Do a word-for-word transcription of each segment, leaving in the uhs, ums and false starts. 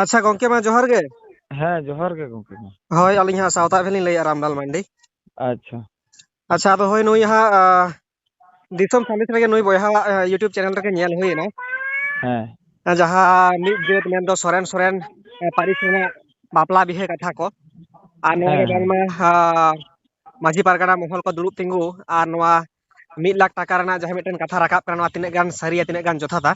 ᱟᱪᱪᱷᱟ ᱜᱚᱝᱠᱮ, ᱢᱟ ᱡᱚᱦᱟᱨ ᱜᱮ᱾ ᱦᱮᱸ, ᱡᱚᱦᱟᱨ ᱜᱮ ᱜᱚᱝᱠᱮ ᱢᱟ᱾ ᱦᱳᱭ, ᱟᱹᱞᱤᱧ ᱦᱟᱸᱜ ᱥᱟᱶᱛᱟ ᱠᱷᱚᱱ ᱞᱤᱧ ᱞᱟᱹᱭᱮᱫᱼᱟ, ᱨᱟᱢᱞᱟᱞ ᱢᱟᱱᱰᱤ᱾ ᱟᱪᱪᱷᱟ᱾ ᱟᱪᱪᱷᱟ, ᱟᱫᱚ ᱦᱳᱭ, ᱱᱩᱭ ᱦᱟᱸᱜ, ᱟ, ᱫᱤᱥᱚᱢ ᱥᱟᱸᱫᱮᱥ ᱨᱮᱜᱮ ᱱᱩᱭ ᱵᱚᱭᱦᱟᱣᱟᱜ, ᱟ, YouTube channel ᱨᱮᱜᱮ ᱧᱮᱞ ᱦᱩᱭᱮᱱᱟ᱾ ᱦᱮᱸ᱾ ᱟ, ᱡᱟᱦᱟᱸ ᱢᱤᱫ ᱡᱟᱹᱛ ᱢᱮᱱᱫᱚ ᱥᱚᱨᱮᱱ, ᱥᱚᱨᱮᱱ, ᱟ, ᱯᱟᱹᱨᱤᱥ ᱨᱮᱱᱟᱜ ᱵᱟᱯᱞᱟ ᱵᱤᱦᱟᱹ ᱠᱟᱛᱷᱟ ᱠᱚ᱾ ᱟᱨ ᱱᱚᱣᱟ ᱨᱮ ᱦᱮᱸ, ᱦᱮᱸ᱾ ᱵᱟᱝᱢᱟ, ᱟ, ᱢᱟᱹᱡᱷᱤ ᱯᱟᱨᱜᱟᱱᱟ ᱢᱚᱦᱚᱞ ᱠᱚ ᱫᱩᱲᱩᱵ ᱛᱤᱸᱜᱩ ᱟᱨ ᱱᱚᱣᱟ ᱢᱤᱫ ᱞᱟᱠᱷ ᱴᱟᱠᱟ ᱨᱮᱱᱟᱜ ᱡᱟᱦᱟᱸ ᱢᱤᱫᱴᱮᱱ ᱠᱟᱛᱷᱟ ᱨᱟᱠᱟᱵ ᱠᱟᱱᱟ, ᱱᱚᱣᱟ ᱛᱤᱱᱟᱹᱜ ᱜᱟᱱ ᱥᱟᱹᱨᱤᱭᱟ, ᱛᱤᱱᱟᱹᱜ ᱜᱟᱱ ᱡᱚᱛᱷᱟᱛᱟ?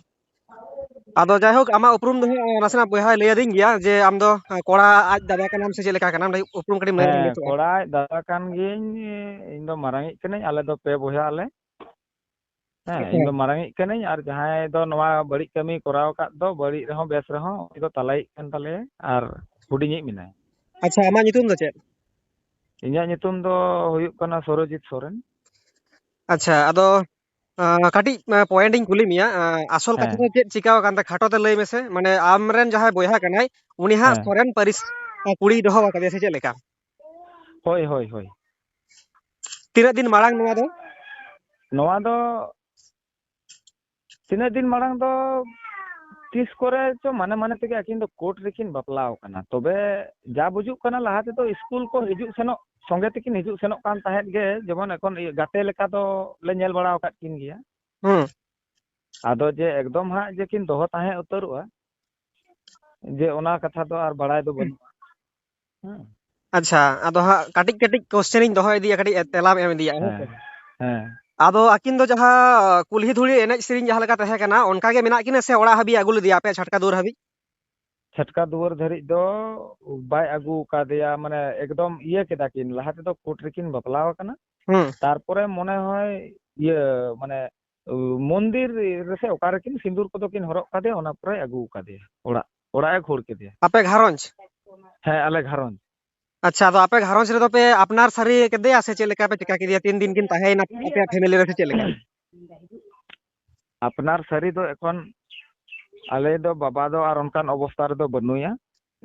ᱟᱫᱚ ᱡᱟᱭᱦᱳᱠ, ᱟᱢᱟᱜ ᱩᱯᱨᱩᱢ ᱫᱚ ᱦᱟᱸᱜ ᱱᱟᱥᱮᱱᱟᱜ ᱵᱚᱭᱦᱟᱭ ᱞᱟᱹᱭ ᱟᱹᱫᱤᱧ ᱜᱮᱭᱟ ᱡᱮ ᱟᱢ ᱫᱚ, ᱟ, ᱠᱚᱲᱟ ᱟᱡ ᱫᱟᱫᱟ ᱠᱟᱱᱟᱢ ᱥᱮ ᱪᱮᱫ ᱞᱮᱠᱟ ᱠᱟᱱᱟᱢ? ᱩᱯᱨᱩᱢ ᱠᱟᱹᱴᱤᱡ ᱮᱢ ᱞᱟᱹᱭ ᱞᱮᱠᱷᱟᱱ ᱦᱮᱸ, ᱵᱮᱥᱚᱜᱼᱟ᱾ ᱠᱚᱲᱟ ᱟᱡ ᱫᱟᱫᱟ ᱠᱟᱱ ᱜᱤᱭᱟᱹᱧ᱾ ᱤᱧ ᱫᱚ ᱢᱟᱨᱟᱝᱤᱡ ᱠᱟᱹᱱᱟᱹᱧ᱾ ᱟᱞᱮ ᱫᱚ ᱯᱮ ᱵᱚᱭᱦᱟ ᱟᱞᱮ᱾ ᱦᱮᱸ, ᱟᱪᱪᱷᱟ᱾ ᱤᱧ ᱫᱚ ᱢᱟᱨᱟᱝᱤᱡ ᱠᱟᱹᱱᱟᱹᱧ, ᱟᱨ ᱡᱟᱦᱟᱸᱭ ᱫᱚ ᱱᱚᱣᱟ ᱵᱟᱹᱲᱤᱡ ᱠᱟᱹᱢᱤ ᱠᱚᱨᱟᱣ ᱟᱠᱟᱫ ᱫᱚ, ᱵᱟᱹᱲᱤᱡ ᱨᱮᱦᱚᱸ ᱵᱮᱥ ᱨᱮᱦᱚᱸ, ᱩᱱᱤ ᱫᱚ ᱛᱟᱞᱟᱭᱤᱡ ᱠᱟᱱ ᱛᱟᱞᱮᱭᱟ, ᱟᱨ ᱦᱩᱰᱤᱧᱤᱡ ᱢᱮᱱᱟᱭᱟ᱾ ᱟᱪᱪᱷᱟ, ᱟᱢᱟᱜ ᱧᱩᱛᱩᱢ ᱫᱚ ᱪᱮᱫ? ᱤᱧᱟᱹᱜ ᱧᱩᱛᱩᱢ ᱫᱚ ᱦᱩᱭᱩᱜ ᱠᱟᱱᱟ ᱥᱚᱨᱚᱡᱤᱛ ᱥᱚᱨᱮᱱ᱾ ᱟᱪᱪᱷᱟ, ᱟᱫᱚ, ᱟ, ᱠᱟᱹᱴᱤᱡ, ᱟ, point ᱤᱧ ᱠᱩᱞᱤ ᱢᱮᱭᱟ, ᱟ, ᱟᱥᱚᱞ ᱠᱟᱛᱷᱟ ᱦᱮᱸ᱾ ᱫᱚ ᱪᱮᱫ ᱪᱤᱠᱟᱹᱣ ᱟᱠᱟᱱ ᱛᱟᱭ? ᱠᱷᱟᱴᱚ ᱛᱮ ᱞᱟᱹᱭ ᱢᱮᱥᱮ, ᱢᱟᱱᱮ ᱟᱢᱨᱮᱱ ᱡᱟᱦᱟᱸᱭ ᱵᱚᱭᱦᱟ ᱠᱟᱱᱟᱭ, ᱩᱱᱤ ᱦᱟᱸᱜ ᱦᱮᱸ᱾ ᱥᱚᱨᱮᱱ ᱯᱟᱹᱨᱤᱥ, ᱟ, ᱠᱩᱲᱤᱭ ᱫᱚᱦᱚ ᱟᱠᱟᱫᱮᱭᱟ ᱥᱮ ᱪᱮᱫ ᱞᱮᱠᱟ? ᱦᱳᱭ, ᱦᱳᱭ, ᱦᱳᱭ᱾ ᱛᱤᱱᱟᱹᱜ ᱫᱤᱱ ᱢᱟᱲᱟᱝ ᱱᱚᱣᱟ ᱫᱚ? ᱱᱚᱣᱟ ᱫᱚ ᱛᱤᱱᱟᱹᱜ ᱫᱤᱱ ᱢᱟᱲᱟᱝ ᱫᱚ ᱛᱤᱥ ᱠᱚᱨᱮ ᱪᱚ ᱢᱟᱱᱮ ᱢᱟᱱᱮ ᱛᱮᱜᱮ ᱟᱹᱠᱤᱱ ᱫᱚ ᱠᱳᱨᱴ ᱨᱮᱠᱤᱱ ᱵᱟᱯᱞᱟᱣ ᱠᱟᱱᱟ᱾ ᱛᱚᱵᱮ ᱡᱟ ᱵᱩᱡᱩᱜ ᱠᱟᱱᱟ, ᱞᱟᱦᱟ ᱛᱮᱫᱚ ᱥᱠᱩᱞ ᱠᱚ ᱦᱤᱡᱩᱜ ᱥᱮᱱᱚᱜ, ᱥᱚᱸᱜᱮ ᱛᱮᱠᱤᱱ ᱦᱤᱡᱩᱜ ᱥᱮᱱᱚᱜ ᱠᱟᱱ ᱛᱟᱦᱮᱸᱫ ᱜᱮ, ᱡᱮᱢᱚᱱ ᱮᱠᱷᱚᱱ ᱤᱭᱟᱹ ᱜᱟᱛᱮ ᱞᱮᱠᱟ ᱫᱚ ᱞᱮ ᱧᱮᱞ ᱵᱟᱲᱟ ᱟᱠᱟᱫ ᱠᱤᱱ ᱜᱮᱭᱟ᱾ ᱦᱩᱸ᱾ ᱟᱫᱚ ᱡᱮ ᱮᱠᱫᱚᱢ ᱦᱟᱸᱜ ᱡᱮ ᱠᱤᱱ ᱫᱚᱦᱚ ᱛᱟᱦᱮᱸ ᱩᱛᱟᱹᱨᱚᱜᱼᱟ, ᱡᱮ ᱚᱱᱟ ᱠᱟᱛᱷᱟ ᱫᱚ ᱟᱨ ᱵᱟᱲᱟᱭ ᱫᱚ ᱵᱟᱹᱱᱩᱜᱼᱟ᱾ ᱦᱮᱸ᱾ ᱟᱪᱪᱷᱟ, ᱟᱫᱚ ᱦᱟᱸᱜ ᱠᱟᱹᱴᱤᱡ ᱠᱟᱹᱴᱤᱡ question ᱤᱧ ᱫᱚᱦᱚ ᱤᱫᱤᱭᱟ, ᱠᱟᱹᱴᱤᱡ ᱛᱮᱞᱟᱢ ᱮᱢ ᱤᱫᱤᱭᱟ, ᱦᱮᱸ ᱥᱮ? ᱦᱮᱸ, ᱦᱮᱸ᱾ ᱟᱫᱚ ᱟᱹᱠᱤᱱ ᱫᱚ ᱡᱟᱦᱟᱸ ᱠᱩᱞᱦᱤ ᱫᱷᱩᱲᱤ ᱮᱱᱮᱡ ᱥᱮᱨᱮᱧ ᱡᱟᱦᱟᱸ ᱞᱮᱠᱟ ᱛᱟᱦᱮᱸ ᱠᱟᱱᱟ, ᱚᱱᱠᱟ ᱜᱮ ᱢᱮᱱᱟᱜ ᱠᱤᱱᱟ ᱥᱮ ᱚᱲᱟᱜ ᱦᱟᱹᱵᱤᱡ ᱟᱹᱜᱩ ᱞᱮᱫᱮᱭᱟ ᱟᱯᱮ ᱪᱷᱟᱴᱠᱟ ᱫᱩᱣᱟᱹᱨ ᱦᱟᱹᱵᱤᱡ? ᱪᱷᱟᱴᱠᱟ ᱫᱩᱣᱟᱹᱨ ᱫᱷᱟᱹᱨᱤᱡ ᱫᱚ ᱵᱟᱭ ᱟᱹᱜᱩ ᱟᱠᱟᱫᱮᱭᱟ, ᱢᱟᱱᱮ ᱮᱠᱫᱚᱢ ᱤᱭᱟᱹ ᱠᱮᱫᱟ ᱠᱤᱱ, ᱞᱟᱦᱟ ᱛᱮᱫᱚ ᱠᱳᱨᱴ ᱨᱮᱠᱤᱱ ᱵᱟᱯᱞᱟ ᱟᱠᱟᱱᱟ᱾ ᱦᱩᱸ᱾ ᱛᱟᱨᱯᱚᱨᱮ ᱢᱚᱱᱮ ᱦᱚᱭ ᱤᱭᱟᱹ, ᱢᱟᱱᱮ, ᱩ, ᱢᱚᱱᱫᱤᱨ ᱨᱮᱥᱮ ᱚᱠᱟ ᱨᱮᱠᱤᱱ ᱥᱤᱸᱫᱩᱨ ᱠᱚᱫᱚ ᱠᱤᱱ ᱦᱚᱨᱚᱜ ᱠᱟᱫᱮᱭᱟ, ᱚᱱᱟ ᱯᱚᱨᱮ ᱟᱹᱜᱩ ᱟᱠᱟᱫᱮᱭᱟ ᱚᱲᱟᱜ, ᱚᱲᱟᱜ ᱮ ᱠᱷᱳᱲ ᱠᱮᱫᱮᱭᱟ᱾ ᱟᱯᱮ ᱜᱷᱟᱨᱚᱸᱡᱽ? ᱦᱮᱸ, ᱟᱞᱮ ᱜᱷᱟᱨᱚᱸᱡᱽ᱾ ᱟᱪᱪᱷᱟ, ᱟᱫᱚ ᱟᱯᱮ ᱜᱷᱟᱨᱚᱸᱡᱽ ᱨᱮᱫᱚ ᱯᱮ ᱟᱯᱱᱟᱨ ᱥᱟᱹᱨᱤ ᱠᱮᱫᱮᱭᱟ ᱥᱮ ᱪᱮᱫ ᱞᱮᱠᱟ ᱯᱮ ᱪᱤᱠᱟ ᱠᱮᱫᱮᱭᱟ? ᱛᱤᱱ ᱫᱤᱱ ᱠᱤᱱ ᱛᱟᱦᱮᱸᱭᱮᱱᱟ ᱟᱯᱮᱭᱟᱜ family ᱨᱮ ᱥᱮ ᱪᱮᱫ ᱞᱮᱠᱟ? ᱟᱯᱱᱟᱨ ᱥᱟᱹᱨᱤ ᱫᱚ ᱮᱠᱷᱚᱱ ᱟᱞᱮ ᱫᱚ ᱵᱟᱵᱟ ᱫᱚ ᱟᱨ ᱚᱱᱠᱟᱱ ᱚᱵᱚᱥᱛᱟ ᱨᱮᱫᱚ ᱵᱟᱹᱱᱩᱭᱟ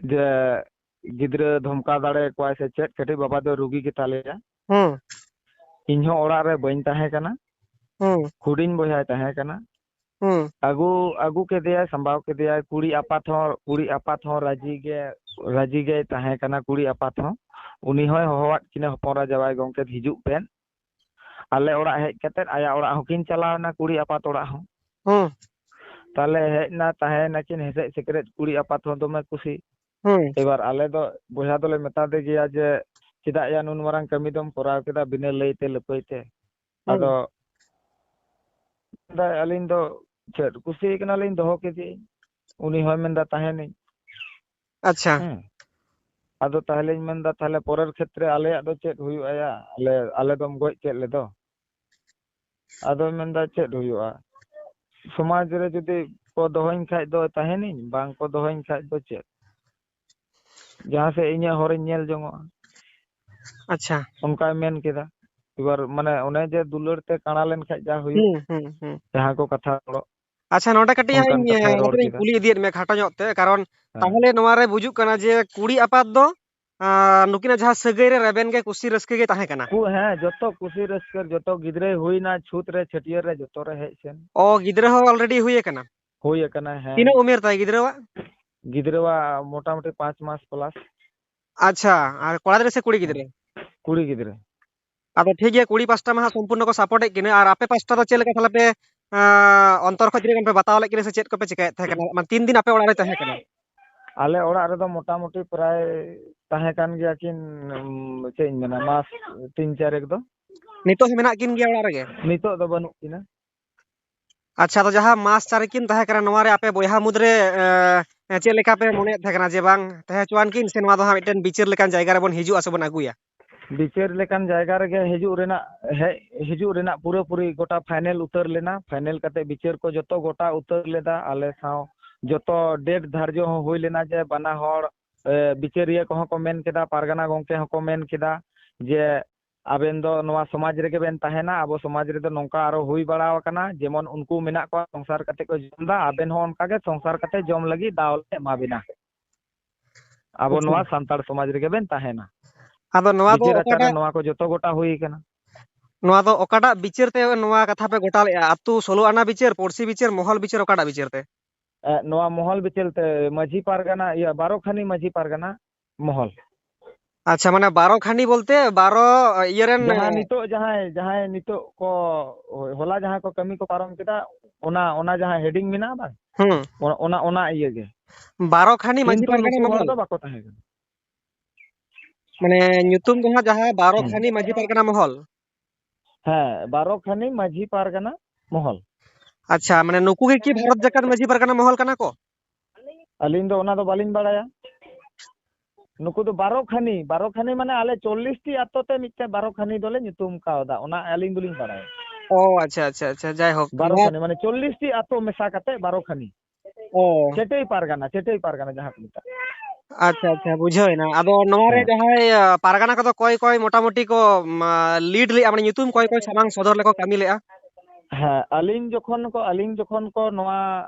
ᱡᱮ ᱜᱤᱫᱽᱨᱟᱹ ᱫᱷᱚᱢᱠᱟᱣ ᱫᱟᱲᱮ ᱟᱠᱚᱣᱟᱭ ᱥᱮ ᱪᱮᱫ᱾ ᱠᱟᱹᱴᱤᱡ ᱵᱟᱵᱟ ᱫᱚ ᱨᱩᱜᱤ ᱜᱮᱛᱟᱞᱮᱭᱟ᱾ ᱦᱩᱸ᱾ ᱤᱧ ᱦᱚᱸ ᱚᱲᱟᱜ ᱨᱮ ᱵᱟᱹᱧ ᱛᱟᱦᱮᱸ ᱠᱟᱱᱟ᱾ ᱦᱩᱸ᱾ ᱦᱩᱰᱤᱧ ᱵᱚᱭᱦᱟᱭ ᱛᱟᱦᱮᱸ ᱠᱟᱱᱟ᱾ ᱦᱩᱸ᱾ ᱟᱹᱜᱩ ᱟᱹᱜᱩ ᱠᱮᱫᱮᱭᱟᱭ, ᱥᱟᱢᱵᱟᱣ ᱠᱮᱫᱮᱭᱟᱭ᱾ ᱠᱩᱲᱤ ᱟᱯᱟᱛ ᱦᱚᱸ ᱠᱩᱲᱤ ᱟᱯᱟᱛ ᱦᱚᱸ ᱨᱟᱹᱡᱤ ᱜᱮ ᱨᱟᱹᱡᱤ ᱜᱮᱭ ᱛᱟᱦᱮᱸ ᱠᱟᱱᱟ᱾ ᱠᱩᱲᱤ ᱟᱯᱟᱛ ᱦᱚᱸ, ᱩᱱᱤ ᱦᱚᱸᱭ ᱦᱚᱦᱚᱣᱟᱫ ᱠᱤᱱᱟ, "ᱦᱚᱯᱚᱱ ᱮᱨᱟ ᱡᱟᱶᱟᱭ ᱜᱚᱝᱠᱮ ᱦᱤᱡᱩᱜ ᱯᱮ᱾" ᱟᱞᱮ ᱚᱲᱟᱜ ᱦᱮᱡ ᱠᱟᱛᱮ ᱟᱭᱟᱜ ᱚᱲᱟᱜ ᱦᱚᱸᱠᱤᱱ ᱪᱟᱞᱟᱣ ᱮᱱᱟ, ᱠᱩᱲᱤ ᱟᱯᱟᱛ ᱚᱲᱟᱜ ᱦᱚᱸ᱾ ᱦᱩᱸ᱾ ᱛᱟᱦᱞᱮ ᱦᱮᱡ ᱮᱱᱟ, ᱛᱟᱦᱮᱸ ᱱᱟᱠᱤᱱ ᱦᱮᱥᱮᱡ ᱥᱮᱠᱨᱮᱡ, ᱠᱩᱲᱤ ᱟᱯᱟᱛ ᱦᱚᱸ ᱫᱚᱢᱮ ᱠᱩᱥᱤ᱾ ᱦᱩᱸ᱾ ᱮᱵᱟᱨ ᱟᱞᱮ ᱫᱚ ᱵᱚᱭᱦᱟ ᱫᱚᱞᱮ ᱢᱮᱛᱟ ᱫᱮ ᱜᱮᱭᱟ ᱡᱮ, "ᱪᱮᱫᱟᱜ ᱭᱟ ᱱᱩᱱ ᱢᱟᱨᱟᱝ ᱠᱟᱹᱢᱤ ᱫᱚᱢ ᱠᱚᱨᱟᱣ ᱠᱮᱫᱟ ᱵᱤᱱᱟᱹ ᱞᱟᱹᱭ ᱛᱮ ᱞᱟᱹᱯᱟᱹᱭ ᱛᱮ?" ᱦᱩᱸ᱾ ᱟᱫᱚ ᱢᱮᱱᱫᱟᱭ, "ᱟᱹᱞᱤᱧ ᱫᱚ ᱪᱮᱫ ᱠᱩᱥᱤ ᱠᱟᱱᱟᱞᱤᱧ, ᱫᱚᱦᱚ ᱠᱮᱫᱮᱭᱟᱹᱧ᱾" ᱩᱱᱤ ᱦᱚᱸᱭ ᱢᱮᱱᱫᱟ, "ᱛᱟᱦᱮᱱᱟᱹᱧ᱾" ᱟᱪᱪᱷᱟ᱾ ᱦᱮᱸ᱾ ᱟᱫᱚ ᱛᱟᱦᱞᱮᱧ ᱢᱮᱱᱫᱟ, "ᱛᱟᱦᱞᱮ ᱯᱚᱨᱮᱨ ᱠᱷᱮᱛᱨᱮ ᱟᱞᱮᱭᱟᱜ ᱫᱚ ᱪᱮᱫ ᱦᱩᱭᱩᱜᱼᱟ ᱭᱟ? ᱟᱞᱮ, ᱟᱞᱮ ᱫᱚᱢ ᱜᱚᱡ ᱠᱮᱫ ᱞᱮᱫᱚ?" ᱟᱫᱚᱭ ᱢᱮᱱᱫᱟ, "ᱪᱮᱫ ᱦᱩᱭᱩᱜᱼᱟ? ᱥᱚᱢᱟᱡᱽ ᱨᱮ ᱡᱩᱫᱤ ᱠᱚ ᱫᱚᱦᱚᱧ ᱠᱷᱟᱡ ᱫᱚ ᱛᱟᱦᱮᱱᱤᱧ, ᱵᱟᱝ ᱠᱚ ᱫᱚᱦᱚᱧ ᱠᱷᱟᱡ ᱫᱚ ᱪᱮᱫ? ᱡᱟᱦᱟᱸ ᱥᱮᱫ ᱤᱧᱟᱹᱜ ᱦᱚᱨᱤᱧ ᱧᱮᱞ ᱡᱚᱝᱚᱜᱼᱟ᱾" ᱟᱪᱪᱷᱟ᱾ ᱚᱱᱠᱟᱭ ᱢᱮᱱ ᱠᱮᱫᱟ᱾ ᱮᱵᱟᱨ ᱢᱟᱱᱮ ᱚᱱᱮ ᱡᱮ ᱫᱩᱞᱟᱹᱲ ᱛᱮ ᱠᱟᱬᱟ ᱞᱮᱱᱠᱷᱟᱡ ᱡᱟ ᱦᱩᱭᱩᱜ, ᱦᱩᱸ, ᱦᱩᱸ, ᱦᱩᱸ᱾ ᱡᱟᱦᱟᱸ ᱠᱚ ᱠᱟᱛᱷᱟ ᱨᱚᱲᱚᱜ᱾ ᱟᱪᱪᱷᱟ, ᱱᱚᱰᱮ ᱠᱟᱹᱴᱤᱡ ᱦᱟᱸᱜ ᱚᱱᱠᱟᱱ ᱤᱧ, ᱠᱟᱛᱷᱟᱭ ᱨᱚᱲ ᱱᱚᱛᱮᱨᱤᱧ ᱠᱮᱫᱟ᱾ ᱠᱩᱞᱤ ᱤᱫᱤᱭᱮᱫ ᱢᱮᱭᱟ ᱠᱷᱟᱴᱚ ᱧᱚᱜ ᱛᱮ, ᱠᱟᱨᱚᱱ ᱦᱮᱸ᱾ ᱛᱟᱦᱚᱞᱮ ᱱᱚᱣᱟ ᱨᱮ ᱵᱩᱡᱩᱜ ᱠᱟᱱᱟ ᱡᱮ ᱠᱩᱲᱤ ᱟᱯᱟᱛ ᱫᱚ, ᱟᱸ, ᱱᱩᱠᱤᱱᱟᱜ ᱡᱟᱦᱟᱸ ᱥᱟᱹᱜᱟᱹᱭ ᱨᱮ ᱨᱮᱵᱮᱱ ᱜᱮ ᱠᱩᱥᱤ ᱨᱟᱹᱥᱠᱟᱹ ᱜᱮ ᱛᱟᱦᱮᱸ ᱠᱟᱱᱟ᱾ ᱠᱩ-, ᱦᱮᱸ, ᱡᱚᱛᱚ ᱠᱩᱥᱤ ᱨᱟᱹᱥᱠᱟᱹ, ᱡᱚᱛᱚ ᱜᱤᱫᱽᱨᱟᱹᱭ ᱦᱩᱭᱱᱟ, ᱪᱷᱩᱛ ᱨᱮ, ᱪᱷᱟᱹᱴᱭᱟᱹᱨ ᱨᱮ, ᱡᱚᱛᱚ ᱨᱮ ᱦᱮᱡ ᱥᱮᱱ᱾ ᱚ, ᱜᱤᱫᱽᱨᱟᱹ ᱦᱚᱸ already ᱦᱩᱭ ᱟᱠᱟᱱᱟ? ᱦᱩᱭ ᱟᱠᱟᱱᱟ, ᱦᱮᱸ᱾ ᱛᱤᱱᱟᱹᱜ ᱩᱢᱮᱨ ᱛᱟᱭ ᱜᱤᱫᱽᱨᱟᱹᱣᱟᱜ? ᱜᱤᱫᱽᱨᱟᱹᱣᱟᱜ ᱢᱚᱴᱟᱢᱩᱴᱤ ᱯᱟᱸᱪ ᱢᱟᱥ plus᱾ ᱟᱪᱪᱷᱟ, ᱟᱨ ᱠᱚᱲᱟ ᱜᱤᱫᱽᱨᱟᱹ ᱥᱮ ᱠᱩᱲᱤ ᱜᱤᱫᱽᱨᱟᱹ? ᱠᱩᱲᱤ ᱜᱤᱫᱽᱨᱟᱹ᱾ ᱟᱫᱚ ᱴᱷᱤᱠ ᱜᱮᱭᱟ, ᱠᱩᱲᱤ ᱯᱟᱥᱴᱟ ᱢᱟ ᱦᱟᱸᱜ ᱥᱚᱢᱯᱩᱨᱱᱚ ᱠᱚ support ᱮᱫ ᱠᱤᱱᱟ, ᱟᱨ ᱟᱯᱮ ᱯᱟᱥᱴᱟ ᱫᱚ ᱪᱮᱫ ᱞᱮᱠᱟ ᱛᱟᱦᱞᱮ ᱯᱮ, ᱟᱸ, ᱚᱱᱛᱚᱨ ᱠᱷᱚᱡ ᱛᱤᱱᱟᱹᱜ ᱜᱟᱱ ᱯᱮ ᱵᱟᱛᱟᱣ ᱞᱮᱫ ᱠᱤᱱᱟ ᱥᱮ ᱪᱮᱫ ᱠᱚᱯᱮ ᱪᱤᱠᱟᱭᱮᱫ ᱛᱟᱦᱮᱸ ᱠᱟᱱᱟ? ᱢᱟᱱᱮ ᱛᱤᱱ ᱫᱤᱱ ᱟᱯᱮ ᱚᱲᱟᱜ ᱨᱮ ᱛᱟᱦᱮᱸ ᱠᱟᱱᱟ? ᱟᱞᱮ ᱚᱲᱟᱜ ᱨᱮᱫᱚ ᱢᱚᱴᱟᱢᱩᱴᱤ ᱯᱨᱟᱭ ᱛᱟᱦᱮᱸ ᱠᱟᱱ ᱜᱮᱭᱟ ᱠᱤᱱ, ᱩᱢ, ᱪᱮᱫ ᱤᱧ ᱢᱮᱱᱟ, ᱢᱟᱥ ᱛᱤᱱ ᱪᱟᱨ ᱮᱠ ᱫᱚ᱾ ᱱᱤᱛᱚᱜ ᱦᱚᱸ ᱢᱮᱱᱟᱜ ᱠᱤᱱ ᱜᱮᱭᱟ ᱚᱲᱟᱜ ᱨᱮᱜᱮ? ᱱᱤᱛᱚᱜ ᱫᱚ ᱵᱟᱹᱱᱩᱜ ᱠᱤᱱᱟ᱾ ᱟᱪᱪᱷᱟ, ᱟᱫᱚ ᱡᱟᱦᱟᱸ ᱢᱟᱥ ᱪᱟᱨ ᱨᱮᱠᱤᱱ ᱛᱟᱦᱮᱸ ᱠᱟᱱᱟ, ᱱᱚᱣᱟ ᱨᱮ ᱟᱯᱮ ᱵᱚᱭᱦᱟ ᱢᱩᱫᱽᱨᱮ, ᱮᱸ, ᱪᱮᱫ ᱞᱮᱠᱟ ᱯᱮ ᱢᱚᱱᱮᱭᱮᱫ ᱛᱟᱦᱮᱸ ᱠᱟᱱᱟ ᱡᱮ ᱵᱟᱝ ᱛᱟᱦᱮᱸ ᱦᱚᱪᱚᱣᱟᱱ ᱠᱤᱱ, ᱥᱮ ᱱᱚᱣᱟ ᱫᱚ ᱦᱟᱸᱜ ᱢᱤᱫᱴᱮᱱ ᱵᱤᱪᱟᱹᱨ ᱞᱮᱠᱟᱱ ᱡᱟᱭᱜᱟ ᱨᱮᱵᱚᱱ ᱦᱤᱡᱩᱜᱼᱟ ᱥᱮ ᱵᱚᱱ ᱟᱹᱜᱩᱭᱟ? ᱵᱤᱪᱟᱹᱨ ᱞᱮᱠᱟᱱ ᱡᱟᱭᱜᱟ ᱨᱮᱜᱮ ᱦᱤᱡᱩᱜ ᱨᱮᱱᱟᱜ, ᱦᱮᱡ, ᱦᱤᱡᱩᱜ ᱨᱮᱱᱟᱜ ᱯᱩᱨᱟᱹᱯᱩᱨᱤ ᱜᱚᱴᱟ final ᱩᱛᱟᱹᱨ ᱞᱮᱱᱟ᱾ Final ᱠᱟᱛᱮ ᱵᱤᱪᱟᱹᱨ ᱠᱚ ᱡᱚᱛᱚ ᱜᱚᱴᱟ ᱩᱛᱟᱹᱨ ᱞᱮᱫᱟ᱾ ᱟᱞᱮ ᱥᱟᱶ ᱡᱚᱛᱚ date ᱫᱷᱟᱨᱡᱚ ᱦᱚᱸ ᱦᱩᱭ ᱞᱮᱱᱟ ᱡᱮ ᱵᱟᱱᱟ ᱦᱚᱲ, ᱮ, ᱵᱤᱪᱟᱹᱨᱤᱭᱟᱹ ᱠᱚᱦᱚᱸ ᱠᱚ ᱢᱮᱱ ᱠᱮᱫᱟ, ᱯᱟᱨᱜᱟᱱᱟ ᱜᱚᱢᱠᱮ ᱦᱚᱸᱠᱚ ᱢᱮᱱ ᱠᱮᱫᱟ ᱡᱮ ᱟᱵᱮᱱ ᱫᱚ ᱱᱚᱣᱟ ᱥᱚᱢᱟᱡᱽ ᱨᱮᱜᱮ ᱵᱮᱱ ᱛᱟᱦᱮᱱᱟ, ᱟᱵᱚ ᱥᱚᱢᱟᱡᱽ ᱨᱮᱫᱚ ᱱᱚᱝᱠᱟ ᱟᱨᱚ ᱦᱩᱭ ᱵᱟᱲᱟ ᱟᱠᱟᱱᱟ, ᱡᱮᱢᱚᱱ ᱩᱱᱠᱩ ᱢᱮᱱᱟᱜ ᱠᱚᱣᱟ ᱥᱚᱝᱥᱟᱨ ᱠᱟᱛᱮ ᱠᱚ ᱡᱚᱢ ᱮᱫᱟ, ᱟᱵᱮᱱ ᱦᱚᱸ ᱚᱱᱠᱟ ᱜᱮ ᱥᱚᱝᱥᱟᱨ ᱠᱟᱛᱮ ᱡᱚᱢ ᱞᱟᱹᱜᱤᱫ ᱫᱟᱣ ᱞᱮ ᱮᱢᱟ ᱵᱮᱱᱟ᱾ ᱟᱵᱚ ᱟᱪᱪᱷᱟ᱾ ᱱᱚᱣᱟ ᱥᱟᱱᱛᱟᱲ ᱥᱚᱢᱟᱡᱽ ᱨᱮᱜᱮ ᱵᱮᱱ ᱛᱟᱦᱮᱱᱟ᱾ ᱟᱫᱚ ᱱᱚᱣᱟ ᱫᱚ ᱵᱤᱪᱟᱹᱨ ᱟᱪᱟᱨ ᱨᱮ ᱚᱠᱟᱴᱟᱜ, ᱱᱚᱣᱟ ᱠᱚ ᱡᱚᱛᱚ ᱜᱚᱴᱟ ᱦᱩᱭ ᱟᱠᱟᱱᱟ᱾ ᱱᱚᱣᱟ ᱫᱚ ᱚᱠᱟᱴᱟᱜ ᱵᱤᱪᱟᱹᱨ ᱛᱮ ᱱᱚᱣᱟ ᱠᱟᱛᱷᱟ ᱯᱮ ᱜᱚᱴᱟ ᱞᱮᱫᱼᱟ? ᱟᱹᱛᱩ ᱥᱳᱞᱳ ᱟᱱᱟ ᱵᱤᱪᱟᱹᱨ, ᱯᱩᱲᱥᱤ ᱵᱤᱪᱟᱹᱨ, ᱢᱚᱦᱚᱞ ᱵᱤᱪᱟᱹᱨ, ᱚᱠᱟᱴᱟᱜ ᱵᱤᱪᱟᱹᱨ ᱛᱮ? ᱮ, ᱱᱚᱣᱟ ᱢᱚᱦᱚᱞ ᱵᱤᱪᱟᱹᱨ ᱛᱮ, ᱢᱟᱹᱡᱷᱤ ᱯᱟᱨᱜᱟᱱᱟ, ᱤᱭᱟᱹ, ᱵᱟᱨᱚ ᱠᱷᱟᱱᱤ ᱢᱟᱹᱡᱷᱤ ᱯᱟᱨᱜᱟᱱᱟ ᱢᱚᱦᱚᱞ᱾ ᱟᱪᱪᱷᱟ, ᱢᱟᱱᱮ ᱵᱟᱨᱚ ᱠᱷᱟᱱᱤ ᱵᱚᱞᱛᱮ ᱵᱟᱨᱚ ᱤᱭᱟᱹ ᱨᱮᱱ ᱡᱟᱦᱟᱸ ᱱᱤᱛᱚᱜ, ᱡᱟᱦᱟᱸᱭ, ᱡᱟᱦᱟᱸᱭ ᱱᱤᱛᱚᱜ ᱠᱚ, ᱦᱚᱞᱟ ᱡᱟᱦᱟᱸ ᱠᱚ ᱠᱟᱹᱢᱤ ᱠᱚ ᱯᱟᱨᱚᱢ ᱠᱮᱫᱟ, ᱚᱱᱟ, ᱚᱱᱟ ᱡᱟᱦᱟᱸ heading ᱢᱮᱱᱟᱜᱼᱟ ᱵᱟᱝ? ᱦᱩᱸ᱾ ᱚ-, ᱚᱱᱟ, ᱚᱱᱟ ᱤᱭᱟᱹ ᱜᱮ᱾ ᱵᱟᱨᱚ ᱠᱷᱟᱱᱤ ᱢᱟᱹᱡᱷᱤ ᱠᱤᱱᱛᱩ ᱯᱟᱨᱜᱟᱱᱟ ᱱᱩᱠᱩ ᱦᱚᱲ ᱢᱚᱦᱚᱞ? ᱫᱚ ᱵᱟᱠᱚ ᱛᱟᱦᱮᱸ ᱠᱟᱱᱟ᱾ ᱢᱟᱱᱮ ᱧᱩᱛᱩᱢ ᱫᱚ ᱦᱟᱸᱜ ᱡᱟᱦᱟᱸ ᱵᱟᱨᱚ ᱦᱩᱸ᱾ ᱠᱷᱟᱱᱤ ᱢᱟᱹᱡᱷᱤ ᱯᱟᱨᱜᱟᱱᱟ ᱢᱚᱦᱚᱞ? ᱦᱮᱸ, ᱵᱟᱨᱚ ᱠᱷᱟᱱᱤ ᱢᱟᱹᱡᱷᱤ ᱯᱟᱨᱜᱟᱱᱟ ᱢᱚᱦᱚᱞ᱾ ᱟᱪᱪᱷᱟ, ᱢᱟᱱᱮ ᱱᱩᱠᱩ ᱜᱮ ᱠᱤ ᱵᱷᱟᱨᱚᱛ ᱡᱟᱠᱟᱛ ᱢᱟᱹᱡᱷᱤ ᱯᱟᱨᱜᱟᱱᱟ ᱢᱚᱦᱚᱞ ᱠᱟᱱᱟ ᱠᱚ? ᱟᱹᱞᱤᱧ ᱫᱚ ᱚᱱᱟ ᱫᱚ ᱵᱟᱹᱞᱤᱧ ᱵᱟᱲᱟᱭᱟ᱾ ᱱᱩᱠᱩ ᱫᱚ ᱵᱟᱨᱚ ᱠᱷᱟᱱᱤ, ᱵᱟᱨᱚ ᱠᱷᱟᱱᱤ ᱢᱟᱱᱮ ᱟᱞᱮ ᱪᱚᱞᱞᱤᱥ ᱴᱤ ᱟᱛᱳ ᱛᱮ ᱢᱤᱫᱴᱮᱱ ᱵᱟᱨᱚ ᱠᱷᱟᱱᱤ ᱫᱚᱞᱮ ᱧᱩᱛᱩᱢ ᱠᱟᱣᱫᱟ, ᱚᱱᱟ ᱟᱹᱞᱤᱧ ᱫᱚᱞᱤᱧ ᱵᱟᱲᱟᱭᱟ᱾ ᱚ, ᱟᱪᱪᱷᱟ, ᱟᱪᱪᱷᱟ, ᱟᱪᱪᱷᱟ, ᱡᱟᱭᱦᱳᱠ, ᱵᱟᱨᱚ ᱱᱚᱣᱟ ᱠᱷᱟᱱᱤ ᱢᱟᱱᱮ ᱪᱚᱞᱞᱤᱥ ᱴᱤ ᱟᱛᱳ ᱢᱮᱥᱟ ᱠᱟᱛᱮ ᱵᱟᱨᱚ ᱠᱷᱟᱱᱤ᱾ ᱚ᱾ ᱪᱟᱹᱴᱟᱹᱭ ᱯᱟᱨᱜᱟᱱᱟ, ᱪᱟᱹᱴᱟᱹᱭ ᱯᱟᱨᱜᱟᱱᱟ ᱡᱟᱦᱟᱸ ᱠᱚ ᱢᱮᱛᱟᱜ᱾ ᱟᱪᱪᱷᱟ, ᱟᱪᱪᱷᱟ, ᱵᱩᱡᱷᱟᱹᱣ ᱮᱱᱟ᱾ ᱟᱫᱚ ᱱᱚᱣᱟ ᱨᱮ ᱦᱮᱸ᱾ ᱡᱟᱦᱟᱸᱭ, ᱟ, ᱯᱟᱨᱜᱟᱱᱟ ᱠᱚᱫᱚ ᱚᱠᱚᱭ ᱚᱠᱚᱭ ᱢᱚᱴᱟᱢᱩᱴᱤ ᱠᱚ, ᱢᱟ, lead ᱞᱮᱫᱼᱟ, ᱢᱟᱱᱮ ᱧᱩᱛᱩᱢ ᱚᱠᱚᱭ ᱚᱠᱚᱭ ᱥᱟᱢᱟᱝ ᱥᱚᱫᱚᱨ ᱞᱮᱠᱚ ᱠᱟᱹᱢᱤ ᱞᱮᱫᱼᱟ? ᱦᱮᱸ, ᱟᱹᱞᱤᱧ ᱡᱚᱠᱷᱚᱱ ᱠᱚ, ᱟᱹᱞᱤᱧ ᱡᱚᱠᱷᱚᱱ ᱠᱚ ᱱᱚᱣᱟ,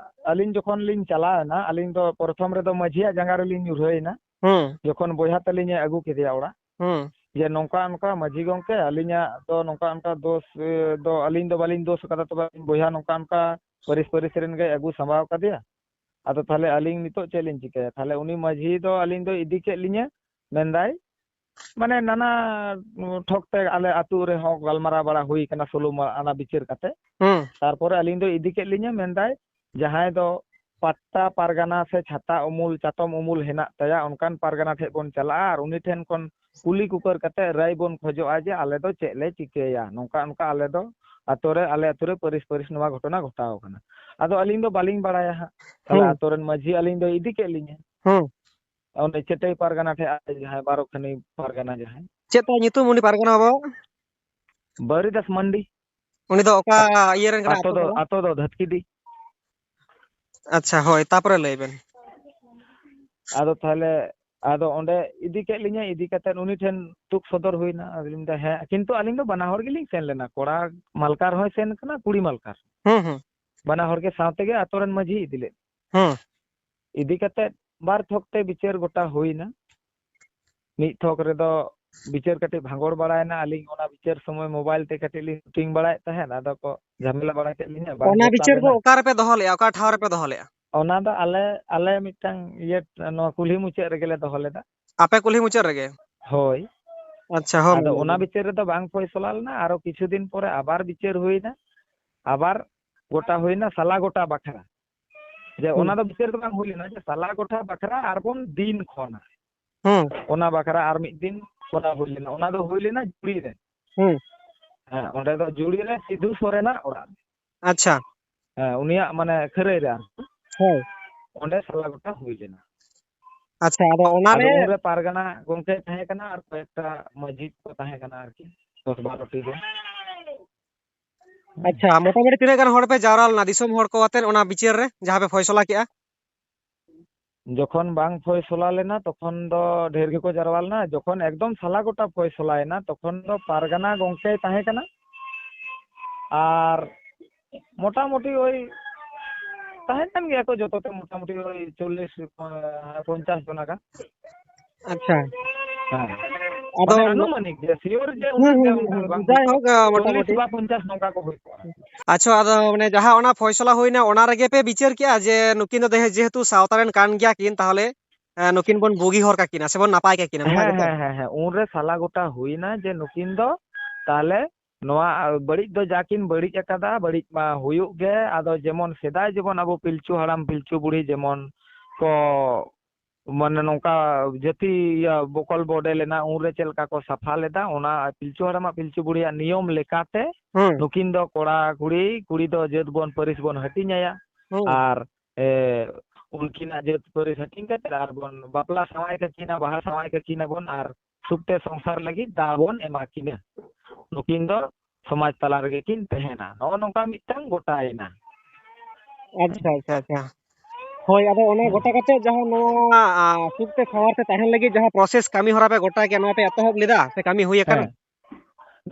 ᱟᱹᱞᱤᱧ ᱡᱚᱠᱷᱚᱱ ᱞᱤᱧ ᱪᱟᱞᱟᱣ ᱮᱱᱟ, ᱟᱹᱞᱤᱧ ᱫᱚ ᱯᱨᱚᱛᱷᱚᱢ ᱨᱮᱫᱚ ᱢᱟᱹᱡᱷᱤᱭᱟᱜ ᱡᱟᱸᱜᱟ ᱨᱮᱞᱤᱧ ᱧᱩᱨᱦᱟᱹᱭᱮᱱᱟ᱾ ᱦᱩᱸ᱾ ᱡᱚᱠᱷᱚᱱ ᱵᱚᱭᱦᱟ ᱛᱟᱹᱞᱤᱧ ᱮ ᱟᱹᱜᱩ ᱠᱮᱫᱮᱭᱟ ᱚᱲᱟᱜ, ᱦᱩᱸ᱾ ᱡᱮ ᱱᱚᱝᱠᱟ ᱚᱱᱠᱟ ᱢᱟᱹᱡᱷᱤ ᱜᱚᱝᱠᱮ, ᱟᱹᱞᱤᱧᱟᱜ ᱫᱚ ᱱᱚᱝᱠᱟ ᱚᱱᱠᱟ ᱫᱳᱥ, ᱮ, ᱫᱚ ᱟᱹᱞᱤᱧ ᱫᱚ ᱵᱟᱹᱞᱤᱧ ᱫᱳᱥ ᱟᱠᱟᱫᱟ, ᱛᱚᱵᱮ ᱵᱚᱭᱦᱟ ᱱᱚᱝᱠᱟ ᱚᱱᱠᱟ ᱯᱟᱹᱨᱤᱥ ᱯᱟᱹᱨᱤᱥ ᱨᱮᱱ ᱜᱮ ᱟᱹᱜᱩ ᱥᱟᱢᱵᱟᱣ ᱠᱟᱫᱮᱭᱟ᱾ ᱟᱫᱚ ᱛᱟᱦᱞᱮ ᱟᱹᱞᱤᱧ ᱱᱤᱛᱚᱜ ᱪᱮᱫ ᱞᱤᱧ ᱪᱤᱠᱟᱹᱭᱟ? ᱛᱟᱦᱞᱮ ᱩᱱᱤ ᱢᱟᱹᱡᱷᱤ ᱫᱚ ᱟᱹᱞᱤᱧ ᱫᱚ ᱤᱫᱤ ᱠᱮᱫ ᱞᱤᱧᱟᱹ, ᱢᱮᱱᱫᱟᱭ, ᱢᱟᱱᱮ ᱱᱟᱱᱟ ᱴᱷᱚᱠ ᱛᱮ ᱟᱞᱮ ᱟᱹᱛᱩ ᱨᱮᱦᱚᱸ ᱜᱟᱞᱢᱟᱨᱟᱣ ᱵᱟᱲᱟ ᱦᱩᱭ ᱠᱟᱱᱟ ᱥᱳᱞᱳ ᱢᱟ-, ᱟᱱᱟ ᱵᱤᱪᱟᱹᱨ ᱠᱟᱛᱮ᱾ ᱦᱩᱸ᱾ ᱛᱟᱨᱯᱚᱨᱮ ᱟᱹᱞᱤᱧ ᱫᱚ ᱤᱫᱤ ᱠᱮᱫ ᱞᱤᱧᱟᱹ, ᱢᱮᱱᱫᱟᱭ, ᱡᱟᱦᱟᱸᱭ ᱫᱚ ᱯᱟᱴᱴᱟ ᱯᱟᱨᱜᱟᱱᱟ ᱥᱮ ᱪᱷᱟᱛᱟ ᱩᱢᱩᱞ, ᱪᱟᱛᱚᱢ ᱩᱢᱩᱞ ᱦᱮᱱᱟᱜ ᱛᱟᱭᱟ, ᱚᱱᱠᱟᱱ ᱯᱟᱨᱜᱟᱱᱟ ᱴᱷᱮᱡ ᱵᱚᱱ ᱪᱟᱞᱟᱜᱼᱟ ᱟᱨ ᱩᱱᱤ ᱴᱷᱮᱱ ᱠᱷᱚᱱ ᱠᱩᱞᱤ ᱠᱩᱠᱟᱹᱨ ᱠᱟᱛᱮ ᱨᱟᱭ ᱵᱚᱱ ᱠᱷᱚᱡᱚᱜᱼᱟ ᱡᱮ ᱟᱞᱮ ᱫᱚ ᱪᱮᱫ ᱞᱮ ᱪᱤᱠᱟᱹᱭᱟ᱾ ᱱᱚᱝᱠᱟ ᱚᱱᱠᱟ ᱟᱞᱮ ᱫᱚ ᱟᱛᱳ ᱨᱮ, ᱟᱞᱮ ᱟᱛᱳ ᱨᱮ ᱯᱟᱹᱨᱤᱥ ᱯᱟᱹᱨᱤᱥ ᱱᱚᱣᱟ ᱜᱷᱚᱴᱚᱱᱟ ᱜᱷᱚᱴᱟᱣ ᱠᱟᱱᱟ᱾ ᱟᱫᱚ ᱟᱹᱞᱤᱧ ᱫᱚ ᱵᱟᱹᱞᱤᱧ ᱵᱟᱲᱟᱭᱟ ᱦᱟᱸᱜ᱾ ᱛᱟᱦᱞᱮ ᱦᱩᱸ᱾ ᱟᱛᱳ ᱨᱮᱱ ᱢᱟᱹᱡᱷᱤ ᱟᱹᱞᱤᱧ ᱫᱚᱭ ᱤᱫᱤ ᱠᱮᱫ ᱞᱤᱧᱟᱹ᱾ ᱦᱩᱸ᱾ ᱚᱸᱰᱮ ᱪᱟᱹᱴᱟᱹᱭ ᱯᱟᱨᱜᱟᱱᱟ ᱴᱷᱮᱡ, ᱟᱡ ᱡᱟᱦᱟᱸᱭ ᱵᱟᱨᱚ ᱠᱷᱟᱱᱤ ᱯᱟᱨᱜᱟᱱᱟ ᱡᱟᱦᱟᱸᱭ᱾ ᱪᱮᱫ ᱛᱟᱭ ᱧᱩᱛᱩᱢ ᱩᱱᱤ ᱯᱟᱨᱜᱟᱱᱟ ᱵᱟᱵᱟᱣᱟᱜ? ᱵᱟᱹᱨᱤᱫᱟᱥ ᱢᱟᱱᱰᱤ᱾ ᱩᱱᱤ ᱫᱚ ᱚᱠᱟ ᱟᱛ-, ᱤᱭᱟᱹ ᱨᱮᱱ ᱠᱟᱱᱟᱭ, ᱟᱛᱳ ᱟᱛᱳ ᱫᱚ, ᱠᱟᱱᱟ? ᱟᱛᱳ ᱫᱚ ᱫᱷᱟᱹᱛᱠᱤᱰᱤ᱾ ᱟᱪᱪᱷᱟ, ᱦᱳᱭ, ᱛᱟᱯᱚᱨᱮ ᱞᱟᱹᱭ ᱵᱮᱱ᱾ ᱟᱫᱚ ᱛᱟᱦᱞᱮ, ᱟᱫᱚ ᱚᱸᱰᱮ ᱤᱫᱤ ᱠᱮᱫ ᱞᱤᱧᱟᱹ, ᱤᱫᱤ ᱠᱟᱛᱮᱫ ᱩᱱᱤ ᱴᱷᱮᱱ ᱫᱩᱠ ᱥᱚᱫᱚᱨ ᱦᱩᱭᱱᱟ᱾ ᱟᱫᱚ ᱞᱤᱧ ᱢᱮᱱᱫᱟ, "ᱦᱮᱸ," ᱠᱤᱱᱛᱩ ᱟᱹᱞᱤᱧ ᱫᱚ ᱵᱟᱱᱟ ᱦᱚᱲ ᱜᱮᱞᱤᱧ ᱥᱮᱱ ᱞᱮᱱᱟ, ᱠᱚᱲᱟ ᱢᱟᱞᱠᱟᱨ ᱦᱚᱸᱭ ᱥᱮᱱ ᱠᱟᱱᱟ, ᱠᱩᱲᱤ ᱢᱟᱞᱠᱟᱨ᱾ ᱦᱩᱸ, ᱦᱩᱸ᱾ ᱵᱟᱱᱟ ᱦᱚᱲ ᱜᱮ ᱥᱟᱶ ᱛᱮᱜᱮ ᱟᱛᱳ ᱨᱮᱱ ᱢᱟᱹᱡᱷᱤ ᱤᱫᱤ ᱞᱮᱫ᱾ ᱦᱩᱸ᱾ ᱤᱫᱤ ᱠᱟᱛᱮᱫ ᱵᱟᱨ ᱛᱷᱚᱠ ᱛᱮ ᱵᱤᱪᱟᱹᱨ ᱜᱚᱴᱟ ᱦᱩᱭᱱᱟ᱾ ᱢᱤᱫ ᱛᱷᱚᱠ ᱨᱮᱫᱚ ᱵᱤᱪᱟᱹᱨ ᱠᱟᱹᱴᱤᱡ ᱵᱷᱟᱸᱜᱚᱲ ᱵᱟᱲᱟᱭᱮᱱᱟ᱾ ᱟᱹᱞᱤᱧ ᱚᱱᱟ ᱵᱤᱪᱟᱹᱨ ᱥᱚᱢᱚᱭ ᱢᱳᱵᱟᱭᱤᱞ ᱛᱮ ᱠᱟᱹᱴᱤᱡ ᱞᱤᱧ ᱥᱩᱴᱤᱝ ᱵᱟᱲᱟᱭᱮᱫ ᱛᱟᱦᱮᱸᱫ, ᱟᱫᱚ ᱠᱚ ᱡᱷᱟᱢᱮᱞᱟ ᱵᱟᱲᱟ ᱠᱮᱫ ᱞᱤᱧᱟ, ᱵᱟᱝ ᱚᱱᱟ ᱜᱚᱴᱟ ᱵᱤᱪᱟᱹᱨ ᱫᱚ ᱞᱮᱱᱟ᱾ ᱚᱠᱟ ᱨᱮᱯᱮ ᱫᱚᱦᱚ ᱞᱮᱫᱼᱟ? ᱚᱠᱟ ᱴᱷᱟᱶ ᱨᱮᱯᱮ ᱫᱚᱦᱚ ᱞᱮᱫᱼᱟ? ᱚᱱᱟ ᱫᱚ ᱟᱞᱮ, ᱟᱞᱮ ᱢᱤᱫᱴᱟᱝ ᱤᱭᱟᱹ, ᱱᱚᱣᱟ ᱠᱩᱞᱦᱤ ᱢᱩᱪᱟᱹᱫ ᱨᱮᱜᱮ ᱞᱮ ᱫᱚᱦᱚ ᱞᱮᱫᱟ᱾ ᱟᱯᱮ ᱠᱩᱞᱦᱤ ᱢᱩᱪᱟᱹᱫ ᱨᱮᱜᱮ? ᱦᱳᱭ᱾ ᱟᱪᱪᱷᱟ, ᱦᱚᱸ, ᱟᱫᱚ ᱢᱟ ᱞᱟᱹᱭ ᱚᱱᱟ ᱵᱤᱱ᱾ ᱵᱤᱪᱟᱹᱨ ᱨᱮᱫᱚ ᱵᱟᱝ ᱯᱷᱚᱭᱥᱚᱞᱟ ᱞᱮᱱᱟ, ᱟᱨᱚ ᱠᱤᱪᱷᱩ ᱫᱤᱱ ᱯᱚᱨᱮ ᱟᱵᱟᱨ ᱵᱤᱪᱟᱹᱨ ᱦᱩᱭᱱᱟ, ᱟᱵᱟᱨ ᱜᱚᱴᱟ ᱦᱩᱭᱱᱟ ᱥᱟᱞᱟ ᱜᱚᱴᱟ ᱵᱟᱠᱷᱨᱟ᱾ ᱡᱮ ᱦᱩᱸ᱾ ᱚᱱᱟ ᱫᱚ ᱵᱤᱪᱟᱹᱨ ᱫᱚ ᱵᱟᱝ ᱦᱩᱭ ᱞᱮᱱᱟ, ᱡᱮ ᱥᱟᱞᱟ ᱜᱚᱴᱟ ᱵᱟᱠᱷᱨᱟ ᱟᱨᱵᱚᱱ ᱫᱤᱱ ᱠᱷᱚᱱᱟ᱾ ᱦᱩᱸ᱾ ᱚᱱᱟ ᱵᱟᱠᱷᱨᱟ ᱟᱨ ᱢᱤᱫ ᱫᱤᱱ ᱠᱚᱨᱟᱣ ᱦᱩᱭ ᱞᱮᱱᱟ᱾ ᱚᱱᱟ ᱫᱚ ᱦᱩᱭ ᱞᱮᱱᱟ ᱡᱩᱲᱤ ᱨᱮ᱾ ᱦᱩᱸ᱾ ᱦᱮᱸ, ᱚᱸᱰᱮ ᱫᱚ ᱡᱩᱲᱤ ᱨᱮ ᱥᱤᱫᱷᱩ ᱥᱚᱨᱮᱱᱟᱜ ᱚᱲᱟᱜ᱾ ᱟᱪᱪᱷᱟ᱾ ᱦᱮᱸ, ᱩᱱᱤᱭᱟᱜ ᱢᱟᱱᱮ ᱠᱷᱟᱹᱨᱟᱹᱭ ᱨᱮ ᱟᱨᱠᱤ᱾ ᱦᱳᱭ᱾ ᱚᱸᱰᱮ ᱥᱟᱞᱟ ᱜᱚᱴᱟ ᱦᱩᱭ ᱞᱮᱱᱟ᱾ ᱟᱪᱪᱷᱟ, ᱟᱫᱚ ᱚᱱᱟᱨᱮ ᱟᱫᱚ ᱩᱱᱨᱮ ᱯᱟᱨᱜᱟᱱᱟ ᱜᱚᱢᱠᱮᱭ ᱛᱟᱦᱮᱸ ᱠᱟᱱᱟ ᱟᱨ ᱠᱚᱭᱮᱠᱴᱟ ᱢᱟᱹᱡᱷᱤ ᱠᱚ ᱛᱟᱦᱮᱸ ᱠᱟᱱᱟ ᱟᱨᱠᱤ, ᱫᱚᱥ ᱵᱟᱨᱚ ᱴᱤ ᱜᱟᱱ᱾ ᱟᱪᱪᱷᱟ, ᱢᱚᱴᱟᱢᱩᱴᱤ ᱛᱤᱱᱟᱹᱜ ᱜᱟᱱ ᱦᱚᱲ ᱯᱮ ᱡᱟᱣᱨᱟ ᱞᱮᱱᱟ ᱫᱤᱥᱚᱢ ᱦᱚᱲ ᱠᱚ ᱟᱛᱮᱫ ᱚᱱᱟ ᱵᱤᱪᱟᱹᱨ ᱨᱮ, ᱡᱟᱦᱟᱸ ᱯᱮ ᱯᱷᱚᱭᱥᱚᱞᱟ ᱠᱮᱜᱼᱟ? ᱡᱚᱠᱷᱚᱱ ᱵᱟᱝ ᱯᱷᱚᱭᱥᱚᱞᱟ ᱞᱮᱱᱟ, ᱛᱚᱠᱷᱚᱱ ᱫᱚ ᱰᱷᱮᱨ ᱜᱮᱠᱚ ᱡᱟᱨᱣᱟ ᱞᱮᱱᱟ᱾ ᱡᱚᱠᱷᱚᱱ ᱮᱠᱫᱚᱢ ᱥᱟᱞᱟ ᱜᱚᱴᱟ ᱯᱷᱚᱭᱥᱚᱞᱟᱭᱮᱱᱟ, ᱛᱚᱠᱷᱚᱱ ᱫᱚ ᱯᱟᱨᱜᱟᱱᱟ ᱜᱚᱢᱠᱮᱭ ᱛᱟᱦᱮᱸ ᱠᱟᱱᱟ᱾ ᱟᱨ ᱢᱚᱴᱟᱢᱩᱴᱤ ᱳᱭ ᱛᱟᱦᱮᱸ ᱠᱟᱱ ᱜᱮᱭᱟ ᱠᱚ ᱡᱚᱛᱚ ᱛᱮ, ᱢᱚᱴᱟᱢᱩᱴᱤ ᱳᱭ ᱪᱚᱞᱞᱤᱥ, ᱯᱚᱧᱪᱟᱥ ᱡᱚᱱᱟ ᱜᱟᱱ᱾ ᱟᱪᱪᱷᱟ᱾ ᱦᱮᱸ᱾ ᱟᱫᱚ ᱢᱟᱱᱮ ᱟᱱᱩᱢᱟᱱᱤᱠ, ᱡᱮ ᱥᱤᱭᱳᱨ ᱡᱮ ᱦᱩᱸ, ᱩᱱᱟᱹᱜ ᱦᱩᱸ, ᱜᱮ ᱦᱩᱸ, ᱦᱩᱭᱩᱜᱼᱟ, ᱡᱟᱭᱦᱳᱠ, ᱟᱸ, ᱪᱚᱞᱞᱤᱥ ᱢᱚᱴᱟᱢᱩᱴᱤ᱾ ᱵᱟ ᱯᱚᱧᱪᱟᱥ ᱱᱚᱝᱠᱟ ᱠᱚ ᱦᱩᱭ ᱠᱚᱜᱼᱟ᱾ ᱟᱪᱪᱷᱟ, ᱟᱫᱚ ᱢᱟᱱᱮ ᱡᱟᱦᱟᱸ ᱚᱱᱟ ᱯᱷᱚᱭᱥᱚᱞᱟ ᱦᱩᱭᱱᱟ, ᱚᱱᱟ ᱨᱮᱜᱮ ᱯᱮ ᱵᱤᱪᱟᱹᱨ ᱠᱮᱜᱼᱟ ᱡᱮ ᱱᱩᱠᱤᱱ ᱫᱚ ᱡᱮᱦᱮ-, ᱡᱮᱦᱮᱛᱩ ᱥᱟᱶᱛᱟ ᱨᱮᱱ ᱠᱟᱱ ᱜᱮᱭᱟ ᱠᱤᱱ, ᱛᱟᱦᱚᱞᱮ, ᱮᱸ, ᱱᱩᱠᱤᱱ ᱵᱚᱱ ᱵᱩᱜᱤ ᱦᱚᱨ ᱠᱟᱠᱤᱱᱟ ᱥᱮᱵᱚᱱ ᱱᱟᱯᱟᱭ ᱠᱟᱠᱤᱱᱟ, ᱱᱚᱝᱠᱟ ᱦᱮᱸ, ᱜᱮᱛᱚ? ᱦᱮᱸ, ᱦᱮᱸ, ᱦᱮᱸ᱾ ᱩᱱᱨᱮ ᱥᱟᱞᱟ ᱜᱚᱴᱟ ᱦᱩᱭᱱᱟ ᱡᱮ ᱱᱩᱠᱤᱱ ᱫᱚ ᱛᱟᱦᱚᱞᱮ ᱱᱚᱣᱟ, ᱟ, ᱵᱟᱹᱲᱤᱡ ᱫᱚ ᱡᱟ ᱠᱤᱱ ᱵᱟᱹᱲᱤᱡ ᱟᱠᱟᱫᱟ, ᱵᱟᱹᱲᱤᱡ ᱢᱟ ᱦᱩᱭᱩᱜ ᱜᱮ᱾ ᱟᱫᱚ ᱡᱮᱢᱚᱱ ᱥᱮᱫᱟᱭ ᱡᱮᱢᱚᱱ ᱟᱵᱚ ᱯᱤᱞᱪᱩ ᱦᱟᱲᱟᱢ ᱯᱤᱞᱪᱩ ᱵᱩᱲᱦᱤ ᱡᱮᱢᱚᱱ ᱠᱚ ᱢᱟᱱᱮ ᱱᱚᱝᱠᱟ ᱡᱟᱹᱛᱤ, ᱤᱭᱟᱹ, ᱵᱚᱠᱚᱞ ᱵᱚᱰᱮ ᱞᱮᱱᱟ, ᱩᱱᱨᱮ ᱪᱮᱫ ᱞᱮᱠᱟ ᱠᱚ ᱥᱟᱯᱷᱟ ᱞᱮᱫᱟ, ᱚᱱᱟ ᱯᱤᱞᱪᱩ ᱦᱟᱲᱟᱢᱟᱜ ᱯᱤᱞᱪᱩ ᱵᱩᱲᱦᱤᱭᱟᱜ ᱱᱤᱭᱚᱢ ᱞᱮᱠᱟᱛᱮ ᱦᱩᱸ᱾ ᱱᱩᱠᱤᱱ ᱫᱚ ᱠᱚᱲᱟ ᱠᱩᱲᱤ, ᱠᱩᱲᱤ ᱫᱚ ᱡᱟᱹᱛ ᱵᱚᱱ, ᱯᱟᱹᱨᱤᱥ ᱵᱚᱱ ᱦᱟᱹᱴᱤᱧ ᱟᱭᱟ᱾ ᱦᱩᱸ᱾ ᱟᱨ, ᱮ, ᱩᱱᱠᱤᱱᱟᱜ ᱡᱟᱹᱛ ᱯᱟᱹᱨᱤᱥ ᱦᱟᱹᱴᱤᱧ ᱠᱟᱛᱮ ᱟᱨ ᱵᱚᱱ ᱵᱟᱯᱞᱟ ᱥᱟᱶᱟᱭ ᱠᱟᱹᱠᱤᱱᱟ, ᱵᱟᱦᱟ ᱥᱟᱶᱟᱭ ᱠᱟᱹᱠᱤᱱᱟ ᱵᱚᱱ ᱟᱨ ᱥᱩᱠ ᱛᱮ ᱥᱚᱝᱥᱟᱨ ᱞᱟᱹᱜᱤᱫ ᱫᱟᱣ ᱵᱚᱱ ᱮᱢᱟ ᱠᱤᱱᱟ᱾ ᱱᱩᱠᱤᱱ ᱫᱚ ᱥᱚᱢᱟᱡᱽ ᱛᱟᱞᱟ ᱨᱮᱜᱮ ᱠᱤᱱ ᱛᱟᱦᱮᱱᱟ᱾ ᱱᱚᱜᱼᱚ ᱱᱚᱝᱠᱟ ᱢᱤᱫᱴᱟᱝ ᱜᱚᱴᱟᱭᱮᱱᱟ᱾ ᱟᱪᱪᱷᱟ, ᱟᱪᱪᱷᱟ, ᱟᱪᱪᱷᱟ᱾ ᱦᱳᱭ, ᱟᱫᱚ ᱚᱱᱟ ᱦᱮᱸ᱾ ᱜᱚᱴᱟ ᱠᱟᱛᱮ ᱡᱟᱦᱟᱸ ᱱᱚᱣᱟ, ᱟ, ᱥᱩᱠ ᱛᱮ ᱥᱟᱶᱟᱨ ᱛᱮ ᱛᱟᱦᱮᱱ ᱞᱟᱹᱜᱤᱫ ᱡᱟᱦᱟᱸ process ᱠᱟᱹᱢᱤ ᱦᱚᱨᱟ ᱯᱮ ᱜᱚᱴᱟ ᱠᱮᱜᱼᱟ, ᱱᱚᱣᱟ ᱯᱮ ᱮᱛᱚᱦᱚᱵ ᱞᱮᱫᱟ ᱥᱮ ᱠᱟᱹᱢᱤ ᱦᱩᱭ ᱟᱠᱟᱱᱟ? ᱦᱮᱸ᱾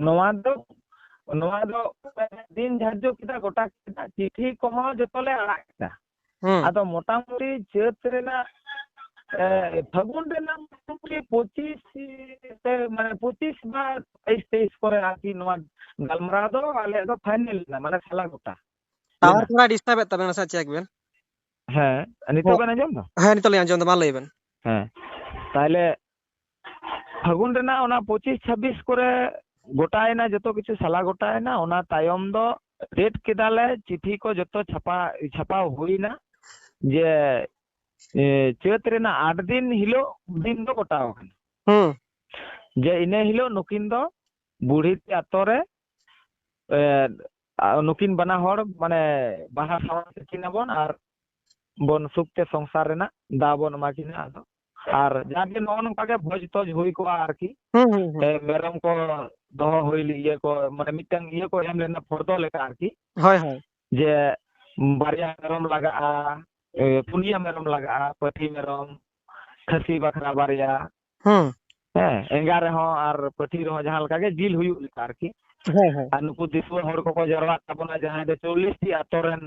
ᱱᱚᱣᱟ ᱫᱚ, ᱱᱚᱣᱟ ᱫᱚ ᱫᱤᱱ ᱫᱷᱟᱨᱡᱚ ᱠᱮᱫᱟ, ᱜᱚᱴᱟ ᱠᱮᱫᱟ, ᱪᱤᱴᱷᱤ ᱠᱚᱦᱚᱸ ᱡᱚᱛᱚ ᱞᱮ ᱟᱲᱟᱜ ᱠᱮᱫᱟ᱾ ᱦᱩᱸ᱾ ᱟᱫᱚ ᱢᱚᱴᱟᱢᱩᱴᱤ ᱪᱟᱹᱛ ᱨᱮᱱᱟᱜ ᱮ, ᱯᱷᱟᱹᱜᱩᱱ ᱨᱮᱱᱟᱜ ᱢᱚᱴᱟᱢᱩᱴᱤ ᱯᱚᱸᱪᱤᱥ ᱥᱮ, ᱢᱟᱱᱮ, ᱯᱚᱸᱪᱤᱥ ᱵᱟ ᱵᱟᱭᱤᱥ ᱛᱮᱭᱤᱥ ᱠᱚᱨᱮ ᱟᱨᱠᱤ ᱱᱚᱣᱟ ᱜᱟᱞᱢᱟᱨᱟᱣ ᱫᱚ ᱟᱞᱮᱭᱟᱜ ᱫᱚ ᱯᱷᱟᱭᱱᱮᱞ ᱮᱱᱟ, ᱢᱟᱱᱮ, ᱥᱟᱞᱟ ᱜᱚᱴᱟ᱾ ᱴᱟᱣᱟᱨ ᱦᱩᱭᱱᱟ᱾ ᱛᱷᱚᱲᱟ ᱰᱤᱥᱴᱟᱵ ᱮᱫ ᱛᱟᱵᱮᱱᱟ, ᱥᱮ ᱪᱮᱠ ᱵᱮᱱ᱾ ᱦᱮᱸ, ᱱᱤᱛᱚᱜ ᱦᱮᱸ᱾ ᱵᱮᱱ ᱟᱸᱡᱚᱢ ᱮᱫᱟ? ᱦᱮᱸ, ᱱᱤᱛᱚᱜ ᱞᱤᱧ ᱟᱸᱡᱚᱢ ᱮᱫᱟ, ᱢᱟ ᱞᱟᱹᱭ ᱵᱮᱱ᱾ ᱦᱮᱸ, ᱛᱟᱦᱞᱮ ᱯᱷᱟᱹᱜᱩᱱ ᱨᱮᱱᱟᱜ ᱚᱱᱟ ᱯᱚᱸᱪᱤᱥ ᱪᱷᱟᱵᱵᱤᱥ ᱠᱚᱨᱮ ᱜᱚᱴᱟᱭᱮᱱᱟ, ᱡᱚᱛᱚ ᱠᱤᱪᱷᱩ ᱥᱟᱞᱟ ᱜᱚᱴᱟᱭᱮᱱᱟ᱾ ᱚᱱᱟ ᱛᱟᱭᱚᱢ ᱫᱚ ᱰᱮᱴ ᱠᱮᱫᱟᱞᱮ, ᱪᱤᱴᱷᱤ ᱠᱚ ᱡᱚᱛᱚ ᱪᱷᱟᱯᱟ, ᱪᱷᱟᱯᱟᱣ ᱦᱩᱭᱱᱟ ᱡᱮ, ᱮ, ᱪᱟᱹᱛ ᱨᱮᱱᱟᱜ ᱟᱴ ᱫᱤᱱ ᱦᱤᱞᱳᱜ ᱫᱤᱱ ᱫᱚ ᱜᱚᱴᱟᱣ ᱟᱠᱟᱱᱟ᱾ ᱦᱩᱸ᱾ ᱡᱮ ᱤᱱᱟᱹ ᱦᱤᱞᱳᱜ ᱱᱩᱠᱤᱱ ᱫᱚ ᱵᱩᱲᱦᱤ ᱟᱛᱳ ᱨᱮ, ᱮ, ᱟ, ᱱᱩᱠᱤᱱ ᱵᱟᱱᱟ ᱦᱚᱲ, ᱢᱟᱱᱮ, ᱵᱟᱦᱟ ᱥᱟᱶᱟ ᱠᱤᱱᱟ ᱵᱚᱱ ᱟᱨ ᱵᱚᱱ ᱥᱩᱠ ᱛᱮ ᱥᱚᱝᱥᱟᱨ ᱨᱮᱱᱟᱜ ᱫᱟᱣ ᱵᱚᱱ ᱮᱢᱟ ᱠᱤᱱᱟ᱾ ᱟᱫᱚ ᱟᱨ ᱡᱟᱜᱮ ᱱᱚᱜᱼᱚ ᱱᱚᱝᱠᱟ ᱜᱮ ᱵᱷᱚᱡᱽ ᱛᱚᱡᱽ ᱦᱩᱭ ᱠᱚᱜᱼᱟ ᱟᱨᱠᱤ᱾ ᱦᱩᱸ, ᱦᱩᱸ, ᱦᱩᱸ᱾ ᱮ, ᱢᱮᱨᱚᱢ ᱠᱚ ᱫᱚᱦᱚ ᱦᱩᱭ ᱞᱮ-, ᱤᱭᱟᱹ ᱠᱚ, ᱢᱟᱱᱮ, ᱢᱤᱫᱴᱟᱝ ᱤᱭᱟᱹ ᱠᱚ ᱮᱢ ᱞᱮᱱᱟ, ᱯᱷᱚᱨᱫᱚ ᱞᱮᱠᱟ ᱟᱨᱠᱤ᱾ ᱦᱳᱭ, ᱦᱳᱭ᱾ ᱡᱮ ᱵᱟᱨᱭᱟ ᱢᱮᱨᱚᱢ ᱞᱟᱜᱟᱜᱼᱟ, ᱮ, ᱯᱩᱱᱭᱟᱹ ᱢᱮᱨᱚᱢ ᱞᱟᱜᱟᱜᱼᱟ, ᱯᱟᱹᱴᱷᱤ ᱢᱮᱨᱚᱢ, ᱠᱷᱟᱹᱥᱤ ᱵᱟᱠᱷᱨᱟ ᱵᱟᱨᱭᱟ᱾ ᱦᱩᱸ᱾ ᱦᱮᱸ, ᱮᱸᱜᱟ ᱨᱮᱦᱚᱸ ᱟᱨ ᱯᱟᱹᱴᱷᱤ ᱨᱮᱦᱚᱸ ᱡᱟᱦᱟᱸ ᱞᱮᱠᱟ ᱜᱮ ᱡᱤᱞ ᱦᱩᱭᱩᱜ ᱞᱮᱠᱟ ᱟᱨᱠᱤ᱾ ᱦᱳᱭ, ᱦᱳᱭ᱾ ᱟᱨ ᱱᱩᱠᱩ ᱫᱤᱥᱩᱣᱟᱹ ᱦᱚᱲ ᱠᱚᱠᱚ ᱡᱟᱨᱣᱟᱜ ᱛᱟᱵᱚᱱᱟ, ᱡᱟᱦᱟᱸᱭ ᱫᱚ ᱪᱚᱞᱞᱤᱥ ᱴᱤ ᱟᱛᱳ ᱨᱮᱱ,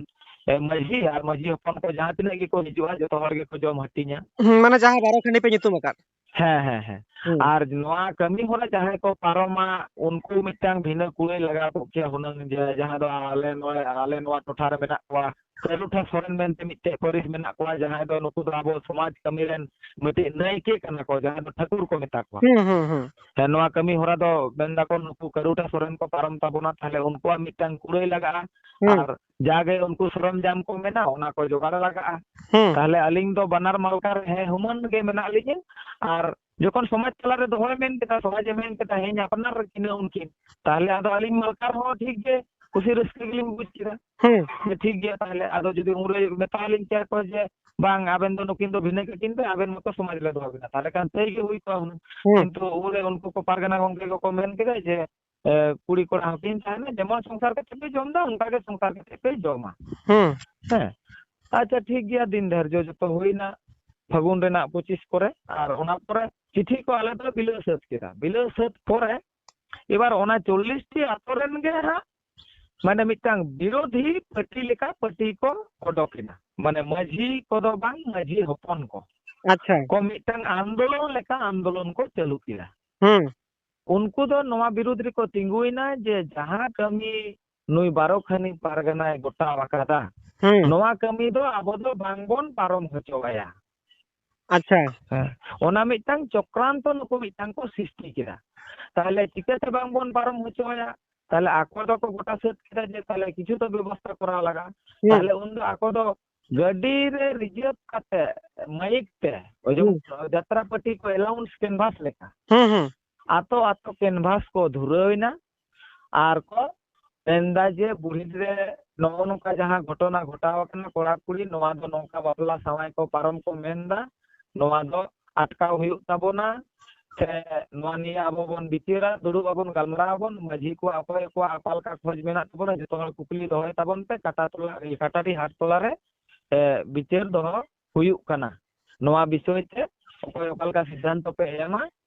ᱮ, ᱢᱟᱹᱡᱷᱤ ᱟᱨ ᱢᱟᱹᱡᱷᱤ ᱦᱚᱯᱚᱱ ᱠᱚ ᱡᱟᱦᱟᱸ ᱛᱤᱱᱟᱹᱜ ᱜᱮᱠᱚ ᱦᱤᱡᱩᱜᱼᱟ, ᱡᱚᱛᱚ ᱦᱚᱲ ᱜᱮᱠᱚ ᱡᱚᱢ ᱦᱟᱹᱴᱤᱧᱟ᱾ ᱦᱩᱸ, ᱢᱟᱱᱮ ᱡᱟᱦᱟᱸ ᱵᱟᱨᱚ ᱠᱷᱟᱸᱰᱤ ᱯᱮ ᱧᱩᱛᱩᱢ ᱟᱠᱟᱫ᱾ ᱦᱮᱸ, ᱦᱮᱸ, ᱦᱮᱸ᱾ ᱦᱩᱸ᱾ ᱟᱨ ᱱᱚᱣᱟ ᱠᱟᱹᱢᱤ ᱦᱚᱨᱟ ᱡᱟᱦᱟᱸᱭ ᱠᱚ ᱯᱟᱨᱚᱢᱟ, ᱩᱱᱠᱩ ᱢᱤᱫᱴᱟᱝ ᱵᱷᱤᱱᱟᱹ ᱠᱩᱲᱟᱹᱭ ᱞᱟᱜᱟᱣ ᱠᱚᱜ ᱠᱮᱭᱟ ᱦᱩᱱᱟᱹᱝ, ᱡᱮ ᱡᱟᱦᱟᱸ ᱫᱚ ᱟᱞᱮ ᱱᱚᱣᱟ, ᱟᱞᱮ ᱱᱚᱣᱟ ᱴᱚᱴᱷᱟ ᱨᱮ ᱢᱮᱱᱟᱜ ᱠᱚᱣᱟ, ᱠᱟᱹᱨᱩᱴᱷᱟ ᱥᱚᱨᱮᱱ ᱢᱮᱱᱛᱮ ᱢᱤᱫᱴᱮᱡ ᱯᱟᱹᱨᱤᱥ ᱢᱮᱱᱟᱜ ᱠᱚᱣᱟ, ᱡᱟᱦᱟᱸᱭ ᱫᱚ ᱱᱩᱠᱩ ᱫᱚ ᱟᱵᱚ ᱥᱚᱢᱟᱡᱽ ᱠᱟᱹᱢᱤ ᱨᱮᱱ ᱢᱤᱫᱴᱤᱡ ᱱᱟᱭᱠᱮ ᱠᱟᱱᱟ ᱠᱚ, ᱡᱟᱦᱟᱸᱭ ᱫᱚ ᱴᱷᱟᱹᱠᱩᱨ ᱠᱚ ᱢᱮᱛᱟ ᱠᱚᱣᱟ᱾ ᱦᱩᱸ, ᱦᱩᱸ, ᱦᱩᱸ᱾ ᱦᱮᱸ, ᱱᱚᱣᱟ ᱠᱟᱹᱢᱤ ᱦᱚᱨᱟ ᱫᱚ ᱢᱮᱱ ᱫᱟᱠᱚ ᱱᱩᱠᱩ ᱠᱟᱹᱨᱩᱴᱷᱟ ᱥᱚᱨᱮᱱ ᱠᱚ ᱯᱟᱨᱚᱢ ᱛᱟᱵᱚᱱᱟ, ᱛᱟᱦᱞᱮ ᱩᱱᱠᱩᱣᱟᱜ ᱢᱤᱫᱴᱟᱝ ᱠᱩᱲᱟᱹᱭ ᱞᱟᱜᱟᱜᱼᱟ᱾ ᱦᱩᱸ᱾ ᱟᱨ ᱡᱟᱜᱮ ᱩᱱᱠᱩ ᱥᱚᱨᱚᱢᱡᱟᱢ ᱠᱚ ᱢᱮᱱᱟ, ᱚᱱᱟ ᱠᱚ ᱡᱚᱜᱟᱲ ᱞᱟᱜᱟᱜᱼᱟ᱾ ᱦᱩᱸ᱾ ᱛᱟᱦᱞᱮ ᱟᱹᱞᱤᱧ ᱫᱚ ᱵᱟᱱᱟᱨ ᱢᱟᱞᱠᱟ ᱨᱮ ᱦᱮᱸ ᱦᱩᱢᱟᱹᱱ ᱜᱮ ᱢᱮᱱᱟᱜ ᱞᱤᱧᱟᱹ᱾ ᱟᱨ ᱡᱚᱠᱷᱚᱱ ᱥᱚᱢᱟᱡᱽ ᱛᱟᱞᱟᱨᱮ ᱫᱚᱦᱚᱭ ᱢᱮᱱ ᱠᱮᱫᱟ, ᱥᱚᱢᱟᱡᱽ ᱮ ᱢᱮᱱ ᱠᱮᱫᱟ, ᱦᱮᱸ, ᱟᱯᱱᱟᱨ ᱠᱤᱱᱟᱹ ᱩᱱᱠᱤᱱ, ᱛᱟᱦᱞᱮ ᱟᱫᱚ ᱟᱹᱞᱤᱧ ᱢᱟᱞᱠᱟ ᱨᱮᱦᱚᱸ ᱴᱷᱤᱠ ᱜᱮ, ᱠᱩᱥᱤ ᱨᱟᱹᱥᱠᱟᱹ ᱜᱮᱞᱤᱧ ᱵᱩᱡᱽ ᱠᱮᱫᱟ᱾ ᱦᱩᱸ᱾ ᱡᱮ ᱴᱷᱤᱠ ᱜᱮᱭᱟ, ᱛᱟᱦᱞᱮ ᱟᱫᱚ ᱡᱩᱫᱤ ᱩᱱᱨᱮ ᱢᱮᱛᱟᱣᱟᱞᱤᱧ ᱠᱮᱭᱟ ᱠᱚ ᱡᱮ, "ᱵᱟᱝ, ᱟᱵᱮᱱ ᱫᱚ ᱱᱩᱠᱤᱱ ᱫᱚ ᱵᱷᱤᱱᱟᱹ ᱠᱟᱹᱠᱤᱱ ᱯᱮ, ᱟᱵᱮᱱ ᱢᱚᱛᱚ ᱥᱚᱢᱟᱡᱽ ᱞᱮ ᱫᱚᱦᱚ ᱵᱮᱱᱟ", ᱛᱟᱦᱞᱮ ᱠᱷᱟᱱ ᱥᱟᱹᱭ ᱜᱮ ᱦᱩᱭ ᱠᱚᱜᱼᱟ ᱦᱩᱱᱟᱹᱝ᱾ ᱦᱩᱸ᱾ ᱠᱤᱱᱛᱩ ᱩᱱᱨᱮ ᱩᱱᱠᱩ ᱠᱚ ᱯᱟᱨᱜᱟᱱᱟ ᱜᱚᱢᱠᱮ ᱠᱚᱠᱚ ᱢᱮᱱ ᱠᱮᱫᱟ ᱡᱮ, ᱮ, ᱠᱩᱲᱤ ᱠᱚᱲᱟ ᱦᱚᱸᱠᱤᱱ ᱛᱟᱦᱮᱱᱟ, ᱡᱮᱢᱚᱱ ᱥᱚᱝᱥᱟᱨ ᱠᱟᱛᱮ ᱯᱮ ᱡᱚᱢ ᱮᱫᱟ, ᱚᱱᱠᱟ ᱜᱮ ᱥᱚᱝᱥᱟᱨ ᱠᱟᱛᱮ ᱯᱮ ᱡᱚᱢᱟ᱾ ᱦᱩᱸ᱾ ᱦᱮᱸ, ᱟᱪᱪᱷᱟ, ᱴᱷᱤᱠ ᱜᱮᱭᱟ, ᱫᱤᱱ ᱫᱷᱟᱨᱡᱚ ᱡᱚᱛᱚ ᱦᱩᱭᱱᱟ ᱯᱷᱟᱹᱜᱩᱱ ᱨᱮᱱᱟᱜ ᱯᱚᱸᱪᱤᱥ ᱠᱚᱨᱮ, ᱟᱨ ᱚᱱᱟ ᱯᱚᱨᱮ ᱪᱤᱴᱷᱤ ᱠᱚ ᱟᱞᱮ ᱫᱚ ᱵᱤᱞᱟᱹᱣ ᱥᱟᱹᱛ ᱠᱮᱫᱟ᱾ ᱵᱤᱞᱟᱹᱣ ᱥᱟᱹᱛ ᱯᱚᱨᱮ ᱮᱵᱟᱨ ᱚᱱᱟ ᱪᱚᱞᱞᱤᱥ ᱴᱤ ᱟᱛᱳ ᱨᱮᱱ ᱜᱮ ᱦᱟᱸᱜ, ᱢᱟᱱᱮ, ᱢᱤᱫᱴᱟᱝ ᱵᱤᱨᱳᱫᱷᱤ ᱯᱟᱹᱴᱤ ᱞᱮᱠᱟ ᱯᱟᱹᱴᱤ ᱠᱚ ᱚᱰᱚᱠ ᱮᱱᱟ, ᱢᱟᱱᱮ, ᱢᱟᱹᱡᱷᱤ ᱠᱚᱫᱚ ᱵᱟᱝ, ᱢᱟᱹᱡᱷᱤ ᱦᱚᱯᱚᱱ ᱠᱚ᱾ ᱟᱪᱪᱷᱟ᱾ ᱠᱚ ᱢᱤᱫᱴᱟᱝ ᱟᱱᱫᱳᱞᱚᱱ ᱞᱮᱠᱟ ᱟᱱᱫᱳᱞᱚᱱ ᱠᱚ ᱪᱟᱹᱞᱩ ᱠᱮᱫᱟ᱾ ᱦᱩᱸ᱾ ᱩᱱᱠᱩ ᱫᱚ ᱱᱚᱣᱟ ᱵᱤᱨᱩᱫᱽ ᱨᱮᱠᱚ ᱛᱤᱸᱜᱩᱭᱮᱱᱟ ᱡᱮ ᱡᱟᱦᱟᱸ ᱠᱟᱹᱢᱤ ᱱᱩᱭ ᱵᱟᱨᱚ ᱠᱷᱟᱹᱱᱤ ᱯᱟᱨᱜᱟᱱᱟᱭ ᱜᱚᱴᱟᱣ ᱟᱠᱟᱫᱟ, ᱦᱩᱸ᱾ ᱱᱚᱣᱟ ᱠᱟᱹᱢᱤ ᱫᱚ ᱟᱵᱚ ᱫᱚ ᱵᱟᱝᱵᱚᱱ ᱯᱟᱨᱚᱢ ᱦᱚᱪᱚ ᱟᱭᱟ᱾ ᱟᱪᱪᱷᱟ᱾ ᱦᱮᱸ, ᱚᱱᱟ ᱢᱤᱫᱴᱟᱝ ᱪᱚᱠᱨᱟᱱᱛᱚ ᱱᱩᱠᱩ ᱢᱤᱫᱴᱟᱝ ᱠᱚ ᱥᱨᱤᱥᱴᱤ ᱠᱮᱫᱟ᱾ ᱛᱟᱦᱞᱮ ᱪᱤᱠᱟᱹᱛᱮ ᱵᱟᱝᱵᱚᱱ ᱯᱟᱨᱚᱢ ᱦᱚᱪᱚ ᱟᱭᱟ? ᱛᱟᱦᱞᱮ ᱟᱠᱚ ᱫᱚᱠᱚ ᱜᱚᱴᱟ ᱥᱟᱹᱛ ᱠᱮᱫᱟ ᱡᱮ ᱛᱟᱦᱞᱮ ᱠᱤᱪᱷᱩ ᱛᱚ ᱵᱮᱵᱚᱥᱛᱷᱟ ᱠᱚᱨᱟᱣ ᱞᱟᱜᱟᱜᱼᱟ᱾ ᱦᱩᱸ᱾ ᱛᱟᱦᱞᱮ ᱩᱱᱫᱚ ᱟᱠᱚ ᱫᱚ ᱜᱟᱹᱰᱤ ᱨᱮ ᱨᱤᱡᱟᱹᱵᱷ ᱠᱟᱛᱮ ᱢᱟᱭᱤᱠ ᱛᱮ, ᱚᱡᱚᱜ ᱦᱩᱸ᱾ ᱡᱟᱛᱨᱟ ᱯᱟᱹᱴᱤ ᱠᱚ ᱮᱞᱟᱣᱩᱱᱥ ᱠᱮᱱᱵᱷᱟᱥ ᱞᱮᱠᱟ ᱦᱩᱸ, ᱦᱩᱸ᱾ ᱟᱛᱳ ᱟᱛᱳ ᱠᱮᱱᱵᱷᱟᱥ ᱠᱚ ᱫᱷᱩᱨᱟᱹᱣ ᱮᱱᱟ᱾ ᱟᱨ ᱠᱚ ᱢᱮᱱᱫᱟ ᱡᱮ ᱵᱩᱨᱦᱤ ᱨᱮ ᱱᱚᱜᱼᱚ ᱱᱚᱝᱠᱟ ᱡᱟᱦᱟᱸ ᱜᱷᱚᱴᱚᱱᱟ ᱜᱷᱚᱴᱟᱣ ᱟᱠᱟᱱᱟ, ᱠᱚᱲᱟ ᱠᱩᱲᱤ ᱱᱚᱣᱟ ᱫᱚ ᱱᱚᱝᱠᱟ ᱵᱟᱯᱞᱟ ᱥᱟᱶᱟᱭ ᱠᱚ ᱯᱟᱨᱚᱢ ᱠᱚ ᱢᱮᱱᱫᱟ, ᱱᱚᱣᱟ ᱫᱚ ᱟᱴᱠᱟᱣ ᱦᱩᱭᱩᱜ ᱛᱟᱵᱚᱱᱟ, ᱥᱮ ᱱᱚᱣᱟ ᱱᱤᱭᱮ ᱟᱵᱚ ᱵᱚᱱ ᱵᱤᱪᱟᱹᱨᱟ, ᱫᱩᱲᱩᱵ ᱟᱵᱚᱱ, ᱜᱟᱞᱢᱟᱨᱟᱣ ᱟᱵᱚᱱ, ᱢᱟᱹᱡᱷᱤ ᱠᱚ ᱚᱠᱚᱭ ᱚᱠᱚᱭᱟᱜ ᱚᱠᱟ ᱞᱮᱠᱟ ᱠᱷᱚᱡᱽ ᱢᱮᱱᱟᱜ ᱛᱟᱵᱚᱱᱟ, ᱡᱚᱛᱚ ᱦᱚᱲ ᱠᱩᱠᱞᱤ ᱫᱚᱦᱚᱭ ᱛᱟᱵᱚᱱ ᱯᱮ, ᱠᱟᱴᱟ ᱛᱚᱞᱟ, ᱠᱟᱴᱟᱨᱤ ᱦᱟᱴ ᱛᱚᱞᱟ ᱨᱮ, ᱮ, ᱵᱤᱪᱟᱹᱨ ᱫᱚᱦᱚ ᱦᱩᱭᱩᱜ ᱠᱟᱱᱟ᱾ ᱱᱚᱣᱟ ᱵᱤᱥᱚᱭ ᱛᱮ ᱚᱠᱚᱭ ᱚᱠᱟ ᱞᱮᱠᱟ ᱥᱤᱫᱽᱫᱷᱟᱱᱛᱚ ᱯᱮ ᱮᱢᱟ,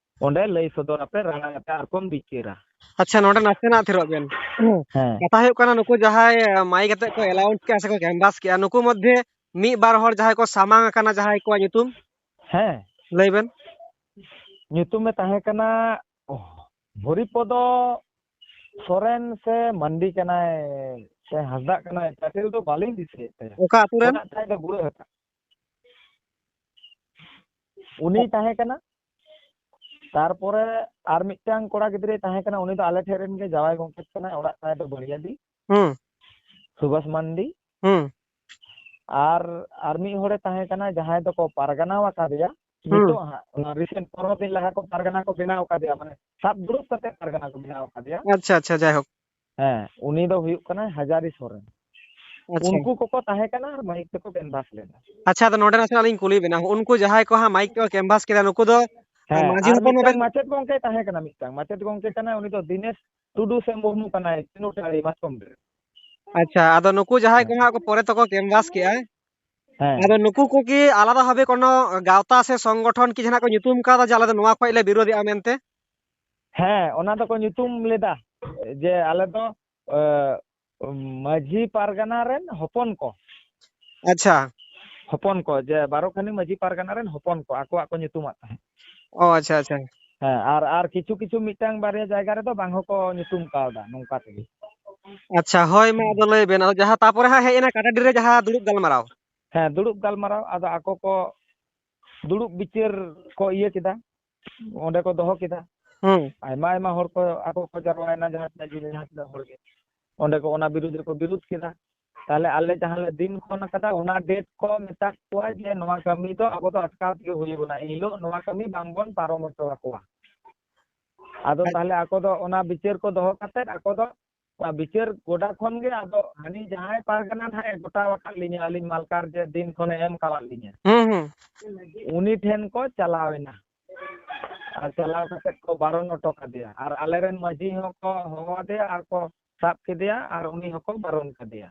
ᱚᱸᱰᱮ ᱞᱟᱹᱭ ᱥᱚᱫᱚᱨ ᱟᱯᱮ, ᱨᱟᱲᱟᱭ ᱟᱯᱮ, ᱟᱨ ᱠᱚᱢ ᱵᱤᱪᱟᱹᱨᱟ᱾ ᱟᱪᱪᱷᱟ, ᱱᱚᱰᱮ ᱱᱟᱥᱮᱱᱟᱜ ᱛᱷᱤᱨᱚᱜ ᱵᱮᱱ᱾ ᱦᱮᱸ᱾ ᱠᱟᱛᱷᱟ ᱦᱩᱭᱩᱜ ᱠᱟᱱᱟ, ᱱᱩᱠᱩ ᱡᱟᱦᱟᱸᱭ ᱢᱟᱭᱤᱠ ᱟᱛᱮ ᱠᱚ ᱮᱞᱟᱣᱩᱱᱥ ᱠᱮᱜᱼᱟ ᱥᱮ ᱠᱚ ᱠᱮᱱᱵᱷᱟᱥ ᱠᱮᱜᱼᱟ, ᱱᱩᱠᱩ ᱢᱚᱫᱽᱫᱷᱮ ᱢᱤᱫ ᱵᱟᱨ ᱦᱚᱲ ᱡᱟᱦᱟᱸᱭ ᱠᱚ ᱥᱟᱢᱟᱝ ᱟᱠᱟᱱᱟ, ᱡᱟᱦᱟᱸᱭ ᱠᱚᱣᱟᱜ ᱧᱩᱛᱩᱢ ᱦᱮᱸ᱾ ᱞᱟᱹᱭ ᱵᱮᱱ᱾ ᱧᱩᱛᱩᱢᱮ ᱛᱟᱦᱮᱸ ᱠᱟᱱᱟ, ᱚᱦ, ᱦᱚᱨᱤᱯᱚᱫᱚ ᱥᱚᱨᱮᱱ ᱥᱮ ᱢᱟᱱᱰᱤ ᱠᱟᱱᱟᱭ ᱥᱮ ᱦᱟᱸᱥᱫᱟᱜ ᱠᱟᱱᱟᱭ, ᱴᱟᱭᱴᱮᱞ ᱫᱚ ᱵᱟᱹᱞᱤᱧ ᱫᱤᱥᱟᱹᱭᱮᱫ ᱛᱟᱭᱟ᱾ ᱚᱠᱟ ᱟᱹᱛᱩ ᱨᱮᱱ? ᱚᱲᱟᱜ ᱛᱟᱭ ᱫᱚ ᱜᱩᱲᱟᱹᱦᱟᱴᱟ᱾ ᱩᱱᱤᱭ ᱛᱟᱦᱮᱸ ᱠᱟᱱᱟ᱾ ᱛᱟᱨᱯᱚᱨᱮ ᱟᱨ ᱢᱤᱫᱴᱟᱝ ᱠᱚᱲᱟ ᱜᱤᱫᱽᱨᱟᱹᱭ ᱛᱟᱦᱮᱸ ᱠᱟᱱᱟ, ᱩᱱᱤ ᱫᱚ ᱟᱞᱮ ᱴᱷᱮᱱ ᱨᱮᱱ ᱜᱮ, ᱡᱟᱶᱟᱭ ᱜᱚᱝᱠᱮ ᱠᱟᱱᱟᱭ, ᱚᱲᱟᱜ ᱛᱟᱭ ᱫᱚ ᱵᱟᱹᱲᱤᱭᱟᱹᱰᱤ᱾ ᱦᱩᱸ᱾ ᱥᱩᱵᱷᱟᱥ ᱢᱟᱱᱰᱤ᱾ ᱦᱩᱸ᱾ ᱟᱨ, ᱟᱨ ᱢᱤᱫ ᱦᱚᱲᱮ ᱛᱟᱦᱮᱸ ᱠᱟᱱᱟ, ᱡᱟᱦᱟᱸᱭ ᱫᱚᱠᱚ ᱯᱟᱨᱜᱟᱱᱟ ᱟᱠᱟᱫᱮᱭᱟ᱾ ᱦᱩᱸ᱾ ᱱᱤᱛᱚᱜ ᱦᱟᱸᱜ, ᱚᱱᱟ ᱨᱤᱥᱮᱱᱴ ᱯᱚᱱᱨᱚ ᱫᱤᱱ ᱞᱟᱦᱟ ᱠᱚ ᱯᱟᱨᱜᱟᱱᱟ ᱠᱚ ᱵᱮᱱᱟᱣ ᱟᱠᱟᱫᱮᱭᱟ, ᱢᱟᱱᱮ ᱥᱟᱵ ᱫᱩᱲᱩᱵ ᱠᱟᱛᱮ ᱯᱟᱨᱜᱟᱱᱟ ᱠᱚ ᱵᱮᱱᱟᱣ ᱟᱠᱟᱫᱮᱭᱟ᱾ ᱟᱪᱪᱷᱟ, ᱟᱪᱪᱷᱟ, ᱡᱟᱭᱦᱳᱠ᱾ ᱦᱮᱸ, ᱩᱱᱤ ᱫᱚ ᱦᱩᱭᱩᱜ ᱠᱟᱱᱟᱭ ᱦᱟᱡᱟᱨᱤ ᱥᱚᱨᱮᱱ᱾ ᱟᱪᱪᱷᱟ᱾ ᱩᱱᱠᱩ ᱠᱚᱠᱚ ᱛᱟᱦᱮᱸ ᱠᱟᱱᱟ ᱟᱨ ᱢᱟᱭᱤᱠ ᱛᱮᱠᱚ ᱠᱮᱱᱵᱷᱟᱥ ᱞᱮᱫᱟ᱾ ᱟᱪᱪᱷᱟ, ᱟᱫᱚ ᱱᱚᱰᱮ ᱱᱟᱥᱮᱱᱟᱜ ᱞᱤᱧ ᱠᱩᱞᱤ ᱵᱮᱱᱟ, ᱩᱱᱠᱩ ᱡᱟᱦᱟᱸᱭ ᱠᱚ ᱦᱟᱸᱜ ᱢᱟᱭᱤᱠ ᱛᱮᱠᱚ ᱠᱮᱱᱵᱷᱟᱥ ᱠᱮᱫᱟ, ᱱᱩᱠᱩ ᱫᱚ, ᱦᱮᱸ, ᱢᱟᱹᱡᱷᱤ ᱟᱨ ᱦᱚᱯᱚᱱ ᱢᱤᱫᱴᱟᱝ ᱵᱟᱵᱮᱱ ᱢᱟᱪᱮᱫ ᱜᱚᱝᱠᱮ ᱛᱟᱦᱮᱸ ᱠᱟᱱᱟ, ᱢᱤᱫᱴᱟᱝ ᱢᱟᱪᱮᱫ ᱜᱚᱝᱠᱮ ᱠᱟᱱᱟᱭ, ᱩᱱᱤ ᱫᱚ ᱫᱤᱱᱮᱥ ᱴᱩᱰᱩ ᱥᱮ ᱢᱩᱨᱢᱩ ᱠᱟᱱᱟᱭ, ᱪᱤᱱᱩᱴᱟᱹᱲᱤ ᱢᱟᱛᱠᱚᱢ ᱰᱟᱹᱨ᱾ ᱟᱪᱪᱷᱟ, ᱟᱫᱚ ᱱᱩᱠᱩ ᱡᱟᱦᱟᱸᱭ ᱠᱚ ᱦᱮᱸ᱾ ᱦᱟᱸᱜ ᱠᱚ ᱯᱚᱨᱮ ᱛᱮᱠᱚ ᱠᱮᱱᱵᱷᱟᱥ ᱠᱮᱜᱼᱟ, ᱦᱮᱸ᱾ ᱟᱫᱚ ᱱᱩᱠᱩ ᱠᱚ ᱠᱤ ᱟᱞᱟᱫᱟ ᱵᱷᱟᱵᱮ ᱠᱳᱱᱳ ᱜᱟᱶᱛᱟ ᱥᱮ ᱥᱚᱝᱜᱚᱴᱷᱚᱱ ᱠᱤ ᱡᱟᱦᱟᱱᱟᱜ ᱠᱚ ᱧᱩᱛᱩᱢ ᱠᱟᱣᱫᱟ ᱡᱮ ᱟᱞᱮ ᱫᱚ ᱱᱚᱣᱟ ᱠᱷᱚᱡ ᱞᱮ ᱵᱤᱨᱳᱫᱷᱮᱜᱼᱟ ᱢᱮᱱᱛᱮ? ᱦᱮᱸ, ᱚᱱᱟ ᱫᱚᱠᱚ ᱧᱩᱛᱩᱢ ᱞᱮᱫᱟ ᱡᱮ ᱟᱞᱮ ᱫᱚ, ᱮ, ᱢᱟᱹᱡᱷᱤ ᱯᱟᱨᱜᱟᱱᱟ ᱨᱮᱱ ᱦᱚᱯᱚᱱ ᱠᱚ᱾ ᱟᱪᱪᱷᱟ᱾ ᱦᱚᱯᱚᱱ ᱠᱚ, ᱡᱮ ᱵᱟᱨᱚ ᱠᱷᱟᱱᱤ ᱢᱟᱹᱡᱷᱤ ᱯᱟᱨᱜᱟᱱᱟ ᱨᱮᱱ ᱦᱚᱯᱚᱱ ᱠᱚ ᱟᱠᱚᱣᱟᱜ ᱠᱚ ᱧᱩᱛᱩᱢᱟᱜ ᱛᱟᱦᱮᱸᱫ᱾ ᱚ ᱟᱪᱪᱷᱟ ᱟᱪᱪᱷᱟ᱾ ᱦᱮᱸ, ᱟᱨ ᱟᱨ ᱠᱤᱪᱷᱩ ᱠᱤᱪᱷᱩ ᱢᱤᱫᱴᱟᱝ ᱵᱟᱨᱭᱟ ᱡᱟᱭᱜᱟ ᱨᱮᱫᱚ ᱵᱟᱝ ᱦᱚᱸᱠᱚ ᱧᱩᱛᱩᱢ ᱠᱟᱣᱫᱟ ᱱᱚᱝᱠᱟ ᱛᱮᱜᱮ᱾ ᱟᱪᱪᱷᱟ, ᱦᱳᱭ, ᱢᱟ ᱟᱫᱚ ᱞᱟᱹᱭ ᱵᱮᱱ, ᱟᱫᱚ ᱡᱟᱦᱟᱸ ᱛᱟᱯᱚᱨᱮ ᱦᱟᱸᱜ ᱦᱮᱡ ᱮᱱᱟ ᱠᱟᱴᱟᱰᱤ ᱨᱮ ᱡᱟᱦᱟᱸ ᱫᱩᱲᱩᱵ ᱜᱟᱞᱢᱟᱨᱟᱣ᱾ ᱦᱮᱸ, ᱫᱩᱲᱩᱵ ᱜᱟᱞᱢᱟᱨᱟᱣ, ᱟᱫᱚ ᱟᱠᱚ ᱠᱚ ᱫᱩᱲᱩᱵ ᱵᱤᱪᱟᱹᱨ ᱠᱚ ᱤᱭᱟᱹ ᱠᱮᱫᱟ, ᱚᱸᱰᱮ ᱠᱚ ᱫᱚᱦᱚ ᱠᱮᱫᱟ᱾ ᱦᱩᱸ᱾ ᱟᱭᱢᱟ ᱟᱭᱢᱟ ᱦᱚᱲ ᱠᱚ ᱟᱠᱚ ᱠᱚ ᱡᱟᱨᱣᱟᱭᱮᱱᱟ, ᱡᱟᱦᱟᱸ ᱛᱤᱱᱟᱹᱜ ᱡᱤᱞ ᱡᱟᱦᱟᱸ ᱛᱤᱱᱟᱹᱜ ᱦᱚᱲ ᱜᱮ ᱚᱸᱰᱮ ᱠᱚ ᱚᱱᱟ ᱵᱤᱨᱩᱫᱽ ᱨᱮᱠᱚ ᱵᱤᱨᱩᱫᱽ ᱠᱮᱫᱟ᱾ ᱛᱟᱦᱞᱮ ᱟᱞᱮ ᱡᱟᱦᱟᱸ ᱞᱮ ᱫᱤᱱ ᱠᱷᱚᱱ ᱟᱠᱟᱫᱟ, ᱚᱱᱟ ᱰᱮᱴ ᱠᱚ ᱢᱮᱛᱟ ᱠᱚᱣᱟ ᱡᱮ ᱱᱚᱣᱟ ᱠᱟᱹᱢᱤ ᱫᱚ ᱟᱵᱚ ᱫᱚ ᱟᱴᱠᱟᱣ ᱛᱮᱜᱮ ᱦᱩᱭ ᱟᱵᱚᱱᱟ, ᱮᱱ ᱦᱤᱞᱳᱜ ᱱᱚᱣᱟ ᱠᱟᱹᱢᱤ ᱵᱟᱝ ᱵᱚᱱ ᱯᱟᱨᱚᱢ ᱦᱚᱪᱚ ᱟᱠᱚᱣᱟ᱾ ᱟᱫᱚ ᱛᱟᱦᱞᱮ ᱟᱠᱚ ᱫᱚ ᱚᱱᱟ ᱵᱤᱪᱟᱹᱨ ᱠᱚ ᱫᱚᱦᱚ ᱠᱟᱛᱮᱫ ᱟᱠᱚ ᱫᱚ ᱚᱱᱟ ᱵᱤᱪᱟᱹᱨ ᱜᱚᱰᱟ ᱠᱷᱚᱱ ᱜᱮ ᱟᱫᱚ ᱦᱟᱹᱱᱤ ᱡᱟᱦᱟᱸᱭ ᱯᱟᱨᱜᱟᱱᱟ ᱱᱟᱦᱟᱜ ᱮ ᱜᱚᱴᱟ ᱟᱠᱟᱫ ᱞᱤᱧᱟ, ᱟᱹᱞᱤᱧ ᱢᱟᱞᱠᱟᱨ ᱡᱮ ᱫᱤᱱ ᱠᱷᱚᱱᱮ ᱮᱢ ᱟᱠᱟᱫ ᱞᱤᱧᱟ, ᱦᱩᱸ ᱦᱩᱸ᱾ ᱩᱱᱤ ᱴᱷᱮᱱ ᱠᱚ ᱪᱟᱞᱟᱣ ᱮᱱᱟ᱾ ᱟᱨ ᱪᱟᱞᱟᱣ ᱠᱟᱛᱮᱫ ᱠᱚ ᱵᱟᱨᱚᱱ ᱦᱚᱴᱚ ᱠᱟᱫᱮᱭᱟ, ᱟᱨ ᱟᱞᱮᱨᱮᱱ ᱢᱟᱹᱡᱷᱤ ᱦᱚᱸᱠᱚ ᱦᱚᱦᱚ ᱟᱫᱮᱭᱟ ᱟᱨ ᱠᱚ ᱥᱟᱵ ᱠᱮᱫᱮᱭᱟ ᱟᱨ ᱩᱱᱤ ᱦᱚᱸᱠᱚ ᱵᱟᱨᱚᱱ ᱠᱟᱫᱮᱭᱟ᱾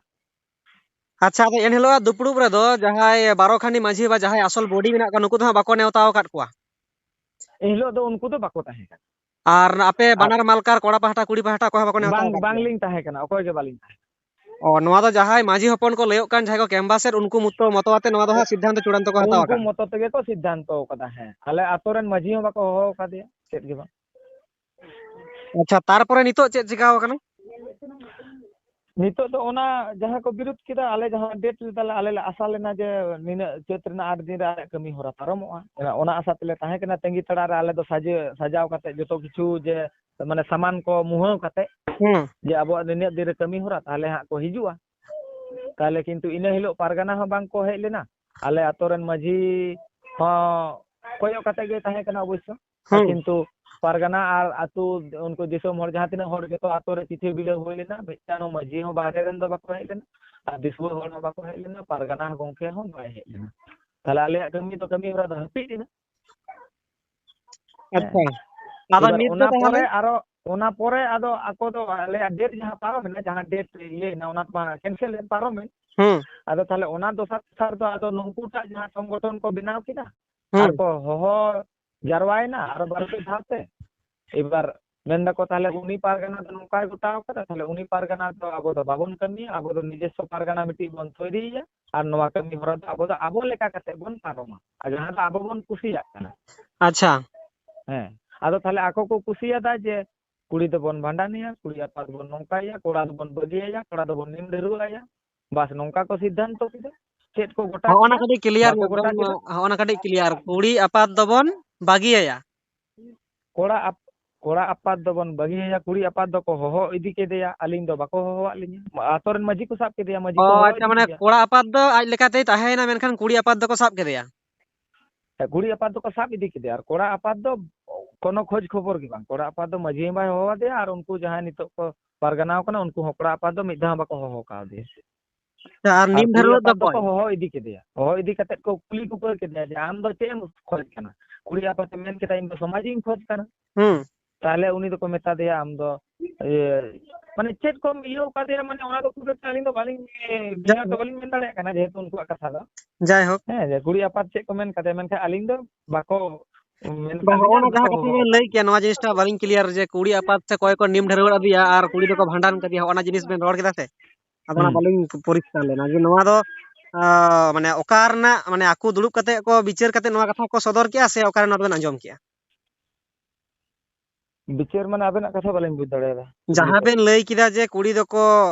ᱟᱪᱪᱷᱟ, ᱟᱫᱚ ᱮᱱᱦᱤᱞᱳᱜ ᱫᱩᱯᱲᱩᱵ ᱨᱮᱫᱚ ᱡᱟᱦᱟᱸᱭ ᱵᱟᱨᱚ ᱠᱷᱟᱱᱤ ᱢᱟᱹᱡᱷᱤ ᱵᱟ ᱡᱟᱦᱟᱸᱭ ᱟᱥᱚᱞ ᱵᱚᱰᱤ ᱢᱮᱱᱟᱜ ᱠᱚᱣᱟ, ᱱᱩᱠᱩ ᱫᱚ ᱦᱟᱸᱜ ᱵᱟᱠᱚ ᱱᱮᱣᱛᱟ ᱟᱠᱟᱫ ᱠᱚᱣᱟ? ᱮᱱᱦᱤᱞᱳᱜ ᱫᱚ ᱩᱱᱠᱩ ᱫᱚ ᱵᱟᱠᱚ ᱛᱟᱦᱮᱸ ᱠᱟᱱᱟ᱾ ᱟᱨ ᱟᱯᱮ ᱟᱨ ᱵᱟᱱᱟᱨ ᱢᱟᱞᱠᱟᱨ, ᱠᱚᱲᱟ ᱯᱟᱦᱴᱟ ᱠᱩᱲᱤ ᱯᱟᱦᱴᱟ, ᱚᱠᱚᱭ ᱦᱚᱸ ᱵᱟᱠᱚ ᱱᱮᱣᱛᱟ ᱵᱟᱝ, ᱟᱠᱟᱫ ᱯᱮᱭᱟ? ᱵᱟᱝᱞᱤᱧ ᱛᱟᱦᱮᱸ ᱠᱟᱱᱟ, ᱚᱠᱚᱭ ᱜᱮ ᱵᱟᱹᱞᱤᱧ ᱛᱟᱦᱮᱸ ᱠᱟᱱᱟ᱾ ᱚ, ᱱᱚᱣᱟ ᱫᱚ ᱡᱟᱦᱟᱸᱭ ᱢᱟᱹᱡᱷᱤ ᱦᱚᱯᱚᱱ ᱠᱚ ᱞᱟᱹᱭᱚᱜ ᱠᱟᱱ, ᱡᱟᱦᱟᱸᱭ ᱠᱚ ᱠᱮᱢᱵᱟᱥᱮᱫ, ᱩᱱᱠᱩ ᱢᱚᱛᱚ, ᱢᱚᱛᱚ ᱟᱛᱮ ᱱᱚᱣᱟ ᱫᱚ ᱦᱟᱸᱜ ᱥᱤᱫᱽᱫᱷᱟᱱᱛᱚ ᱪᱩᱲᱟᱱᱛᱚ ᱠᱚ ᱦᱟᱛᱟᱣ ᱩᱱᱠᱩ ᱟᱠᱟᱫ? ᱢᱚᱛᱚ ᱛᱮᱜᱮ ᱠᱚ ᱥᱤᱫᱽᱫᱷᱟᱱᱛᱚ ᱟᱠᱟᱫᱟ᱾ ᱦᱮᱸ, ᱟᱞᱮ ᱟᱛᱳ ᱨᱮᱱ ᱢᱟᱹᱡᱷᱤ ᱦᱚᱸ ᱵᱟᱠᱚ ᱦᱚᱦᱚ ᱟᱠᱟᱫᱮᱭᱟ, ᱪᱮᱫ ᱜᱮ ᱵᱟᱝ᱾ ᱟᱪᱪᱷᱟ, ᱛᱟᱨᱯᱚᱨᱮ ᱱᱤᱛᱚᱜ ᱪᱮᱫ ᱪᱤᱠᱟᱣ ᱟᱠᱟᱱᱟ? ᱱᱤᱛᱚᱜ ᱫᱚ ᱚᱱᱟ ᱡᱟᱦᱟᱸ ᱠᱚ ᱵᱤᱨᱩᱫᱽ ᱠᱮᱫᱟ, ᱟᱞᱮ ᱡᱟᱦᱟᱸ ᱰᱮᱴ ᱞᱮᱫᱟᱞᱮ, ᱟᱞᱮ ᱞᱮ ᱟᱥᱟ ᱞᱮᱱᱟ ᱡᱮ ᱱᱤᱱᱟᱹᱜ ᱪᱟᱹᱛ ᱨᱮᱱᱟᱜ ᱟᱴ ᱫᱤᱱ ᱨᱮ ᱟᱞᱮᱭᱟᱜ ᱠᱟᱹᱢᱤ ᱦᱚᱨᱟ ᱯᱟᱨᱚᱢᱚᱜᱼᱟ᱾ ᱚᱱᱟ ᱟᱥᱟ ᱛᱮᱞᱮ ᱛᱟᱦᱮᱸ ᱠᱟᱱᱟ ᱛᱟᱺᱜᱤ ᱛᱟᱲᱟᱜ ᱨᱮ, ᱟᱞᱮ ᱫᱚ ᱥᱟᱡᱮ-, ᱥᱟᱡᱟᱣ ᱠᱟᱛᱮ ᱡᱚᱛᱚ ᱠᱤᱪᱷᱩ ᱡᱮ ᱢᱟᱱᱮ ᱥᱟᱢᱟᱱ ᱠᱚ ᱢᱩᱦᱟᱹᱣ ᱠᱟᱛᱮ ᱦᱩᱸ᱾ ᱡᱮ ᱟᱵᱚᱣᱟᱜ ᱱᱤᱱᱟᱹᱜ ᱫᱤᱱ ᱨᱮ ᱠᱟᱹᱢᱤ ᱦᱚᱨᱟ, ᱛᱟᱦᱞᱮ ᱦᱟᱸᱜ ᱠᱚ ᱦᱤᱡᱩᱜᱼᱟ᱾ ᱛᱟᱦᱞᱮ ᱠᱤᱱᱛᱩ ᱤᱱᱟᱹ ᱦᱤᱞᱳᱜ ᱯᱟᱨᱜᱟᱱᱟ ᱦᱚᱸ ᱵᱟᱝ ᱠᱚ ᱦᱮᱡ ᱞᱮᱱᱟ, ᱟᱞᱮ ᱟᱛᱳ ᱨᱮᱱ ᱢᱟᱹᱡᱷᱤ ᱦᱚᱸ ᱠᱚᱭᱚᱜ ᱠᱟᱛᱮ ᱜᱮ ᱛᱟᱦᱮᱸ ᱠᱟᱱᱟ ᱚᱵᱚᱥᱥᱚ᱾ ᱦᱩᱸ᱾ ᱠᱤᱱᱛᱩ ᱯᱟᱨᱜᱟᱱᱟ ᱟᱨ ᱟᱛᱳ, ᱩᱱᱠᱩ ᱫᱤᱥᱚᱢ ᱦᱚᱲ ᱡᱟᱦᱟᱸ ᱛᱤᱱᱟᱹᱜ ᱦᱚᱲ, ᱡᱚᱛᱚ ᱟᱛᱳ ᱨᱮ ᱪᱤᱴᱷᱤ ᱵᱤᱞᱟᱹᱣ ᱦᱩᱭ ᱞᱮᱱᱟ, ᱢᱤᱫᱴᱟᱝ ᱦᱚᱸ ᱢᱟᱹᱡᱷᱤ ᱦᱚᱸ ᱵᱟᱦᱨᱮ ᱨᱮᱱ ᱫᱚ ᱵᱟᱠᱚ ᱦᱮᱡ ᱞᱮᱱᱟ, ᱟᱨ ᱫᱤᱥᱩᱣᱟᱹ ᱦᱚᱲ ᱦᱚᱸ ᱵᱟᱠᱚ ᱦᱮᱡ ᱞᱮᱱᱟ, ᱯᱟᱨᱜᱟᱱᱟ ᱦᱚᱸ ᱜᱚᱝᱠᱮ ᱦᱚᱸ ᱵᱟᱭ ᱦᱮᱡ ᱞᱮᱱᱟ᱾ ᱛᱟᱦᱞᱮ ᱟᱞᱮᱭᱟᱜ ᱠᱟᱹᱢᱤ ᱫᱚ, ᱠᱟᱹᱢᱤ ᱦᱚᱨᱟ ᱫᱚ ᱦᱟᱹᱯᱤᱫ ᱮᱱᱟ᱾ ᱟᱪᱪᱷᱟ᱾ ᱟᱫᱚ ᱮᱵᱟᱨ ᱱᱤᱛ ᱫᱚ ᱚᱱᱟ ᱛᱟᱦᱚᱞᱮ? ᱯᱚᱨᱮ ᱟᱨᱚ, ᱚᱱᱟ ᱯᱚᱨᱮ ᱟᱫᱚ ᱟᱠᱚ ᱫᱚ ᱟᱞᱮᱭᱟᱜ ᱰᱮᱴ ᱡᱟᱦᱟᱸ ᱯᱟᱨᱚᱢᱮᱱᱟ, ᱡᱟᱦᱟᱸ ᱰᱮᱴ ᱤᱭᱟᱹᱭᱮᱱᱟ, ᱚᱱᱟ ᱢᱟ ᱠᱮᱱᱥᱮᱞ ᱮᱱ, ᱯᱟᱨᱚᱢᱮᱱ᱾ ᱦᱩᱸ᱾ ᱟᱫᱚ ᱛᱟᱦᱞᱮ ᱚᱱᱟ ᱫᱚᱥᱟᱨ ᱛᱮᱥᱟᱨ ᱫᱚ ᱟᱫᱚ ᱱᱩᱠᱩᱴᱟᱜ ᱡᱟᱦᱟᱸ ᱥᱚᱝᱜᱚᱴᱷᱚᱱ ᱠᱚ ᱵᱮᱱᱟᱣ ᱠᱮᱫᱟ, ᱦᱩᱸ᱾ ᱟᱨ ᱠᱚ ᱦᱚᱦᱚ ᱡᱟᱨᱣᱟᱭᱮᱱᱟ ᱟᱨᱚ ᱵᱟᱨ ᱯᱮ ᱫᱷᱟᱣ ᱛᱮ᱾ ᱮᱵᱟᱨ ᱢᱮᱱ ᱫᱟᱠᱚ ᱛᱟᱦᱞᱮ ᱩᱱᱤ ᱯᱟᱨᱜᱟᱱᱟ ᱫᱚ ᱱᱚᱝᱠᱟᱭ ᱜᱚᱴᱟᱣ ᱠᱟᱫᱟ, ᱛᱟᱦᱞᱮ ᱩᱱᱤ ᱯᱟᱨᱜᱟᱱᱟ ᱫᱚ ᱟᱵᱚ ᱫᱚ ᱵᱟᱵᱚᱱ ᱠᱟᱹᱢᱤᱭᱟ, ᱟᱵᱚ ᱫᱚ ᱱᱤᱡᱮᱥᱥᱚ ᱯᱟᱨᱜᱟᱱᱟ ᱢᱤᱫᱴᱤᱡ ᱵᱚᱱ ᱛᱚᱭᱨᱤᱭᱟ, ᱟᱨ ᱱᱚᱣᱟ ᱠᱟᱹᱢᱤ ᱦᱚᱨᱟ ᱫᱚ ᱟᱵᱚ ᱫᱚ ᱟᱵᱚ ᱞᱮᱠᱟ ᱠᱟᱛᱮ ᱵᱚᱱ ᱯᱟᱨᱚᱢᱟ, ᱟᱨ ᱡᱟᱦᱟᱸ ᱫᱚ ᱟᱵᱚ ᱵᱚᱱ ᱠᱩᱥᱤᱭᱟᱜ ᱠᱟᱱᱟ᱾ ᱟᱪᱪᱷᱟ᱾ ᱦᱮᱸ, ᱟᱫᱚ ᱛᱟᱦᱞᱮ ᱟᱠᱚ ᱠᱚ ᱠᱩᱥᱤᱭᱟᱫᱟ ᱡᱮ ᱠᱩᱲᱤ ᱫᱚᱵᱚᱱ ᱵᱷᱟᱸᱰᱟᱱᱮᱭᱟ, ᱠᱩᱲᱤ ᱟᱯᱟᱛ ᱫᱚᱵᱚᱱ ᱱᱚᱝᱠᱟᱭᱟ, ᱠᱚᱲᱟ ᱫᱚᱵᱚᱱ ᱵᱟᱹᱜᱤᱭᱟᱭᱟ, ᱠᱚᱲᱟ ᱫᱚᱵᱚᱱ ᱱᱤᱢ ᱰᱷᱟᱹᱨᱣᱟᱹᱜ ᱟᱭᱟ᱾ ᱵᱟᱥ, ᱱᱚᱝᱠᱟ ᱠᱚ ᱥᱤᱫᱽᱫᱷᱟᱱᱛᱚ ᱠᱮᱫᱟ᱾ ᱪᱮᱫ ᱠᱚ ᱜᱚᱴᱟ ᱦᱚᱸᱜᱼᱚ ᱱᱟ ᱠᱮᱫᱟ? ᱠᱟᱹᱴᱤᱡ ᱠᱞᱤᱭᱟᱨ ᱵᱟᱠᱚ ᱧᱚᱜ ᱜᱚᱴᱟ ᱵᱮᱱ, ᱠᱮᱫᱟ᱾ ᱦᱚᱸᱜᱼᱚ ᱱᱟ ᱠᱟᱹᱴᱤᱡ ᱠᱞᱤᱭᱟᱨ, ᱠᱩᱲᱤ ᱟᱯᱟᱛ ᱫᱚᱵᱚᱱ ᱵᱟᱹᱜᱤᱭᱟᱭᱟ᱾ ᱠᱚᱲᱟ ᱟᱯ-, ᱠᱚᱲᱟ ᱟᱯᱟᱛ ᱫᱚᱵᱚᱱ ᱵᱟᱹᱜᱤᱭᱟᱭᱟ, ᱠᱩᱲᱤ ᱟᱯᱟᱛ ᱫᱚᱠᱚ ᱦᱚᱦᱚ ᱤᱫᱤ ᱠᱮᱫᱮᱭᱟ, ᱟᱹᱞᱤᱧ ᱫᱚ ᱵᱟᱠᱚ ᱦᱚᱦᱚᱣᱟᱫ ᱞᱤᱧᱟ᱾ ᱟᱛᱳ ᱨᱮᱱ ᱢᱟᱹᱡᱷᱤ ᱠᱚ ᱥᱟᱵ ᱠᱮᱫᱮᱭᱟ, ᱢᱟᱹᱡᱷᱤ ᱚ, ᱠᱚ ᱦᱚᱦᱚ ᱟᱪᱪᱷᱟ, ᱤᱫᱤ ᱢᱟᱱᱮ ᱠᱮᱫᱮᱭᱟ᱾ ᱠᱚᱲᱟ ᱟᱯᱟᱛ ᱫᱚ ᱟᱡ ᱞᱮᱠᱟᱛᱮᱭ ᱛᱟᱦᱮᱸᱭᱮᱱᱟ, ᱢᱮᱱᱠᱷᱟᱱ ᱠᱩᱲᱤ ᱟᱯᱟᱛ ᱫᱚᱠᱚ ᱥᱟᱵ ᱠᱮᱫᱮᱭᱟ᱾ ᱦᱮᱸ, ᱠᱩᱲᱤ ᱟᱯᱟᱛ ᱫᱚᱠᱚ ᱥᱟᱵ ᱤᱫᱤ ᱠᱮᱫᱮᱭᱟ, ᱟᱨ ᱠᱚᱲᱟ ᱟᱯᱟᱛ ᱫᱚ ᱠᱳᱱᱳ ᱠᱷᱳᱡᱽ ᱠᱷᱚᱵᱚᱨ ᱜᱮ ᱵᱟᱝ᱾ ᱠᱚᱲᱟ ᱟᱯᱟᱛ ᱫᱚ ᱢᱟᱹᱡᱷᱤ ᱦᱚᱸ ᱵᱟᱭ ᱦᱚᱦᱚ ᱟᱫᱮᱭᱟ, ᱟᱨ ᱩᱱᱠᱩ ᱡᱟᱦᱟᱸᱭ ᱱᱤᱛᱚᱜ ᱠᱚ ᱯᱟᱨᱜᱟᱱᱟᱣ ᱠᱟᱱᱟ, ᱩᱱᱠᱩ ᱦᱚᱸ ᱠᱚᱲᱟ ᱟᱯᱟᱛ ᱫᱚ ᱢᱤᱫ ᱫᱷᱟᱣ ᱦᱚᱸ ᱵᱟᱠᱚ ᱦᱚᱦᱚ ᱠᱟᱣᱫᱮᱭᱟ᱾ ᱟᱪᱪᱷᱟ, ᱟᱨ ᱟᱨ ᱱᱤᱢ ᱠᱩᱲᱤ ᱰᱷᱟᱹᱨᱣᱟᱹᱜ ᱟᱯᱟᱛ ᱫᱚᱠᱚ ᱫᱚᱠᱚ ᱦᱚᱦᱚ ᱤᱫᱤ ᱠᱮᱫᱮᱭᱟ, ᱦᱚᱦᱚ ᱤᱫᱤ ᱠᱟᱛᱮᱫ ᱠᱚ ᱠᱩᱞᱤ ᱠᱩᱯᱟᱹ ᱠᱮᱫᱮᱭᱟ ᱡᱮ, "ᱟᱢ ᱫᱚ ᱪᱮᱫ ᱮᱢ ᱠᱷᱚᱡᱽ ᱠᱟᱱᱟ?" ᱠᱩᱲᱤ ᱟᱯᱟᱛ ᱮ ᱢᱮᱱ ᱠᱮᱫᱟ, "ᱤᱧ ᱫᱚ ᱥᱚᱢᱟᱡᱽ ᱤᱧ ᱠᱷᱚᱡᱽ ᱠᱟᱱᱟ᱾" ᱦᱩᱸ᱾ ᱛᱟᱦᱞᱮ ᱩᱱᱤ ᱫᱚᱠᱚ ᱢᱮᱛᱟ ᱫᱮᱭᱟ, "ᱟᱢ ᱫᱚ, ᱤᱭᱟᱹ, ᱢᱟᱱᱮ ᱪᱮᱫ ᱠᱚᱢ ᱤᱭᱟᱹ ᱠᱟᱫᱮᱭᱟ?" ᱢᱟᱱᱮ ᱚᱱᱟ ᱫᱚ ᱠᱷᱩᱵ ᱮᱠᱴᱟ ᱟᱹᱞᱤᱧ ᱫᱚ ᱵᱟᱹᱞᱤᱧ, ᱤᱭᱟᱹ, ᱵᱮᱱᱟᱣ ᱫᱚ ᱵᱟᱹᱞᱤᱧ ᱢᱮᱱ ᱫᱟᱲᱮᱭᱟᱜ ᱠᱟᱱᱟ, ᱡᱮᱦᱮᱛᱩ ᱩᱱᱠᱩᱣᱟᱜ ᱠᱟᱛᱷᱟ ᱫᱚ᱾ ᱡᱟᱭᱦᱳᱠ᱾ ᱦᱮᱸ, ᱡᱮ ᱠᱩᱲᱤ ᱟᱯᱟᱛ ᱪᱮᱫ ᱠᱚ ᱢᱮᱱ ᱠᱟᱫᱮᱭᱟ, ᱢᱮᱱᱠᱷᱟᱱ ᱟᱹᱞᱤᱧ ᱫᱚ ᱵᱟᱠᱚ ᱢᱮᱱ ᱵᱟᱝ, ᱠᱟᱫ ᱦᱚᱸᱜᱼᱚ ᱞᱤᱧᱟ, ᱱᱟ ᱡᱟᱦᱟᱸ ᱵᱟᱠᱚ ᱠᱟᱛᱷᱟ ᱦᱚᱦᱚ ᱵᱮᱱ ᱟᱠᱟᱫ ᱞᱟᱹᱭ ᱞᱤᱧᱟ᱾ ᱠᱮᱭᱟ, ᱱᱚᱣᱟ ᱡᱤᱱᱤᱥᱴᱟ ᱵᱟᱹᱞᱤᱧ ᱠᱞᱤᱭᱟᱨ, ᱡᱮ ᱠᱩᱲᱤ ᱟᱯᱟᱛ ᱥᱮ ᱚᱠᱚᱭ ᱠᱚ ᱱᱤᱢ ᱰᱷᱟᱹᱨᱣᱟᱹᱜ ᱟᱫᱮᱭᱟ ᱟᱨ ᱠᱩᱲᱤ ᱫᱚᱠᱚ ᱵᱷᱟᱸᱰᱟᱱ ᱠᱟᱫᱮᱭᱟ, ᱦᱚᱸᱜᱼᱚ ᱱᱟ ᱡᱤᱱᱤᱥ ᱵᱮᱱ ᱨᱚᱲ ᱠᱮᱫᱟ ᱥᱮ? ᱟᱫᱚ ᱚᱱᱟ ᱦᱩᱸ᱾ ᱵᱟᱹᱞᱤᱧ ᱯᱚᱨᱤᱥᱠᱟᱨ ᱞᱮᱱᱟ ᱡᱮ ᱱᱚᱣᱟ ᱫᱚ, ᱟᱸ, ᱢᱟᱱᱮ ᱚᱠᱟ ᱨᱮᱱᱟᱜ, ᱢᱟᱱᱮ ᱟᱠᱚ ᱫᱩᱲᱩᱵ ᱠᱟᱛᱮ ᱠᱚ ᱵᱤᱪᱟᱹᱨ ᱠᱟᱛᱮ ᱱᱚᱣᱟ ᱠᱟᱛᱷᱟ ᱠᱚ ᱥᱚᱫᱚᱨ ᱠᱮᱜᱼᱟ ᱥᱮ ᱚᱠᱟ ᱨᱮ ᱱᱚᱣᱟ ᱫᱚᱵᱮᱱ ᱟᱸᱡᱚᱢ ᱠᱮᱜᱼᱟ? ᱵᱤᱪᱟᱹᱨ ᱢᱟᱱᱮ ᱟᱵᱮᱱᱟᱜ ᱠᱟᱛᱷᱟ ᱵᱟᱹᱞᱤᱧ ᱵᱩᱡᱽ ᱫᱟᱲᱮᱭᱟᱫᱟ᱾ ᱡᱟᱦᱟᱸ ᱱᱤᱛᱚᱜ᱾ ᱵᱮᱱ ᱞᱟᱹᱭ ᱠᱮᱫᱟ ᱡᱮ ᱠᱩᱲᱤ ᱫᱚᱠᱚ,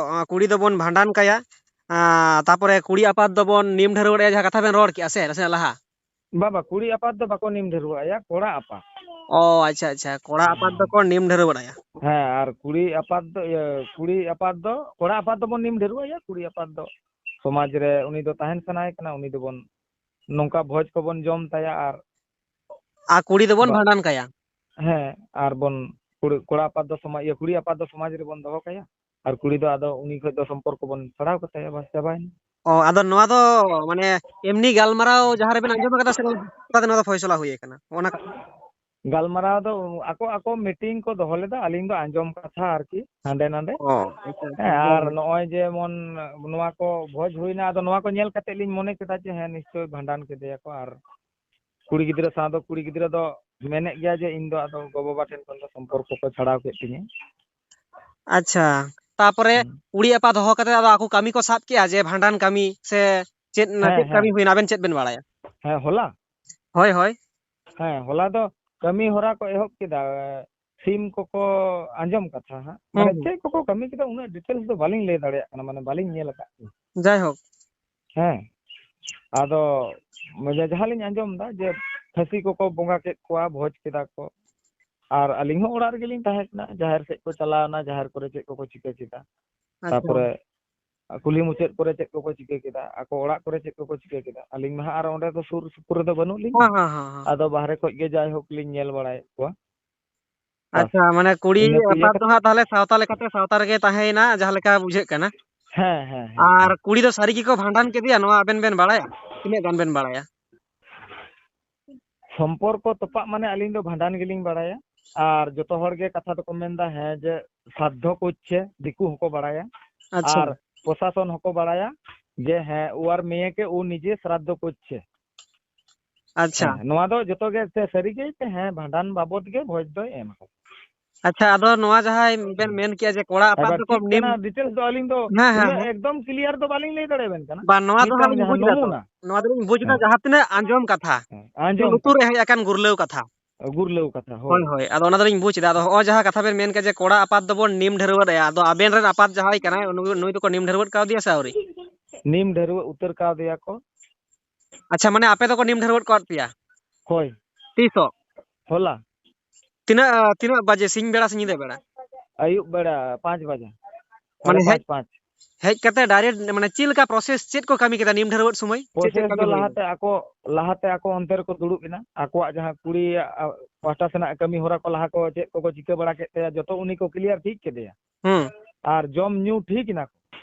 ᱠᱩᱲᱤ ᱫᱚᱵᱚᱱ ᱵᱷᱟᱸᱰᱟᱱ ᱠᱟᱭᱟ, ᱟᱸ, ᱛᱟᱯᱚᱨᱮ ᱠᱩᱲᱤ ᱟᱯᱟᱛ ᱫᱚᱵᱚᱱ ᱱᱤᱢ ᱰᱷᱟᱹᱨᱣᱟᱹᱜ ᱟᱭᱟ, ᱡᱟᱦᱟᱸ ᱠᱟᱛᱷᱟ ᱵᱮᱱ ᱨᱚᱲ ᱠᱮᱜᱼᱟ ᱥᱮ ᱱᱟᱥᱮᱱᱟᱜ ᱞᱟᱦᱟ? ᱵᱟᱵᱟ, ᱠᱩᱲᱤ ᱟᱯᱟᱛ ᱫᱚ ᱵᱟᱠᱚ ᱱᱤᱢ ᱰᱷᱟᱹᱨᱣᱟᱹᱜ ᱟᱭᱟ, ᱠᱚᱲᱟ ᱟᱯᱟᱛ᱾ ᱚ, ᱟᱪᱪᱷᱟ, ᱟᱪᱪᱷᱟ, ᱠᱚᱲᱟ ᱟᱯᱟᱛ ᱦᱮᱸ᱾ ᱫᱚᱠᱚ ᱱᱤᱢ ᱰᱷᱟᱹᱨᱣᱟᱹᱜ ᱟᱭᱟ᱾ ᱦᱮᱸ, ᱟᱨ ᱠᱩᱲᱤ ᱟᱯᱟᱛ ᱫᱚ, ᱤᱭᱟᱹ, ᱠᱩᱲᱤ ᱟᱯᱟᱛ ᱫᱚ, ᱠᱚᱲᱟ ᱟᱯᱟᱛ ᱫᱚᱵᱚᱱ ᱱᱤᱢ ᱰᱷᱟᱹᱨᱣᱟᱹᱜ ᱟᱭᱟ, ᱠᱩᱲᱤ ᱟᱯᱟᱛ ᱫᱚ ᱥᱚᱢᱟᱡᱽ ᱨᱮ ᱩᱱᱤ ᱫᱚ ᱛᱟᱦᱮᱱ ᱥᱟᱱᱟᱭᱮ ᱠᱟᱱᱟ, ᱩᱱᱤ ᱫᱚᱵᱚᱱ ᱱᱚᱝᱠᱟ ᱵᱷᱚᱡᱽ ᱠᱚᱵᱚᱱ ᱡᱚᱢ ᱛᱟᱭᱟ ᱟᱨ ᱟᱨ ᱠᱩᱲᱤ ᱫᱚᱵᱚᱱ ᱵᱟ-, ᱵᱷᱟᱸᱰᱟᱱ ᱠᱟᱭᱟ᱾ ᱦᱮᱸ, ᱟᱨ ᱵᱚᱱ ᱠᱩᱲᱤ, ᱠᱚᱲᱟ ᱟᱯᱟᱛ ᱫᱚ ᱥᱚᱢᱟᱡᱽ, ᱤᱭᱟᱹ, ᱠᱩᱲᱤ ᱟᱯᱟᱛ ᱫᱚ ᱥᱚᱢᱟᱡᱽ ᱨᱮᱵᱚᱱ ᱫᱚᱦᱚ ᱠᱟᱭᱟ, ᱟᱨ ᱠᱩᱲᱤ ᱫᱚ ᱟᱫᱚ ᱩᱱᱤ ᱠᱷᱚᱡ ᱫᱚ ᱥᱚᱢᱯᱚᱨᱠᱚ ᱵᱚᱱ ᱪᱷᱟᱲᱟᱣ ᱠᱟᱛᱟᱭᱟ, ᱵᱟᱥ, ᱪᱟᱵᱟᱭᱮᱱᱟ᱾ ᱚ, ᱟᱫᱚ ᱱᱚᱣᱟ ᱫᱚ ᱢᱟᱱᱮ ᱮᱢᱱᱤ ᱜᱟᱞᱢᱟᱨᱟᱣ ᱡᱟᱦᱟᱸ ᱨᱮᱵᱮᱱ ᱟᱸᱡᱚᱢ ᱠᱟᱫᱟ ᱥᱮ ᱱᱚᱣᱟ ᱫᱚ ᱯᱷᱚᱭᱥᱚᱞᱟ ᱦᱩᱭ ᱟᱠᱟᱱᱟ? ᱚᱱᱟ ᱠᱟᱛᱷᱟ᱾ ᱜᱟᱞᱢᱟᱨᱟᱣ ᱫᱚ ᱟᱠᱚ, ᱟᱠᱚ ᱢᱤᱴᱤᱝ ᱠᱚ ᱫᱚᱦᱚ ᱞᱮᱫᱟ, ᱟᱹᱞᱤᱧ ᱫᱚ ᱟᱸᱡᱚᱢ ᱠᱟᱛᱷᱟ ᱟᱨᱠᱤ, ᱦᱟᱸᱰᱮ ᱱᱟᱰᱮ᱾ ᱚ, ᱟᱪᱪᱷᱟ, ᱟᱪᱪᱷᱟ, ᱦᱮᱸ, ᱦᱳᱭ, ᱟᱨ ᱦᱳᱭ᱾ ᱱᱚᱜᱼᱚᱭ ᱡᱮᱢᱚᱱ ᱱᱚᱣᱟ ᱠᱚ ᱵᱷᱚᱡᱽ ᱦᱩᱭᱱᱟ, ᱟᱫᱚ ᱱᱚᱣᱟ ᱠᱚ ᱧᱮᱞ ᱠᱟᱛᱮ ᱞᱤᱧ ᱢᱚᱱᱮ ᱠᱮᱫᱟ ᱡᱮ ᱦᱮᱸ, ᱱᱤᱥᱪᱳᱭ ᱵᱷᱟᱸᱰᱟᱱ ᱠᱮᱫᱮᱭᱟ ᱠᱚ, ᱟᱨ ᱠᱩᱲᱤ ᱜᱤᱫᱽᱨᱟᱹ ᱥᱟᱶ ᱫᱚ ᱠᱩᱲᱤ ᱜᱤᱫᱽᱨᱟᱹ ᱫᱚ ᱢᱮᱱᱮᱫ ᱜᱮᱭᱟ ᱡᱮ ᱤᱧ ᱫᱚ ᱟᱫᱚ ᱜᱚ ᱵᱟᱵᱟ ᱴᱷᱮᱱ ᱠᱷᱚᱱ ᱫᱚ ᱥᱚᱢᱯᱚᱨᱠᱚ ᱠᱚ ᱪᱷᱟᱲᱟᱣ ᱠᱮᱫ ᱛᱤᱧᱟᱹ᱾ ᱟᱪᱪᱷᱟ, ᱛᱟᱯᱚᱨᱮ ᱦᱩᱸ᱾ ᱠᱩᱲᱤ ᱟᱯᱟᱛ ᱦᱚᱦᱚ ᱠᱟᱛᱮ ᱟᱫᱚ ᱟᱠᱚ ᱠᱟᱹᱢᱤ ᱠᱚ ᱥᱟᱵ ᱠᱮᱜᱼᱟ ᱡᱮ ᱵᱷᱟᱸᱰᱟᱱ ᱠᱟᱹᱢᱤ ᱥᱮ ᱪᱮᱫ, ᱦᱮᱸ, ᱪᱮᱫ ᱠᱟᱹᱢᱤ ᱦᱮᱸ᱾ ᱦᱩᱭᱱᱟ, ᱟᱵᱮᱱ ᱪᱮᱫ ᱵᱮᱱ ᱵᱟᱲᱟᱭᱟ? ᱦᱮᱸ, ᱦᱚᱞᱟ? ᱦᱳᱭ, ᱦᱳᱭ᱾ ᱦᱮᱸ, ᱦᱚᱞᱟ ᱫᱚ ᱠᱟᱹᱢᱤ ᱦᱚᱨᱟ ᱠᱚ ᱮᱦᱚᱵ ᱠᱮᱫᱟ᱾ ᱥᱤᱢ ᱠᱚᱠᱚ ᱟᱸᱡᱚᱢ ᱠᱟᱛᱷᱟ ᱦᱟᱸᱜ᱾ ᱦᱩᱸ, ᱢᱟᱱᱮ ᱦᱩᱸ᱾ ᱪᱮᱫ ᱠᱚᱠᱚ ᱠᱟᱹᱢᱤ ᱠᱮᱫᱟ ᱩᱱᱟᱹᱜ details ᱫᱚ ᱵᱟᱹᱞᱤᱧ ᱞᱟᱹᱭ ᱫᱟᱲᱮᱭᱟᱜ ᱠᱟᱱᱟ, ᱢᱟᱱᱮ ᱵᱟᱹᱞᱤᱧ ᱧᱮᱞ ᱟᱠᱟᱫ ᱠᱚᱣᱟ᱾ ᱡᱟᱭᱦᱳᱠ᱾ ᱦᱮᱸ, ᱟᱫᱚ ᱢᱟᱱᱮ ᱡᱟᱦᱟᱸ ᱞᱤᱧ ᱟᱸᱡᱚᱢ ᱮᱫᱟ ᱡᱮ ᱠᱷᱟᱹᱥᱤ ᱠᱚᱠᱚ ᱵᱚᱸᱜᱟ ᱠᱮᱫ ᱠᱚᱣᱟ, ᱵᱷᱚᱡᱽ ᱠᱮᱫᱟ ᱠᱚ᱾ ᱟᱨ ᱟᱹᱞᱤᱧ ᱦᱚᱸ ᱚᱲᱟᱜ ᱨᱮᱜᱮ ᱞᱤᱧ ᱛᱟᱦᱮᱸ ᱠᱟᱱᱟ, ᱡᱟᱦᱮᱨ ᱥᱮᱫ ᱠᱚ ᱪᱟᱞᱟᱣ ᱮᱱᱟ, ᱡᱟᱦᱮᱨ ᱠᱚᱨᱮ ᱪᱮᱫ ᱠᱚᱠᱚ ᱪᱤᱠᱟᱹ ᱠᱮᱫᱟ᱾ ᱟᱪᱪᱷᱟ᱾ ᱛᱟᱯᱚᱨᱮ ᱠᱩᱞᱦᱤ ᱢᱩᱪᱟᱹᱫ ᱠᱚᱨᱮ ᱪᱮᱫ ᱠᱚᱠᱚ ᱪᱤᱠᱟᱹ ᱠᱮᱫᱟ, ᱟᱠᱚ ᱚᱲᱟᱜ ᱠᱚᱨᱮ ᱪᱮᱫ ᱠᱚᱠᱚ ᱪᱤᱠᱟᱹ ᱠᱮᱫᱟ᱾ ᱟᱹᱞᱤᱧ ᱢᱟ ᱦᱟᱸᱜ ᱟᱨ ᱚᱸᱰᱮ ᱫᱚ ᱥᱩᱨ ᱥᱩᱯᱩᱨ ᱨᱮᱫᱚ ᱵᱟᱹᱱᱩᱜ ᱞᱤᱧᱟ᱾ ᱦᱮᱸ, ᱦᱮᱸ, ᱦᱮᱸ, ᱦᱮᱸ᱾ ᱟᱫᱚ ᱵᱟᱦᱨᱮ ᱠᱷᱚᱡ ᱜᱮ ᱡᱟᱭᱦᱳᱠ ᱞᱤᱧ ᱧᱮᱞ ᱵᱟᱲᱟᱭᱮᱫ ᱠᱚᱣᱟ᱾ ᱵᱟᱥ, ᱟᱪᱪᱷᱟ, ᱢᱟᱱᱮ ᱠᱩᱲᱤ ᱤᱱᱟᱹ ᱠᱚ ᱤᱭᱟᱹ ᱟᱯᱟᱛ ᱫᱚ ᱠᱟᱛᱮ ᱦᱟᱸᱜ ᱛᱟᱦᱞᱮ ᱥᱟᱶᱛᱟ ᱞᱮᱠᱟᱛᱮ ᱥᱟᱶᱛᱟ ᱨᱮᱜᱮ ᱛᱟᱦᱮᱸᱭᱮᱱᱟ, ᱡᱟᱦᱟᱸ ᱞᱮᱠᱟ ᱵᱩᱡᱷᱟᱹᱜ ᱠᱟᱱᱟ᱾ ᱦᱮᱸ, ᱦᱮᱸ, ᱦᱮᱸ, ᱟᱨ ᱦᱮᱸ᱾ ᱠᱩᱲᱤ ᱫᱚ ᱥᱟᱹᱨᱤ ᱜᱮᱠᱚ ᱵᱷᱟᱸᱰᱟᱱ ᱠᱮᱫᱮᱭᱟ, ᱱᱚᱣᱟ ᱟᱵᱮᱱ ᱵᱮᱱ ᱵᱟᱲᱟᱭᱟ? ᱛᱤᱱᱟᱹᱜ ᱜᱟᱱ ᱵᱮᱱ ᱵᱟᱲᱟᱭᱟ? ᱥᱚᱢᱯᱚᱨᱠᱚ ᱛᱚᱯᱟᱜ ᱢᱟᱱᱮ ᱟᱹᱞᱤᱧ ᱫᱚ ᱵᱷᱟᱸᱰᱟᱱ ᱜᱮᱞᱤᱧ ᱵᱟᱲᱟᱭᱟ᱾ ᱟᱨ ᱡᱚᱛᱚ ᱦᱚᱲ ᱜᱮ ᱠᱟᱛᱷᱟ ᱫᱚᱠᱚ ᱢᱮᱱᱫᱟ, ᱦᱮᱸ, ᱡᱮ ᱥᱨᱟᱫᱽᱫᱷᱚ ᱠᱚ ᱤᱪᱪᱷᱮ, ᱫᱤᱠᱩ ᱦᱚᱸᱠᱚ ᱵᱟᱲᱟᱭᱟ᱾ ᱟᱪᱪᱷᱟ᱾ ᱟᱨ ᱯᱨᱚᱥᱟᱥᱚᱱ ᱦᱚᱸᱠᱚ ᱵᱟᱲᱟᱭᱟ ᱡᱮ, ᱦᱮᱸ, ᱩᱣᱟᱨ ᱢᱮᱭᱮ ᱠᱮ ᱩ ᱱᱤᱡᱮ ᱥᱨᱟᱫᱽᱫᱷᱚ ᱠᱚ ᱤᱪᱪᱷᱮ᱾ ᱟᱪᱪᱷᱟ᱾ ᱦᱮᱸ, ᱱᱚᱣᱟ ᱫᱚ ᱡᱚᱛᱚ ᱜᱮ ᱥᱮ ᱥᱟᱹᱨᱤ ᱜᱮ ᱡᱮ, ᱦᱮᱸ, ᱵᱷᱟᱸᱰᱟᱱ ᱵᱟᱵᱚᱫ ᱜᱮ ᱵᱷᱚᱡᱽ ᱫᱚᱭ ᱮᱢ ᱟᱠᱟᱫᱟ᱾ ᱟᱪᱪᱷᱟ, ᱟᱫᱚ ᱱᱚᱣᱟ ᱡᱟᱦᱟᱸᱭ ᱵᱮᱱ ᱦᱮᱸ᱾ ᱢᱮᱱ ᱠᱮᱜᱼᱟ ᱡᱮ ᱠᱚᱲᱟ ᱟᱯᱟᱛ ᱮᱵᱟᱨ ᱫᱚᱠᱚ ᱪᱮᱫ ᱱᱤᱢ-, ᱠᱟᱱᱟ details ᱫᱚ ᱟᱹᱞᱤᱧ ᱫᱚ ᱦᱮᱸ, ᱦᱮᱸ, ᱩᱱᱟᱹᱜ ᱦᱮᱸ᱾ ᱮᱠᱫᱚᱢ clear ᱫᱚ ᱵᱟᱹᱞᱤᱧ ᱞᱟᱹᱭ ᱫᱟᱲᱮᱭᱟᱵᱮᱱ ᱠᱟᱱᱟ᱾ ᱵᱟᱝ, ᱱᱚᱣᱟ ᱫᱚ ᱦᱟᱸᱜ ᱢᱤᱫᱴᱟᱝ ᱞᱤᱧ ᱡᱟᱦᱟᱸ ᱵᱩᱡᱽ ᱮᱫᱟ ᱛᱚ᱾ ᱱᱚᱢᱩᱱᱟ᱾ ᱱᱚᱣᱟ ᱫᱚᱞᱤᱧ ᱵᱩᱡᱽ ᱮᱫᱟ ᱦᱮᱸ᱾ ᱡᱟᱦᱟᱸ ᱛᱤᱱᱟᱹᱜ ᱟᱸᱡᱚᱢ ᱠᱟᱛᱷᱟ᱾ ᱦᱮᱸ, ᱟᱸᱡᱚᱢ ᱞᱩᱛᱩᱨ ᱨᱮ ᱠᱟᱛᱷᱟ᱾ ᱦᱮᱡ ᱟᱠᱟᱱ ᱜᱩᱨᱞᱟᱹᱣ ᱠᱟᱛᱷᱟ᱾ ᱜᱩᱨᱞᱟᱹᱣ ᱠᱟᱛᱷᱟ, ᱦᱳᱭ᱾ ᱦᱳᱭ, ᱦᱳᱭ᱾ ᱟᱫᱚ ᱚᱱᱟ ᱫᱚᱞᱤᱧ ᱵᱩᱡᱽ ᱮᱫᱟ᱾ ᱟᱫᱚ ᱦᱚᱸᱜᱼᱚᱭ ᱡᱟᱦᱟᱸ ᱠᱟᱛᱷᱟ ᱵᱮᱱ ᱢᱮᱱ ᱠᱮᱫᱟ ᱡᱮ ᱠᱚᱲᱟ ᱟᱯᱟᱛ ᱫᱚᱵᱚᱱ ᱱᱤᱢ ᱰᱷᱟᱹᱨᱣᱟᱹᱜ ᱟᱭᱟ, ᱟᱫᱚ ᱟᱵᱮᱱ ᱨᱮᱱ ᱟᱯᱟᱛ ᱡᱟᱦᱟᱸᱭ ᱠᱟᱱᱟᱭ, ᱩᱱᱤ, ᱱᱩᱭ ᱫᱚᱠᱚ ᱱᱤᱢ ᱰᱷᱟᱹᱨᱣᱟᱹᱜ ᱠᱟᱣᱫᱮᱭᱟ ᱥᱮ ᱟᱹᱣᱨᱤ? ᱱᱤᱢ ᱰᱷᱟᱹᱨᱣᱟᱹᱜ ᱩᱛᱟᱹᱨ ᱠᱟᱣᱫᱮᱭᱟ ᱠᱚ᱾ ᱟᱪᱪᱷᱟ, ᱢᱟᱱᱮ ᱟᱯᱮ ᱫᱚᱠᱚ ᱱᱤᱢ ᱰᱷᱟᱹᱨᱣᱟᱹᱜ ᱠᱟᱣᱟᱫ ᱯᱮᱭᱟ? ᱦᱳᱭ᱾ ᱛᱤᱥᱚᱜ? ᱦᱚᱞᱟ᱾ ᱛᱤᱱᱟᱹᱜ, ᱛᱤᱱᱟᱹᱜ ᱵᱟᱡᱮ, ᱥᱤᱧ ᱵᱮᱲᱟ ᱥᱮ ᱧᱤᱫᱟᱹ ᱵᱮᱲᱟ? ᱟᱹᱭᱩᱵ ᱵᱮᱲᱟ ᱯᱟᱸᱪ ᱵᱟᱡᱟ᱾ ᱢᱟᱱᱮ ᱥᱟᱲᱮ ᱯᱟᱸᱪ, ᱦᱮᱡ, ᱯᱟᱸᱪ᱾ ᱦᱮᱡ ᱠᱟᱛᱮ direct, ᱢᱟᱱᱮ ᱪᱮᱫ ᱞᱮᱠᱟ process, ᱪᱮᱫ ᱠᱚ ᱠᱟᱹᱢᱤ ᱠᱮᱫᱟ ᱱᱤᱢ ᱰᱷᱟᱹᱨᱣᱟᱹᱜ ᱥᱚᱢᱚᱭ? ᱪᱮᱫ ᱪᱮᱫ process ᱠᱟᱹᱢᱤ ᱫᱚ ᱦᱩᱭᱱᱟ? ᱞᱟᱦᱟᱛᱮ ᱟᱠᱚ, ᱞᱟᱦᱟᱛᱮ ᱟᱠᱚ ᱚᱱᱛᱮ ᱨᱮᱠᱚ ᱫᱩᱲᱩᱵ ᱮᱱᱟ, ᱟᱠᱚᱣᱟᱜ ᱡᱟᱦᱟᱸ ᱠᱩᱲᱤᱭᱟᱜ, ᱟ, ᱯᱟᱦᱴᱟ ᱥᱮᱱᱟᱜ ᱠᱟᱹᱢᱤ ᱦᱚᱨᱟ ᱠᱚ ᱞᱟᱦᱟ ᱠᱚ ᱪᱮᱫ ᱠᱚᱠᱚ ᱪᱤᱠᱟᱹ ᱵᱟᱲᱟ ᱠᱮᱫ ᱛᱟᱭᱟ, ᱡᱚᱛᱚ ᱩᱱᱤ ᱠᱚ clear ᱴᱷᱤᱠ ᱠᱮᱫᱮᱭᱟ᱾ ᱦᱩᱸ᱾ ᱟᱨ ᱡᱚᱢ ᱧᱩ ᱴᱷᱤᱠ ᱮᱱᱟ ᱠᱚ᱾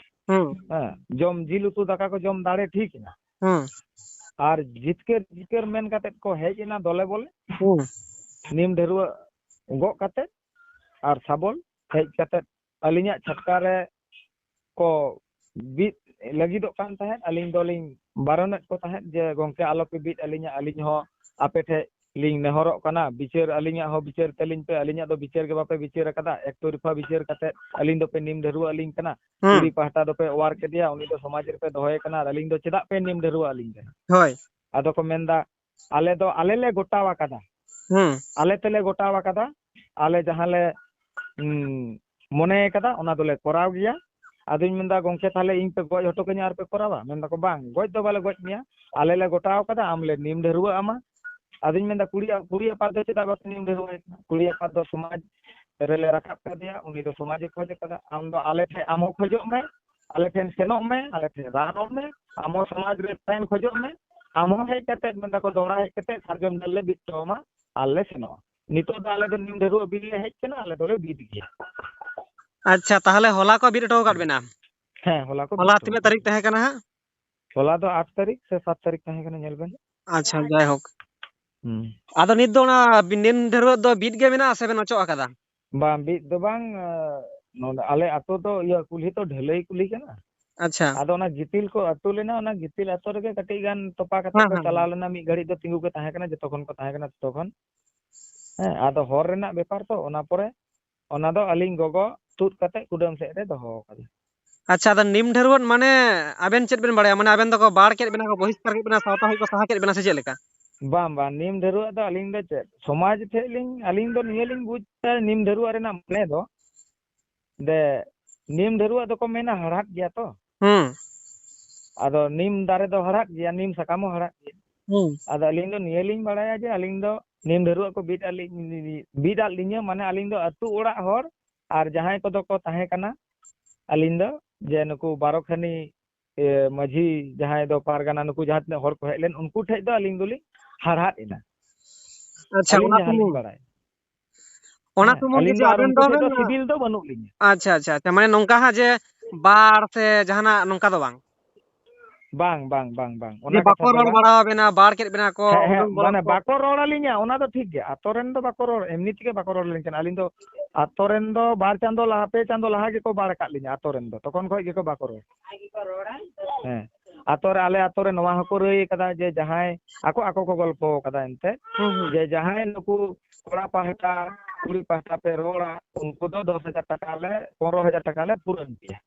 ᱦᱩᱸ᱾ ᱦᱮᱸ, ᱡᱚᱢ ᱡᱤᱞ ᱩᱛᱩ ᱫᱟᱠᱟ ᱠᱚ ᱡᱚᱢ ᱫᱟᱲᱮ ᱴᱷᱤᱠ ᱮᱱᱟ᱾ ᱦᱩᱸ᱾ ᱟᱨ ᱡᱤᱛᱠᱟᱹᱨ ᱡᱤᱛᱠᱟᱹᱨ ᱢᱮᱱ ᱠᱟᱛᱮᱫ ᱠᱚ ᱦᱮᱡ ᱮᱱᱟ ᱫᱚᱞᱮ ᱵᱚᱞᱮ᱾ ᱦᱩᱸ᱾ ᱱᱤᱢ ᱰᱷᱟᱹᱨᱣᱟᱹᱜ ᱜᱚᱜ ᱠᱟᱛᱮᱫ ᱟᱨ ᱥᱟᱵᱚᱞ ᱦᱮᱡ ᱠᱟᱛᱮᱫ ᱟᱹᱞᱤᱧᱟᱜ ᱪᱷᱟᱴᱠᱟ ᱨᱮ ᱠᱚ ᱵᱤᱫ ᱞᱟᱹᱜᱤᱫᱚᱜ ᱠᱟᱱ ᱛᱟᱦᱮᱸᱫ᱾ ᱟᱹᱞᱤᱧ ᱫᱚᱞᱤᱧ ᱵᱟᱨᱚᱱᱮᱫ ᱠᱚ ᱛᱟᱦᱮᱸᱫ ᱡᱮ, "ᱜᱚᱢᱠᱮ, ᱟᱞᱚᱯᱮ ᱵᱤᱫ ᱟᱹᱞᱤᱧᱟ, ᱟᱹᱞᱤᱧ ᱦᱚᱸ ᱟᱯᱮ ᱴᱷᱮᱡ ᱞᱤᱧ ᱱᱮᱦᱚᱨᱚᱜ ᱠᱟᱱᱟ, ᱵᱤᱪᱟᱹᱨ, ᱟᱹᱞᱤᱧᱟᱜ ᱦᱚᱸ ᱵᱤᱪᱟᱹᱨ ᱛᱟᱹᱞᱤᱧ ᱯᱮ, ᱟᱹᱞᱤᱧᱟᱜ ᱫᱚ ᱵᱤᱪᱟᱹᱨ ᱜᱮ ᱵᱟᱯᱮ ᱵᱤᱪᱟᱹᱨ ᱟᱠᱟᱫᱟ, ᱮᱠ ᱛᱚᱨᱤᱯᱷᱟ ᱵᱤᱪᱟᱹᱨ ᱠᱟᱛᱮ ᱟᱹᱞᱤᱧ ᱫᱚᱯᱮ ᱱᱤᱢ ᱰᱷᱟᱹᱨᱣᱟᱹᱜ ᱟᱹᱞᱤᱧ ᱠᱟᱱᱟ᱾ ᱦᱩᱸ᱾ ᱠᱩᱲᱤ ᱯᱟᱦᱴᱟ ᱫᱚᱯᱮ ᱚᱣᱟᱨ ᱠᱮᱫᱮᱭᱟ, ᱩᱱᱤ ᱫᱚ ᱥᱚᱢᱟᱡᱽ ᱨᱮᱯᱮ ᱫᱚᱦᱚᱭᱮ ᱠᱟᱱᱟ, ᱟᱨ ᱟᱹᱞᱤᱧ ᱫᱚ ᱪᱮᱫᱟᱜ ᱯᱮ ᱱᱤᱢ ᱰᱷᱟᱹᱨᱣᱟᱹᱜ ᱟᱹᱞᱤᱧ ᱠᱟᱱᱟ? ᱦᱳᱭ᱾ ᱟᱫᱚ ᱠᱚ ᱢᱮᱱᱫᱟ, ᱟᱞᱮ ᱫᱚ ᱟᱞᱮ ᱞᱮ ᱜᱚᱴᱟᱣ ᱟᱠᱟᱫᱟ, ᱦᱩᱸ᱾ ᱟᱞᱮ ᱛᱮᱞᱮ ᱜᱚᱴᱟᱣ ᱟᱠᱟᱫᱟ, ᱟᱞᱮ ᱡᱟᱦᱟᱸ ᱞᱮ, ᱩᱸ, ᱢᱚᱱᱮ ᱟᱠᱟᱫᱟ, ᱚᱱᱟ ᱫᱚᱞᱮ ᱠᱚᱨᱟᱣ ᱜᱮᱭᱟ᱾ ᱟᱫᱚᱧ ᱢᱮᱱᱫᱟ, ᱜᱚᱝᱠᱮ, ᱛᱟᱦᱞᱮ ᱤᱧ ᱯᱮ ᱜᱚᱡ ᱦᱚᱴᱚ ᱠᱟᱹᱧᱟ ᱟᱨ ᱯᱮ ᱠᱚᱨᱟᱣᱟ? ᱢᱮᱱᱫᱟᱠᱚ, ᱵᱟᱝ, ᱜᱚᱡ ᱫᱚ ᱵᱟᱞᱮ ᱜᱚᱡ ᱢᱮᱭᱟ, ᱟᱞᱮ ᱞᱮ ᱜᱚᱴᱟᱣ ᱠᱟᱫᱟ, ᱟᱢ ᱞᱮ ᱱᱤᱢ ᱰᱷᱟᱹᱨᱣᱟᱹᱜ ᱟᱢᱟ᱾ ᱟᱫᱚᱧ ᱢᱮᱱᱫᱟ, ᱠᱩᱲᱤᱭᱟᱜ, ᱠᱩᱲᱤ ᱟᱯᱟᱛ ᱫᱚ ᱪᱮᱫᱟᱜ ᱵᱟᱯᱮ ᱱᱤᱢ ᱰᱷᱟᱹᱨᱣᱟᱹᱭ ᱠᱟᱱᱟ? ᱠᱩᱲᱤ ᱟᱯᱟᱛ ᱫᱚ ᱥᱚᱢᱟᱡᱽ ᱨᱮᱞᱮ ᱨᱟᱠᱟᱵ ᱠᱟᱫᱮᱭᱟ, ᱩᱱᱤ ᱫᱚ ᱥᱚᱢᱟᱡᱽ ᱮ ᱠᱷᱚᱡ ᱠᱟᱫᱟ᱾ ᱟᱢ ᱫᱚ ᱟᱞᱮ ᱴᱷᱮᱡ, ᱟᱢ ᱦᱚᱸ ᱠᱷᱚᱡᱚᱜ ᱢᱮ, ᱟᱞᱮ ᱴᱷᱮᱱ ᱥᱮᱱᱚᱜ ᱢᱮ, ᱟᱞᱮ ᱴᱷᱮᱱ ᱨᱟᱱᱚᱜ ᱢᱮ, ᱟᱢ ᱦᱚᱸ ᱥᱚᱢᱟᱡᱽ ᱨᱮ ᱛᱟᱦᱮᱱ ᱠᱷᱚᱡᱚᱜ ᱢᱮ, ᱟᱢ ᱦᱚᱸ ᱦᱮᱡ ᱠᱟᱛᱮ ᱢᱮᱱᱫᱟᱠᱚ ᱫᱚᱦᱲᱟ ᱦᱮᱡ ᱠᱟᱛᱮ ᱥᱟᱨᱡᱚᱢ ᱰᱟᱹᱨ ᱞᱮ ᱵᱤᱫ ᱦᱚᱴᱚ ᱟᱢᱟ, ᱟᱨ ᱞᱮ ᱥᱮᱱᱚᱜᱼᱟ᱾ ᱱᱤᱛᱚᱜ ᱫᱚ ᱟᱞᱮ ᱫᱚ ᱱᱤᱢ ᱰᱷᱟᱹᱨᱣᱟᱹᱜ ᱵᱤᱨ ᱞᱮ ᱦᱮᱡ ᱠᱟᱱᱟ, ᱟᱞᱮ ᱫᱚᱞᱮ ᱵᱤᱫ ᱜᱮᱭᱟ᱾ ᱟᱪᱪᱷᱟ, ᱛᱟᱦᱚᱞᱮ ᱦᱚᱞᱟ ᱠᱚ ᱵᱤᱫ ᱦᱚᱴᱚ ᱟᱠᱟᱫ ᱵᱮᱱᱟ? ᱦᱮᱸ, ᱦᱚᱞᱟ ᱠᱚ ᱦᱚᱞᱟ ᱵᱤᱫ ᱦᱚᱴᱚ ᱛᱤᱱᱟᱹᱜ ᱟᱠᱟᱫ ᱛᱟᱹᱨᱤᱠᱷ ᱞᱮᱭᱟ᱾ ᱛᱟᱦᱮᱸ ᱠᱟᱱᱟ ᱦᱟᱸᱜ? ᱦᱚᱞᱟ ᱫᱚ ᱟᱴ ᱛᱟᱹᱨᱤᱠᱷ ᱥᱮ ᱥᱟᱛ ᱛᱟᱹᱨᱤᱠᱷ ᱛᱟᱦᱮᱸ ᱠᱟᱱᱟ, ᱧᱮᱞ ᱵᱮᱱ᱾ ᱟᱪᱪᱷᱟ, ᱡᱟᱭᱦᱳᱠ᱾ ᱦᱩᱸ᱾ ᱟᱫᱚ ᱱᱤᱛ ᱫᱚ ᱚᱱᱟ ᱵᱤ-, ᱱᱤᱢ ᱰᱷᱟᱹᱨᱣᱟᱹᱜ ᱫᱚ ᱵᱤᱫ ᱜᱮ ᱢᱮᱱᱟᱜᱼᱟ ᱥᱮ ᱵᱮᱱ ᱚᱪᱚᱜ ᱟᱠᱟᱫᱟ? ᱵᱟᱝ, ᱵᱤᱫ ᱫᱚ ᱵᱟᱝ, ᱟᱸ, ᱱᱚᱰᱮ ᱟᱞᱮ ᱟᱛᱳ ᱫᱚ ᱤᱭᱟᱹ ᱠᱩᱞᱦᱤ ᱛᱚ ᱰᱷᱟᱹᱞᱟᱹᱭ ᱠᱩᱞᱦᱤ ᱠᱟᱱᱟ᱾ ᱟᱪᱪᱷᱟ᱾ ᱟᱫᱚ ᱚᱱᱟ ᱜᱤᱛᱤᱞ ᱠᱚ ᱟᱹᱛᱩ ᱞᱮᱱᱟ, ᱚᱱᱟ ᱜᱤᱛᱤᱞ ᱟᱛᱳ ᱨᱮᱜᱮ ᱠᱟᱹᱴᱤᱡ ᱜᱟᱱ ᱛᱚᱯᱟ ᱠᱟᱛᱮ ᱦᱮᱸ, ᱠᱚ ᱦᱮᱸ, ᱪᱟᱞᱟᱣ ᱦᱮᱸ᱾ ᱞᱮᱱᱟ, ᱢᱤᱫ ᱜᱷᱟᱹᱲᱤᱡ ᱫᱚ ᱛᱤᱸᱜᱩ ᱜᱮ ᱛᱟᱦᱮᱸ ᱠᱟᱱᱟ, ᱡᱚᱛᱚ ᱠᱷᱚᱱ ᱠᱚ ᱛᱟᱦᱮᱸ ᱠᱟᱱᱟ ᱛᱚᱛᱚ ᱠᱷᱚᱱ᱾ ᱦᱮᱸ, ᱟᱫᱚ ᱦᱚᱨ ᱨᱮᱱᱟᱜ ᱵᱮᱯᱟᱨ ᱛᱚ, ᱚᱱᱟ ᱯᱚᱨᱮ ᱚᱱᱟ ᱫᱚ ᱟᱹᱞᱤᱧ ᱜᱚᱜᱚ ᱛᱩᱫ ᱠᱟᱛᱮ ᱠᱩᱰᱟᱹᱢ ᱥᱮᱫ ᱨᱮ ᱫᱚᱦᱚ ᱟᱠᱟᱫᱟ᱾ ᱟᱪᱪᱷᱟ, ᱟᱫᱚ ᱱᱤᱢ ᱰᱷᱟᱹᱨᱣᱟᱹᱜ ᱢᱟᱱᱮ ᱟᱵᱮᱱ ᱪᱮᱫ ᱵᱮᱱ ᱵᱟᱲᱟᱭᱟ? ᱢᱟᱱᱮ ᱟᱵᱮᱱ ᱫᱚᱠᱚ ᱵᱟᱲ ᱠᱮᱫ ᱵᱮᱱᱟ, ᱠᱚ ᱵᱚᱦᱤᱥᱠᱟᱨ ᱠᱮᱫ ᱵᱮᱱᱟ, ᱥᱟᱶᱛᱟ ᱠᱷᱚᱱ ᱠᱚ ᱥᱟᱦᱟ ᱠᱮᱫ ᱵᱮᱱᱟ ᱥᱮ ᱪᱮᱫ ᱞᱮᱠᱟ? ᱵᱟᱝ, ᱵᱟᱝ, ᱱᱤᱢ ᱰᱷᱟᱹᱨᱣᱟᱹᱜ ᱫᱚ ᱟᱹᱞᱤᱧ ᱫᱚ ᱪᱮᱫ, ᱥᱚᱢᱟᱡᱽ ᱴᱷᱮᱡ ᱞᱤᱧ, ᱟᱹᱞᱤᱧ ᱫᱚ ᱱᱤᱭᱟᱹ ᱞᱤᱧ ᱵᱩᱡᱽ ᱠᱮᱫᱟ, ᱱᱤᱢ ᱰᱷᱟᱹᱨᱣᱟᱹᱜ ᱨᱮᱱᱟᱜ ᱢᱟᱱᱮ ᱫᱚ, ᱫᱮ, ᱱᱤᱢ ᱰᱷᱟᱹᱨᱣᱟᱹᱜ ᱫᱚᱠᱚ ᱢᱮᱱᱟ ᱦᱟᱲᱦᱟᱫ ᱜᱮᱭᱟ ᱛᱚ᱾ ᱦᱩᱸ᱾ ᱟᱫᱚ ᱱᱤᱢ ᱫᱟᱨᱮ ᱫᱚ ᱦᱟᱲᱦᱟᱫ ᱜᱮᱭᱟ, ᱱᱤᱢ ᱥᱟᱠᱟᱢ ᱦᱚᱸ ᱦᱟᱲᱦᱟᱫ ᱜᱮᱭᱟ᱾ ᱦᱩᱸ᱾ ᱟᱫᱚ ᱟᱹᱞᱤᱧ ᱫᱚ ᱱᱤᱭᱟᱹ ᱞᱤᱧ ᱵᱟᱲᱟᱭᱟ ᱡᱮ ᱟᱹᱞᱤᱧ ᱫᱚ ᱱᱤᱢ ᱰᱷᱟᱹᱨᱣᱟᱹᱜ ᱠᱚ ᱵᱤᱫ ᱟᱫ ᱞᱤᱧ, ᱵᱤᱫ ᱟᱫ ᱞᱤᱧᱟᱹ, ᱢᱟᱱᱮ ᱟᱹᱞᱤᱧ ᱫᱚ ᱟᱹᱛᱩ ᱚᱲᱟᱜ ᱦᱚᱲ ᱟᱨ ᱡᱟᱦᱟᱸᱭ ᱠᱚᱫᱚ ᱠᱚ ᱛᱟᱦᱮᱸ ᱠᱟᱱᱟ, ᱟᱹᱞᱤᱧ ᱫᱚ ᱡᱮ ᱱᱩᱠᱩ ᱵᱟᱨᱚ ᱠᱷᱟᱱᱤ, ᱮ, ᱢᱟᱹᱡᱷᱤ ᱡᱟᱦᱟᱸᱭ ᱫᱚ ᱯᱟᱨᱜᱟᱱᱟ, ᱱᱩᱠᱩ ᱡᱟᱦᱟᱸ ᱛᱤᱱᱟᱹᱜ ᱦᱚᱲ ᱠᱚ ᱦᱮᱡ ᱞᱮᱱ, ᱩᱱᱠᱩ ᱴᱷᱮᱡ ᱫᱚ ᱟᱹᱞᱤᱧ ᱫᱚᱞᱤᱧ ᱦᱟᱲᱦᱟᱫ ᱮᱱᱟ᱾ ᱟᱪᱪᱷᱟ, ᱟᱹᱞᱤᱧ ᱚᱱᱟ ᱡᱟᱦᱟᱸ ᱞᱤᱧ ᱥᱩᱢᱩᱝ? ᱵᱟᱲᱟᱭᱟ᱾ ᱚᱱᱟ ᱦᱮᱸ, ᱥᱩᱢᱩᱝ ᱜᱮ ᱟᱹᱞᱤᱧ ᱡᱮ ᱫᱚ ᱟᱨ ᱟᱵᱮᱱ ᱩᱱᱠᱩ ᱫᱚ ᱴᱷᱮᱡ ᱵᱮᱱ ᱫᱚ ᱥᱤᱵᱤᱞ ᱫᱚ ᱵᱟᱹᱱᱩᱜ ᱞᱤᱧᱟ᱾ ᱟᱪᱪᱷᱟ, ᱟᱪᱪᱷᱟ, ᱟᱪᱪᱷᱟ, ᱢᱟᱱᱮ ᱱᱚᱝᱠᱟ ᱦᱟᱸᱜ ᱡᱮ ᱵᱟᱲ ᱥᱮ ᱡᱟᱦᱟᱱᱟᱜ ᱱᱚᱝᱠᱟ ᱫᱚ ᱵᱟᱝ? ᱵᱟᱝ, ᱵᱟᱝ, ᱵᱟᱝ, ᱵᱟᱝ, ᱡᱮ ᱚᱱᱟ ᱠᱟᱛᱷᱟ ᱵᱟᱠᱚ ᱫᱚ ᱨᱚᱲ ᱵᱟᱝ᱾ ᱵᱟᱲᱟ ᱟᱵᱮᱱᱟ, ᱵᱟᱲ ᱠᱮᱫ ᱵᱮᱱᱟ ᱠᱚ, ᱦᱮᱸ, ᱦᱮᱸ, ᱩᱰᱩᱝ ᱵᱚᱞᱚᱱ ᱢᱟᱱᱮ ᱠᱚ? ᱵᱟᱠᱚ ᱨᱚᱲ ᱟᱹᱞᱤᱧᱟ, ᱚᱱᱟ ᱫᱚ ᱴᱷᱤᱠ ᱜᱮᱭᱟ᱾ ᱟᱛᱳ ᱨᱮᱱ ᱫᱚ ᱵᱟᱠᱚ ᱨᱚᱲ, ᱮᱢᱱᱤ ᱛᱮᱜᱮ ᱵᱟᱠᱚ ᱨᱚᱲ ᱟᱹᱞᱤᱧ ᱠᱟᱱᱟ᱾ ᱟᱹᱞᱤᱧ ᱫᱚ ᱟᱛᱳ ᱨᱮᱱ ᱫᱚ ᱵᱟᱨ ᱪᱟᱸᱫᱚ ᱞᱟᱦᱟ, ᱯᱮ ᱪᱟᱸᱫᱚ ᱞᱟᱦᱟ ᱜᱮᱠᱚ ᱵᱟᱲ ᱟᱠᱟᱫ ᱞᱤᱧᱟ, ᱟᱛᱳ ᱨᱮᱱ ᱫᱚ᱾ ᱛᱚᱠᱷᱚᱱ ᱠᱷᱚᱡ ᱜᱮᱠᱚ ᱵᱟᱠᱚ ᱨᱚᱲ᱾ ᱦᱮᱸ᱾ ᱟᱛᱳ ᱨᱮ, ᱟᱞᱮ ᱟᱛᱳ ᱨᱮ ᱱᱚᱣᱟ ᱦᱚᱸᱠᱚ ᱨᱟᱹᱭ ᱠᱟᱫᱟ ᱡᱮ ᱡᱟᱦᱟᱸᱭ, ᱟᱠᱚ, ᱟᱠᱚ ᱠᱚ ᱜᱚᱞᱯᱚ ᱠᱟᱫᱟ ᱮᱱᱛᱮ, ᱦᱩᱸ, ᱦᱩᱸ᱾ ᱡᱮ ᱡᱟᱦᱟᱸᱭ ᱱᱩᱠᱩ ᱠᱚᱲᱟ ᱯᱟᱦᱴᱟ, ᱠᱩᱲᱤ ᱯᱟᱦᱴᱟ ᱯᱮ ᱨᱚᱲᱟ, ᱩᱱᱠᱩ ᱫᱚ ᱫᱚᱥ ᱦᱟᱡᱟᱨ ᱴᱟᱠᱟ ᱞᱮ, ᱯᱚᱱᱨᱚ ᱦᱟᱡᱟᱨ ᱴᱟᱠᱟ ᱞᱮ ᱯᱩᱨᱟᱹᱱ ᱯᱮᱭᱟ᱾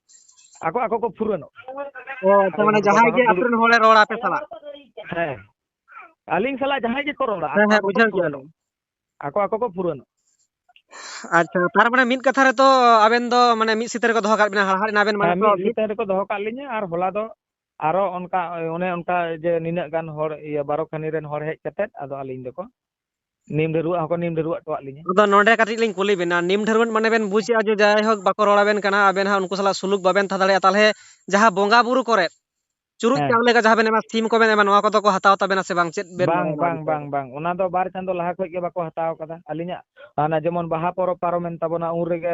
ᱟᱠᱚ, ᱟᱠᱚ ᱠᱚ ᱯᱩᱨᱟᱹᱱᱚᱜ᱾ ᱚ, ᱟᱪᱪᱷᱟ, ᱟᱫᱚ ᱢᱟᱱᱮ ᱱᱚᱰᱮ ᱡᱟᱦᱟᱸᱭ ᱵᱟᱝ ᱜᱮ ᱟᱛᱳ ᱫᱩᱲᱩᱵ᱾ ᱨᱮᱱ ᱦᱚᱲᱮ ᱨᱚᱲᱟ ᱟᱯᱮ ᱥᱟᱞᱟᱜ? ᱦᱮᱸ, ᱟᱹᱞᱤᱧ ᱥᱟᱞᱟᱜ ᱡᱟᱦᱟᱸᱭ ᱜᱮᱠᱚ ᱨᱚᱲᱟ, ᱦᱮᱸ, ᱦᱮᱸ, ᱟᱠᱚ ᱟᱠᱚ ᱵᱩᱡᱷᱟᱹᱣ ᱠᱚ ᱠᱮᱫᱟ ᱯᱩᱨᱟᱹᱱᱚᱜ᱾ ᱞᱤᱧ᱾ ᱟᱠᱚ, ᱟᱠᱚ ᱠᱚ ᱯᱩᱨᱟᱹᱱᱚᱜ᱾ ᱟᱪᱪᱷᱟ, ᱛᱟᱨ ᱢᱟᱱᱮ ᱢᱤᱫ ᱠᱟᱛᱷᱟ ᱨᱮᱛᱚ ᱟᱵᱮᱱ ᱫᱚ ᱢᱟᱱᱮ ᱢᱤᱫ ᱥᱤᱛᱟᱹ ᱨᱮᱠᱚ ᱫᱚᱦᱚ ᱠᱟᱜ ᱵᱮᱱᱟ, ᱦᱟᱲᱦᱟᱫ ᱮᱱᱟ ᱵᱮᱱ ᱢᱟᱱᱮ ᱦᱮᱸ, ᱛᱚ ᱢᱤᱫ ᱢᱤᱫ ᱥᱤᱛᱟᱹ ᱨᱮᱠᱚ ᱫᱚᱦᱚ ᱠᱟᱜ ᱞᱤᱧᱟ, ᱟᱨ ᱦᱚᱞᱟ ᱫᱚ ᱟᱨᱚ ᱚᱱᱠᱟ, ᱚᱱᱮ ᱚᱱᱠᱟ ᱡᱮ ᱱᱤᱱᱟᱹᱜ ᱜᱟᱱ ᱦᱚᱲ, ᱤᱭᱟᱹ, ᱵᱟᱨᱚ ᱠᱷᱟᱱᱤ ᱨᱮᱱ ᱦᱚᱲ ᱦᱮᱡ ᱠᱟᱛᱮᱫ ᱟᱫᱚ ᱟᱹᱞᱤᱧ ᱫᱚᱠᱚ ᱱᱤᱢ ᱰᱷᱟᱹᱨᱣᱟᱹᱜ ᱦᱚᱸᱠᱚ ᱱᱤᱢ ᱰᱷᱟᱹᱨᱣᱟᱹᱜ ᱦᱚᱴᱚᱣᱟᱜ ᱞᱤᱧᱟ᱾ ᱟᱫᱚ ᱱᱚᱰᱮ ᱠᱟᱹᱴᱤᱡ ᱞᱤᱧ ᱠᱩᱞᱤ ᱵᱮᱱᱟ, ᱱᱤᱢ ᱰᱷᱟᱹᱨᱣᱟᱹᱜ ᱢᱟᱱᱮ ᱵᱮᱱ ᱵᱩᱡᱮᱜᱼᱟ ᱡᱮ ᱡᱟᱭᱦᱳᱠ ᱵᱟᱠᱚ ᱨᱚᱲ ᱟᱵᱮᱱ ᱠᱟᱱᱟ, ᱟᱵᱮᱱ ᱦᱟᱸᱜ ᱩᱱᱠᱩ ᱥᱟᱞᱟᱜ ᱥᱩᱞᱩᱠ ᱵᱟᱵᱮᱱ ᱛᱟᱦᱮᱸ ᱫᱟᱲᱮᱭᱟᱜᱼᱟ, ᱛᱟᱦᱚᱞᱮ ᱡᱟᱦᱟᱸ ᱵᱚᱸᱜᱟ ᱵᱩᱨᱩ ᱠᱚᱨᱮ ᱪᱩᱨᱩᱡ ᱦᱮᱸ᱾ ᱪᱟᱣᱞᱮ ᱠᱚ ᱡᱟᱦᱟᱸ ᱵᱮᱱ ᱮᱢᱟ, ᱥᱤᱢ ᱠᱚᱵᱮᱱ ᱮᱢᱟ, ᱱᱚᱣᱟ ᱠᱚᱫᱚ ᱠᱚ ᱦᱟᱛᱟᱣ ᱛᱟᱵᱮᱱᱟ ᱥᱮ ᱵᱟᱝ? ᱪᱮᱫ ᱵᱮᱱ ᱵᱟᱝ, ᱢᱚᱱᱮᱭᱟ ᱵᱟᱝ, ᱱᱚᱣᱟ ᱵᱟᱝ, ᱵᱤᱥᱚᱭ ᱨᱮ? ᱵᱟᱝ᱾ ᱚᱱᱟ ᱫᱚ ᱵᱟᱨ ᱪᱟᱸᱫᱚ ᱞᱟᱦᱟ ᱠᱷᱚᱡ ᱜᱮ ᱵᱟᱠᱚ ᱦᱟᱛᱟᱣ ᱠᱟᱫᱟ᱾ ᱟᱹᱞᱤᱧᱟᱜ ᱦᱟᱱᱟ ᱡᱮᱢᱚᱱ ᱵᱟᱦᱟ ᱯᱚᱨᱚᱵᱽ ᱯᱟᱨᱚᱢᱮᱱ ᱛᱟᱵᱚᱱᱟ, ᱩᱱ ᱨᱮᱜᱮ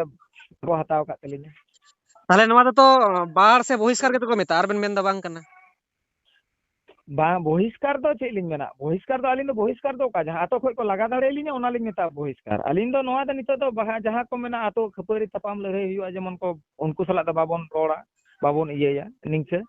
ᱠᱚ ᱦᱟᱛᱟᱣ ᱠᱟᱫ ᱛᱟᱹᱞᱤᱧᱟ᱾ ᱛᱟᱦᱚᱞᱮ ᱱᱚᱣᱟ ᱫᱚᱛᱚ ᱵᱟᱲ ᱥᱮ ᱵᱚᱦᱤᱥᱠᱟᱨ ᱜᱮᱛᱚ ᱠᱚ ᱢᱮᱛᱟᱜᱼᱟ, ᱟᱨ ᱵᱮᱱ ᱢᱮᱱᱫᱟ ᱵᱟᱝ ᱠᱟᱱᱟ? ᱵᱟᱝ, ᱵᱚᱦᱤᱥᱠᱟᱨ ᱫᱚ ᱪᱮᱫ ᱞᱤᱧ ᱢᱮᱱᱟ? ᱵᱚᱦᱤᱥᱠᱟᱨ ᱫᱚ ᱟᱹᱞᱤᱧ ᱫᱚ ᱵᱚᱦᱤᱥᱠᱟᱨ ᱫᱚ ᱚᱠᱟ, ᱡᱟᱦᱟᱸ ᱟᱛᱳ ᱠᱷᱚᱡ ᱠᱚ ᱞᱟᱜᱟ ᱫᱟᱲᱮᱭᱟᱞᱤᱧᱟ, ᱚᱱᱟ ᱞᱤᱧ ᱢᱮᱛᱟᱜᱼᱟ ᱵᱚᱦᱤᱥᱠᱟᱨ᱾ ᱟᱹᱞᱤᱧ ᱫᱚ ᱱᱚᱣᱟ ᱫᱚ ᱱᱤᱛᱚᱜ ᱫᱚ ᱵᱟᱦᱟ, ᱡᱟᱦᱟᱸ ᱠᱚ ᱢᱮᱱᱟ ᱟᱛᱳ ᱠᱷᱟᱹᱯᱟᱹᱨᱤ ᱛᱟᱯᱟᱢ ᱞᱟᱹᱲᱦᱟᱹᱭ ᱦᱩᱭᱩᱜᱼᱟ, ᱡᱮᱢᱚᱱ ᱠᱚ ᱩᱱᱠᱩ ᱥᱟᱞᱟᱜ ᱫᱚ ᱵᱟᱵᱚᱱ ᱨᱚᱲᱟ, ᱵᱟᱵᱚᱱ ᱤᱭᱟᱹᱭᱟ ᱱᱤᱝᱠᱟᱹ᱾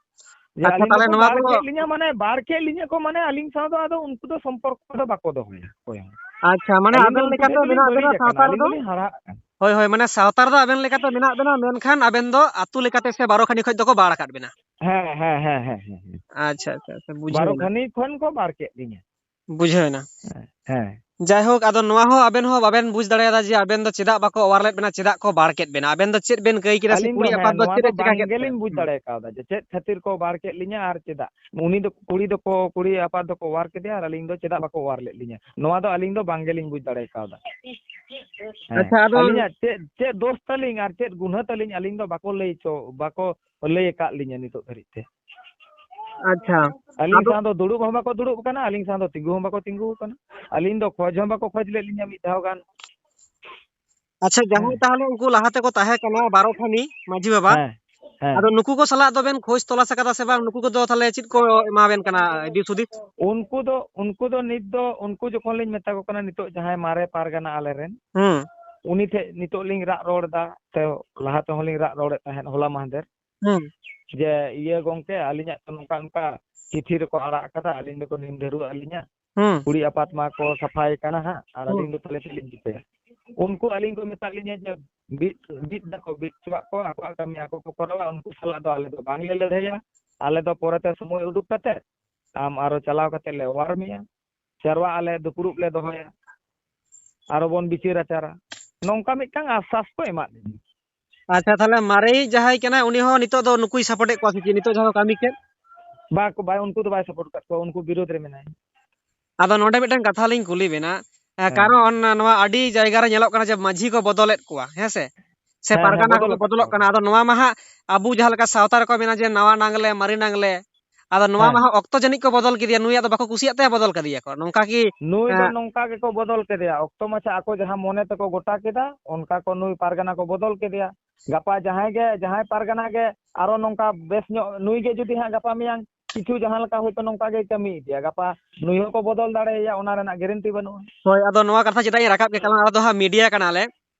ᱡᱮ ᱟᱪᱪᱷᱟ, ᱟᱹᱞᱤᱧ ᱛᱟᱦᱚᱞᱮ ᱫᱚᱠᱚ ᱱᱚᱣᱟ ᱵᱟᱨ ᱫᱚ ᱠᱮᱫ ᱞᱤᱧᱟ, ᱢᱟᱱᱮ ᱵᱟᱨ ᱠᱮᱫ ᱞᱤᱧᱟ ᱠᱚ, ᱢᱟᱱᱮ ᱟᱹᱞᱤᱧ ᱥᱟᱶ ᱫᱚ ᱟᱫᱚ ᱩᱱᱠᱩ ᱫᱚ ᱥᱚᱢᱯᱚᱨᱠᱚ ᱫᱚ ᱵᱟᱠᱚ ᱫᱚᱦᱚᱭᱟ ᱚᱠᱚᱭ ᱦᱚᱸ᱾ ᱟᱪᱪᱷᱟ, ᱢᱟᱱᱮ ᱟᱹᱞᱤᱧ ᱫᱚ ᱟᱵᱮᱱ ᱩᱱᱠᱩ ᱞᱮᱠᱟᱛᱮ ᱴᱷᱮᱡ ᱫᱚᱞᱤᱧ ᱢᱮᱱᱟᱜ ᱵᱟᱹᱲᱤᱡ ᱵᱮᱱᱟ ᱟᱠᱟᱱᱟ, ᱥᱟᱶᱛᱟ ᱟᱹᱞᱤᱧ ᱨᱮᱫᱚ? ᱫᱚᱞᱤᱧ ᱦᱟᱨᱟ ᱟᱠᱟᱱᱟ᱾ ᱦᱳᱭ, ᱦᱳᱭ, ᱢᱟᱱᱮ ᱥᱟᱶᱛᱟ ᱨᱮᱫᱚ ᱟᱵᱮᱱ ᱞᱮᱠᱟᱛᱮ ᱢᱮᱱᱟᱜ ᱵᱮᱱᱟ, ᱢᱮᱱᱠᱷᱟᱱ ᱟᱵᱮᱱ ᱫᱚ ᱟᱹᱛᱩ ᱞᱮᱠᱟᱛᱮ ᱥᱮ ᱵᱟᱨᱚ ᱠᱷᱟᱱᱤ ᱠᱷᱚᱡ ᱫᱚᱠᱚ ᱵᱟᱲ ᱟᱠᱟᱫ ᱵᱮᱱᱟ᱾ ᱦᱮᱸ, ᱦᱮᱸ, ᱦᱮᱸ, ᱦᱮᱸ, ᱦᱮᱸ, ᱦᱮᱸ᱾ ᱟᱪᱪᱷᱟ, ᱟᱪᱪᱷᱟ, ᱟᱪᱪᱷᱟ, ᱵᱩᱡᱷᱟᱹᱣ ᱵᱟᱨᱚ ᱮᱱᱟ᱾ ᱠᱷᱟᱱᱤ ᱠᱷᱚᱱ ᱠᱚ ᱵᱟᱲ ᱠᱮᱫ ᱞᱤᱧᱟ᱾ ᱵᱩᱡᱷᱟᱹᱣ ᱮᱱᱟ᱾ ᱦᱮᱸ, ᱦᱮᱸ᱾ ᱡᱟᱭᱦᱳᱠ, ᱟᱫᱚ ᱱᱚᱣᱟ ᱦᱚᱸ ᱟᱵᱮᱱ ᱦᱚᱸ ᱵᱟᱵᱮᱱ ᱵᱩᱡᱽ ᱫᱟᱲᱮᱭᱟᱫᱟ ᱡᱮ ᱟᱵᱮᱱ ᱫᱚ ᱪᱮᱫᱟᱜ ᱵᱟᱠᱚ ᱚᱣᱟᱨ ᱞᱮᱫ ᱵᱮᱱᱟ, ᱪᱮᱫᱟᱜ ᱠᱚ ᱵᱟᱲ ᱠᱮᱫ ᱵᱮᱱᱟ? ᱟᱵᱮᱱ ᱫᱚ ᱪᱮᱫ ᱵᱮᱱ ᱠᱟᱹᱭ ᱠᱮᱫᱟ ᱥᱮ ᱟᱹᱞᱤᱧ ᱫᱚ, ᱠᱩᱲᱤ ᱦᱮᱸ, ᱟᱯᱟᱛ ᱫᱚ ᱱᱚᱣᱟ ᱪᱮᱫ ᱫᱚ ᱮ ᱪᱤᱠᱟ ᱵᱟᱝ ᱠᱮᱫ ᱵᱮᱱᱟ? ᱜᱮᱞᱤᱧ ᱵᱩᱡᱽ ᱦᱩᱸ᱾ ᱫᱟᱲᱮ ᱠᱟᱣᱫᱟ ᱡᱮ ᱪᱮᱫ ᱠᱷᱟᱹᱛᱤᱨ ᱠᱚ ᱵᱟᱲ ᱠᱮᱫ ᱞᱤᱧᱟ ᱟᱨ ᱪᱮᱫᱟᱜ᱾ ᱩᱱᱤ ᱫᱚ, ᱠᱩᱲᱤ ᱫᱚᱠᱚ, ᱠᱩᱲᱤ ᱟᱯᱟᱛ ᱫᱚᱠᱚ ᱚᱣᱟᱨ ᱠᱮᱫᱮᱭᱟ ᱟᱨ ᱟᱹᱞᱤᱧ ᱫᱚ ᱪᱮᱫᱟᱜ ᱵᱟᱠᱚ ᱚᱣᱟᱨ ᱞᱮᱫ ᱞᱤᱧᱟ, ᱱᱚᱣᱟ ᱫᱚ ᱟᱹᱞᱤᱧ ᱫᱚ ᱵᱟᱝ ᱜᱮᱞᱤᱧ ᱵᱩᱡᱽ ᱫᱟᱲᱮ ᱠᱟᱣᱫᱟ᱾ ᱦᱮᱸ, ᱟᱪᱪᱷᱟ, ᱟᱫᱚ ᱟᱹᱞᱤᱧᱟᱜ ᱪᱮᱫ, ᱪᱮᱫ ᱫᱳᱥ ᱛᱟᱹᱞᱤᱧ ᱟᱨ ᱪᱮᱫ ᱜᱩᱱᱦᱟᱹ ᱛᱟᱹᱞᱤᱧ, ᱟᱹᱞᱤᱧ ᱫᱚ ᱵᱟᱠᱚ ᱞᱟᱹᱭ ᱪᱚ, ᱵᱟᱠᱚ ᱞᱟᱹᱭ ᱟᱠᱟᱫ ᱞᱤᱧᱟ ᱱᱤᱛᱚᱜ ᱫᱷᱟᱹᱨᱤᱡ ᱛᱮ᱾ ᱟᱪᱪᱷᱟ᱾ ᱟᱹᱞᱤᱧ ᱟᱫᱚ ᱥᱟᱶ ᱫᱚ ᱫᱩᱲᱩᱵ ᱦᱚᱸ ᱵᱟᱠᱚ ᱫᱩᱲᱩᱵ ᱟᱠᱟᱱᱟ, ᱟᱹᱞᱤᱧ ᱥᱟᱶ ᱫᱚ ᱛᱤᱸᱜᱩ ᱦᱚᱸ ᱵᱟᱠᱚ ᱛᱤᱸᱜᱩ ᱟᱠᱟᱱᱟ᱾ ᱟᱹᱞᱤᱧ ᱫᱚ ᱠᱷᱚᱡᱽ ᱦᱚᱸ ᱵᱟᱠᱚ ᱠᱷᱚᱡᱽ ᱞᱮᱫ ᱞᱤᱧᱟ ᱢᱤᱫ ᱫᱷᱟᱣ ᱜᱟᱱ᱾ ᱟᱪᱪᱷᱟ, ᱡᱟᱦᱟᱸᱭ ᱦᱮᱸ᱾ ᱛᱟᱦᱚᱞᱮ ᱩᱱᱠᱩ ᱞᱟᱦᱟ ᱛᱮᱠᱚ ᱛᱟᱦᱮᱸ ᱠᱟᱱᱟ, ᱵᱟᱨᱚ ᱠᱷᱟᱱᱤ ᱢᱟᱹᱡᱷᱤ ᱵᱟᱵᱟ, ᱦᱮᱸ, ᱦᱮᱸ᱾ ᱟᱫᱚ ᱱᱩᱠᱩ ᱠᱚ ᱥᱟᱞᱟᱜ ᱫᱚᱵᱮᱱ ᱠᱷᱚᱡᱽ ᱛᱚᱞᱟᱥ ᱟᱠᱟᱫᱟ ᱥᱮ ᱵᱟᱝ? ᱱᱩᱠᱩ ᱠᱚᱫᱚ ᱛᱟᱦᱚᱞᱮ ᱪᱮᱫ ᱠᱚ ᱮᱢᱟᱵᱮᱱ ᱠᱟᱱᱟ ᱫᱤᱥ ᱦᱩᱫᱤᱥ? ᱩᱱᱠᱩ ᱫᱚ, ᱩᱱᱠᱩ ᱫᱚ ᱱᱤᱛ ᱫᱚ, ᱩᱱᱠᱩ ᱡᱚᱠᱷᱚᱱ ᱞᱤᱧ ᱢᱮᱛᱟ ᱠᱚ ᱠᱟᱱᱟ, ᱱᱤᱛᱚᱜ ᱡᱟᱦᱟᱸᱭ ᱢᱟᱨᱮ ᱯᱟᱨᱜᱟᱱᱟ ᱟᱞᱮᱨᱮᱱ, ᱦᱩᱸ᱾ ᱩᱱᱤ ᱴᱷᱮᱡ ᱱᱤᱛᱚᱜ ᱞᱤᱧ ᱨᱟᱜ ᱨᱚᱲ ᱮᱫᱟ, ᱥᱮ ᱞᱟᱦᱟ ᱛᱮᱦᱚᱸ ᱞᱤᱧ ᱨᱟᱜ ᱨᱚᱲᱮᱫ ᱛᱟᱦᱮᱸᱫ, ᱦᱚᱞᱟ ᱢᱟᱦᱫᱮᱨ᱾ ᱦᱩᱸ᱾ ᱡᱮ, "ᱤᱭᱟᱹ ᱜᱚᱝᱠᱮ, ᱟᱹᱞᱤᱧᱟᱜ ᱛᱚ ᱱᱚᱝᱠᱟ ᱱᱚᱝᱠᱟ ᱪᱤᱴᱷᱤ ᱨᱮᱠᱚ ᱟᱲᱟᱜ ᱟᱠᱟᱫᱟ, ᱟᱹᱞᱤᱧ ᱫᱚᱠᱚ ᱱᱤᱢ ᱰᱷᱟᱹᱨᱩ ᱟᱹᱞᱤᱧᱟ, ᱦᱩᱸ᱾ ᱠᱩᱲᱤ ᱟᱯᱟᱛ ᱢᱟ ᱠᱚ ᱥᱟᱯᱷᱟᱭ ᱠᱟᱱᱟ ᱦᱟᱸᱜ, ᱟᱨ ᱦᱩᱸ᱾ ᱟᱹᱞᱤᱧ ᱫᱚ ᱛᱟᱦᱞᱮ ᱪᱮᱫ ᱞᱤᱧ ᱪᱤᱠᱟᱹᱭᱟ?" ᱩᱱᱠᱩ ᱟᱹᱞᱤᱧ ᱠᱚ ᱢᱮᱛᱟᱜ ᱞᱤᱧᱟ ᱡᱮ, "ᱵᱤᱫ, ᱵᱤᱫ ᱫᱟᱠᱚ, ᱵᱤᱫ ᱦᱚᱪᱚᱣᱟᱜ ᱠᱚ, ᱟᱠᱚᱣᱟᱜ ᱠᱟᱹᱢᱤ ᱟᱠᱚ ᱠᱚ ᱠᱚᱨᱟᱣᱟ, ᱩᱱᱠᱩ ᱥᱟᱞᱟᱜ ᱫᱚ ᱟᱞᱮ ᱫᱚ ᱵᱟᱝᱞᱮ ᱞᱟᱹᱲᱦᱟᱹᱭᱟ, ᱟᱞᱮ ᱫᱚ ᱯᱚᱨᱮᱛᱮ ᱥᱚᱢᱚᱭ ᱩᱰᱩᱠ ᱠᱟᱛᱮ ᱟᱢ ᱟᱨᱚ ᱪᱟᱞᱟᱣ ᱠᱟᱛᱮ ᱞᱮ ᱚᱣᱟᱨ ᱢᱮᱭᱟ, ᱡᱟᱨᱣᱟᱜ ᱟᱞᱮ, ᱫᱩᱯᱲᱩᱵ ᱞᱮ ᱫᱚᱦᱚᱭᱟ, ᱟᱨᱚ ᱵᱚᱱ ᱵᱤᱪᱟᱹᱨ ᱟᱪᱟᱨᱟ", ᱱᱚᱝᱠᱟ ᱢᱤᱫᱴᱟᱝ ᱟᱥᱥᱟᱥ ᱠᱚ ᱮᱢᱟᱫ ᱞᱤᱧᱟ᱾ ᱟᱪᱪᱷᱟ, ᱛᱟᱦᱞᱮ ᱢᱟᱨᱮᱭᱤᱡ ᱡᱟᱦᱟᱸᱭ ᱠᱟᱱᱟᱭ, ᱩᱱᱤ ᱦᱚᱸ ᱱᱤᱛᱚᱜ ᱫᱚ ᱱᱩᱠᱩᱭ ᱥᱟᱯᱳᱨᱴ ᱮᱫ ᱠᱚᱣᱟ ᱥᱮ ᱪᱮᱫ? ᱱᱤᱛᱚᱜ ᱡᱟᱦᱟᱸ ᱠᱚ ᱠᱟᱹᱢᱤ ᱠᱮᱫ? ᱵᱟ, ᱵᱟᱭ, ᱩᱱᱠᱩ ᱫᱚ ᱵᱟᱭ ᱥᱟᱯᱳᱨᱴ ᱠᱟᱫ ᱠᱚᱣᱟ, ᱩᱱᱠᱩ ᱵᱤᱨᱳᱫᱷ ᱨᱮ ᱢᱮᱱᱟᱭᱟ᱾ ᱟᱫᱚ ᱱᱚᱰᱮ ᱢᱤᱫᱴᱟᱝ ᱠᱟᱛᱷᱟ ᱞᱤᱧ ᱠᱩᱞᱤ ᱵᱮᱱᱟ, ᱮ, ᱦᱮᱸ᱾ ᱠᱟᱨᱚᱱ ᱱᱚᱣᱟ ᱟᱹᱰᱤ ᱡᱟᱭᱜᱟ ᱨᱮ ᱧᱮᱞᱚᱜ ᱠᱟᱱᱟ ᱡᱮ ᱢᱟᱹᱡᱷᱤ ᱠᱚ ᱵᱚᱫᱚᱞᱮᱫ ᱠᱚᱣᱟ, ᱦᱮᱸ ᱥᱮ? ᱥᱮ ᱦᱮᱸ, ᱦᱮᱸ, ᱯᱟᱨᱜᱟᱱᱟ ᱠᱚᱠᱚ ᱵᱚᱫᱚᱞ ᱟᱠᱟᱫ ᱵᱚᱫᱚᱞᱚᱜ ᱠᱚᱣᱟ ᱠᱟᱱᱟ᱾ ᱠᱚ᱾ ᱟᱫᱚ ᱱᱚᱣᱟ ᱢᱟ ᱦᱟᱸᱜ ᱟᱵᱚ ᱡᱟᱦᱟᱸ ᱞᱮᱠᱟ ᱥᱟᱶᱛᱟ ᱨᱮᱠᱚ ᱢᱮᱱᱟ ᱡᱮ ᱱᱟᱣᱟ ᱱᱟᱝᱞᱮ, ᱢᱟᱨᱮ ᱱᱟᱝᱞᱮ, ᱟᱫᱚ ᱱᱚᱣᱟ ᱦᱮᱸ᱾ ᱢᱟ ᱦᱟᱸᱜ ᱚᱠᱛᱚ ᱡᱟᱹᱱᱤᱡ ᱠᱚ ᱵᱚᱫᱚᱞ ᱠᱮᱫᱮᱭᱟ, ᱱᱩᱭ ᱟᱫᱚ ᱵᱟᱠᱚ ᱠᱩᱥᱤᱭᱟᱜ ᱛᱟᱭᱟ, ᱵᱚᱫᱚᱞ ᱠᱟᱫᱮᱭᱟ ᱠᱚ, ᱱᱚᱝᱠᱟ ᱠᱤ? ᱱᱩᱭ ᱫᱚ ᱮᱸ, ᱱᱚᱝᱠᱟ ᱜᱮᱠᱚ ᱵᱚᱫᱚᱞ ᱠᱮᱫᱮᱭᱟ, ᱚᱠᱛᱚ ᱢᱟᱪᱷᱟ ᱟᱠᱚ ᱡᱟᱦᱟᱸ ᱢᱚᱱᱮ ᱛᱮᱠᱚ ᱜᱚᱴᱟ ᱠᱮᱫᱟ, ᱚᱱᱠᱟ ᱠᱚ ᱱᱩᱭ ᱯᱟᱨᱜᱟᱱᱟ ᱠᱚ ᱵᱚᱫᱚᱞ ᱠᱮᱫᱮᱭᱟ᱾ ᱜᱟᱯᱟ ᱡᱟᱦᱟᱸᱭ ᱜᱮ, ᱡᱟᱦᱟᱸᱭ ᱯᱟᱨᱜᱟᱱᱟ ᱜᱮ ᱟᱨᱚ ᱱᱚᱝᱠᱟ ᱵᱮᱥ ᱧᱚᱜ, ᱱᱩᱭ ᱜᱮ ᱡᱩᱫᱤ ᱦᱟᱸᱜ ᱜᱟᱯᱟ ᱢᱮᱭᱟᱝ ᱠᱤᱪᱷᱩ ᱡᱟᱦᱟᱸ ᱞᱮᱠᱟ ᱦᱚᱭᱛᱳ ᱱᱚᱝᱠᱟ ᱜᱮᱭ ᱠᱟᱹᱢᱤ ᱤᱫᱤᱭᱟ, ᱜᱟᱯᱟ ᱱᱩᱭ ᱦᱚᱸᱠᱚ ᱵᱚᱫᱚᱞ ᱫᱟᱲᱮᱭᱟᱭᱟ, ᱚᱱᱟ ᱨᱮᱱᱟᱜ ᱜᱮᱨᱮᱱᱴᱤ ᱵᱟᱹᱱᱩᱜᱼᱟ᱾ ᱦᱳᱭ, ᱟᱫᱚ ᱱᱚᱣᱟ ᱠᱟᱛᱷᱟ ᱪᱮᱫᱟᱜ ᱤᱧ ᱨᱟᱠᱟᱵ ᱠᱮᱫ, ᱠᱟᱨᱚᱱ ᱟᱞᱮ ᱫᱚ ᱦᱟᱸᱜ ᱢᱤᱰᱤᱭᱟ ᱠᱟᱱᱟᱞᱮ᱾